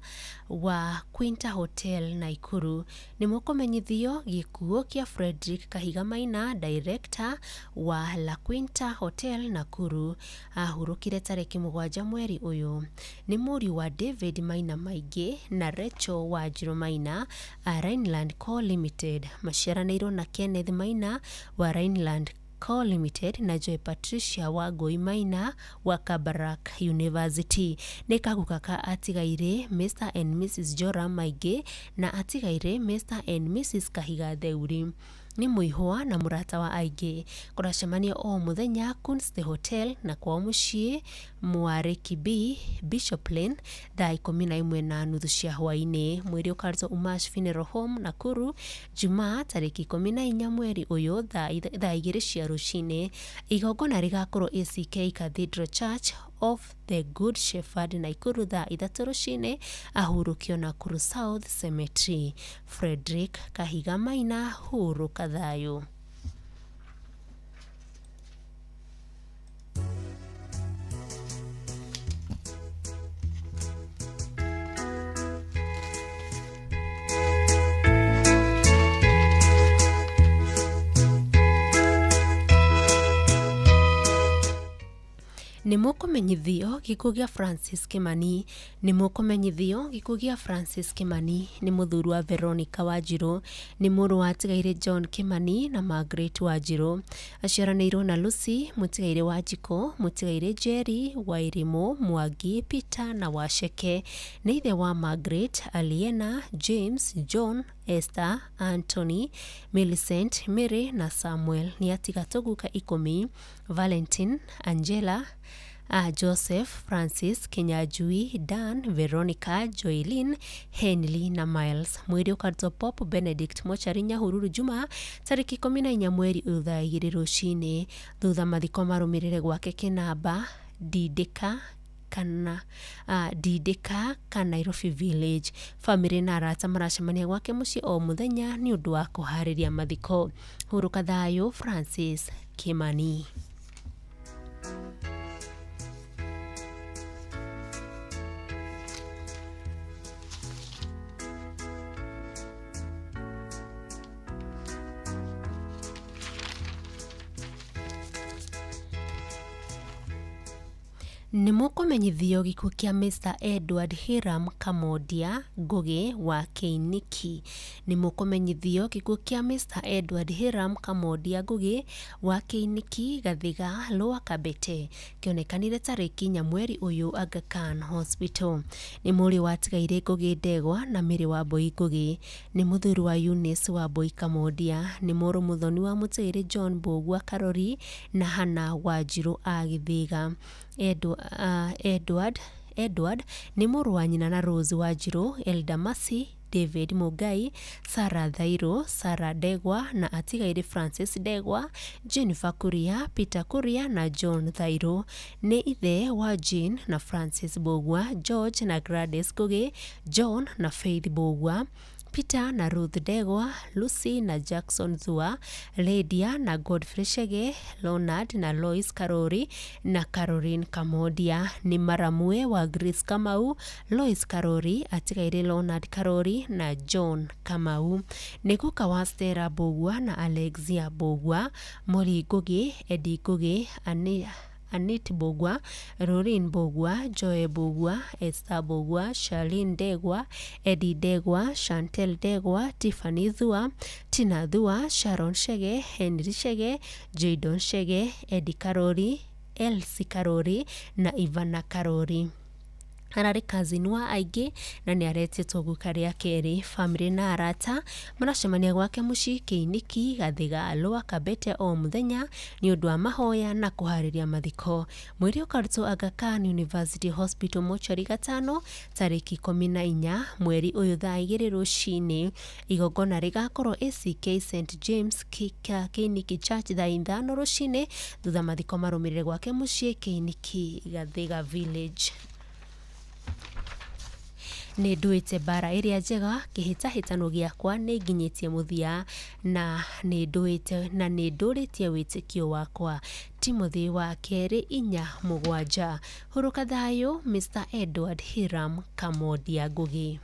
wa Quinta Hotel Naikuru. Nĩ mũkũmenyithio gĩkuũ kĩa Frederick Kahiga Maina, director wa La Quinta Hotel Nakuru. Ahurũkire tarĩki 7 mweri ũyũ. Nĩ mũriũ wa David Maina Maingĩ na Rachel Wanjiru Maina a Rhineland Co Limited. Maciaranĩirwo na Kenneth Maina wa Rhineland Co Limited na Joy Patricia Wangui Maina wa Kabarak University. Nĩ kaguka ka atigairĩ Mr and Mrs Joram Maingĩ na atigairĩ Mr and Mrs Kahiga Theuri. Nĩ mũihwa na mũrata wa aingĩ. Kũracemanio o mũthenya Kunste Hotel na kwao mũciĩ Mwarĩki B Bishop Lane thaa 11:30 cia hwaĩ-inĩ. Mwĩrĩ ũkarutwo Umash Funeral Home Nakuru Jumaa tarĩki 14 mweri ũyũ thaa 2 cia rũcinĩ. Igongona rĩgakorwo ACK Cathedral Church of the Good Shepherd Nakuru thaa 3 rũcinĩ. Ahurũkio Nakuru South Cemetery. Frederick Kahiga Maina, hurũka thayũ. Nĩ mũkũmenyithio gĩkuũ gĩa Francis Kimani. Nĩ mũkũmenyithio gĩkuũ gĩa Francis Kimani nĩ mũthuri wa Veronica Wanjiru, nĩ mũrũ wa atigairĩ John Kimani na Margaret Wanjiru. Aciaranĩirwo na Lucy mũtigairĩ Wanjikũ, mũtigairĩ Jerry Wairimu, Mwangi, Peter na Waceke. Nĩ ithe wa Margaret, Aliena, James, John, Esther, Anthony, Millicent, Mary na Samuel. Nĩ atiga tũguka 10, Valentine, Angela, Joseph, Francis, Kinyanjui, Dan, Veronica, Joylin, Henley na Miles. Mwĩrĩ ũkarutwo Pope Benedict Mochari Nyahururu Juma tarĩki 14 mweri ũyũ thaa 2 rũcinĩ. Thutha mathiko marũmĩrĩre gwake Kĩnamba, Ndindĩka kana Ndindĩka ka Nairobi Village. Famĩlĩ na arata maracemania gwake mũciĩ o mũthenya nĩ ũndũ wa kũharĩria mathiko. Hurũka thayũ Francis Kimani. Nĩ mũkũmenyithio gĩkuũ kĩa Mr Edward Hiram Kamondia Ngugi wa Kĩiniki. Nĩ mũkũmenyithio gĩkuũ kĩa Mr Edward Hiram Kamondia Ngugi wa Kĩiniki, Gathiga, Lower Kabete. Kĩonekanire tarĩki 4 mweri ũyũ Aga Khan Hospital. Nĩ mũriũ wa atigairĩ Ngugi Ndegwa na Mary Wambui Ngugi. Nĩ mũthuri wa Eunice Wambui Kamondia. Nĩ mũrũ mũthoni wa mũtigairĩ John Mbũgua Karori na Hannah Wanjiru a Gĩthĩga. Edward nĩ mũrũ wa nyina na Rose Wanjiru, Elder Mercy David Mũngai, Sarah Thairũ, Sarah Ndegwa na atigairĩ Francis Ndegwa, Jennifer Kuria, Peter Kuria na John Thairũ. Nĩ ithe wa Jean na Francis Mbũgua, George na Gladys Ngugi, John na Faith Mbũgua, Peter na Ruth Ndegwa, Lucy na Jackson Thua, Lydia na Godfrey Chege, Leonard na Lois Karori na Caroline Kamodia. Nĩ maramwe wa Grace Kamau, Lois Karori, atigairĩ Leonard Karori na John Kamau. Nĩ guka wa Stella Mbũgua na Alexia Mbũgua, Mori Ngugi, Eddie Ngugi, Anit Mbũgua, Rorin Mbũgua, Joy Mbũgua, Esther Mbũgua, Charlene Ndegwa, Eddie Ndegwa, Chantel Ndegwa, Tiffany Thua, Tina Thua, Sharon Chege, Henry Chege, Jadon Chege, Eddie Karori, Elsie Karori na Ivana Karori. Ararĩ cousin wa aingĩ na nĩ aretĩtwo guka rĩa kerĩ. Bamĩrĩ na arata maracemania gwake mũciĩ Kĩiniki, Gathiga, Lower Kabete o mũthenya nĩ ũndũ wa mahoya na kũharĩria mathiko. Mwĩrĩ ũkarutwo Aga Khan University Hospital mochari gatano tarĩki 14 mweri ũyũ thaa 2 rũcinĩ. Igongona rĩgakorwo ACK St James Kĩiniki Church thaa 5 rũcinĩ, thutha mathiko marũmĩrĩre gwake mũciĩ Kĩiniki, Gathiga Village. Nĩ nduĩte mbara ĩrĩa njega, kĩhĩtahĩtano gĩakwa nĩ nginyĩtie mũthia, na nĩ ndũĩte na nĩ ndũrĩtie wĩtĩkio wakwa. Timothy wa kerĩ 4:7. Hurũka thayũ Mr Edward Hiram Kamodia Ngugi.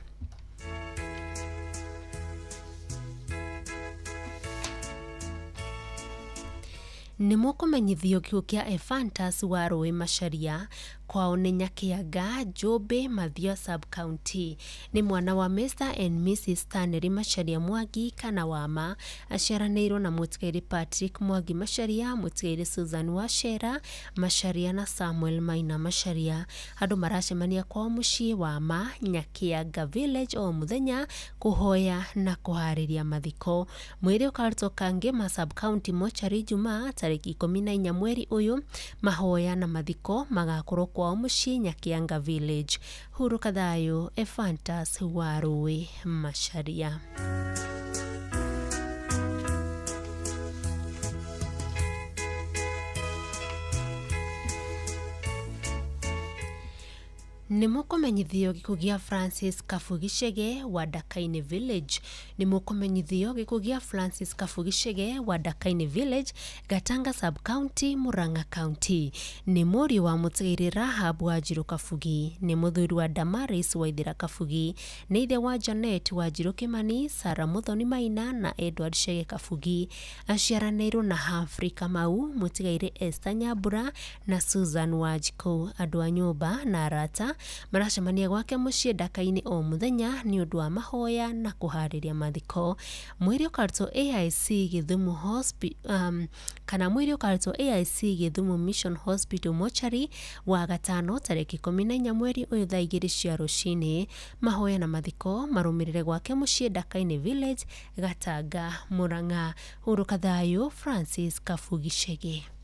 Nĩ mũkũmenyithio gĩkuũ kĩa Ephantus wa Rũĩ Macharia, kwao nĩ Nyakĩanga, Njũmbĩ, Mathioya sub-county. Nĩ mwana wa Mr and Mrs Stanley Macharia Mwangi kana Wama, aciaranĩirwo na mũtigairĩ Patrick Mwangi Macharia, mũtigairĩ Susan Wachera Macharia na Samuel Maina Macharia. Andũ maracemania kwao mũciĩ Wama, Nyakĩanga Village o mũthenya kũhoya na kũharĩria mathiko. Mwĩrĩ ũkarutwo Kangema sub-county mochari Jumaa tarĩki 14 mweri ũyũ. Mahoya na mathiko magakorwo kwao mũciĩ Nyakĩanga Village. Hurũka thayũ Ephantus wa Rũĩ Macharia. Nĩ mũkũmenyithio gĩkuũ gĩa Francis Kabugi Chege wa Ndakaini Village. Nĩ mũkũmenyithio gĩkuũ gĩa Francis Kabugi Chege wa Ndakaini Village, Gatanga sub-county, Murang'a County. Nĩ mũriũ wa mũtigairĩ Rahab Wanjirũ Kabugi, nĩ mũthuri wa Damaris Waithera Kabugi, nĩ ithe wa Janet Wanjirũ Kimani, Sarah Muthoni Maina na Edward Chege Kabugi. Aciaranĩirwo na Humphrey Kamau, mũtigairĩ Esther Nyambura na Susan Wanjikũ. Andũ a nyũmba na arata maracemania gwake mũciĩ Ndakaini o mũthenya nĩ ũndũ wa mahoya na kũharĩria mathiko. Mwĩrĩ ũkarutwo AIC Gĩthumo kana mwĩrĩ ũkarutwo AIC Gĩthumo Mission Hospital mochari wa gatano tarĩki 14 mweri ũyũ thaa 2 cia rũcinĩ. Mahoya na mathiko marũmĩrĩre gwake mũciĩ Ndakaini Village, Gatanga, Murang'a. Hurũka thayũ Francis Kabugi Chege.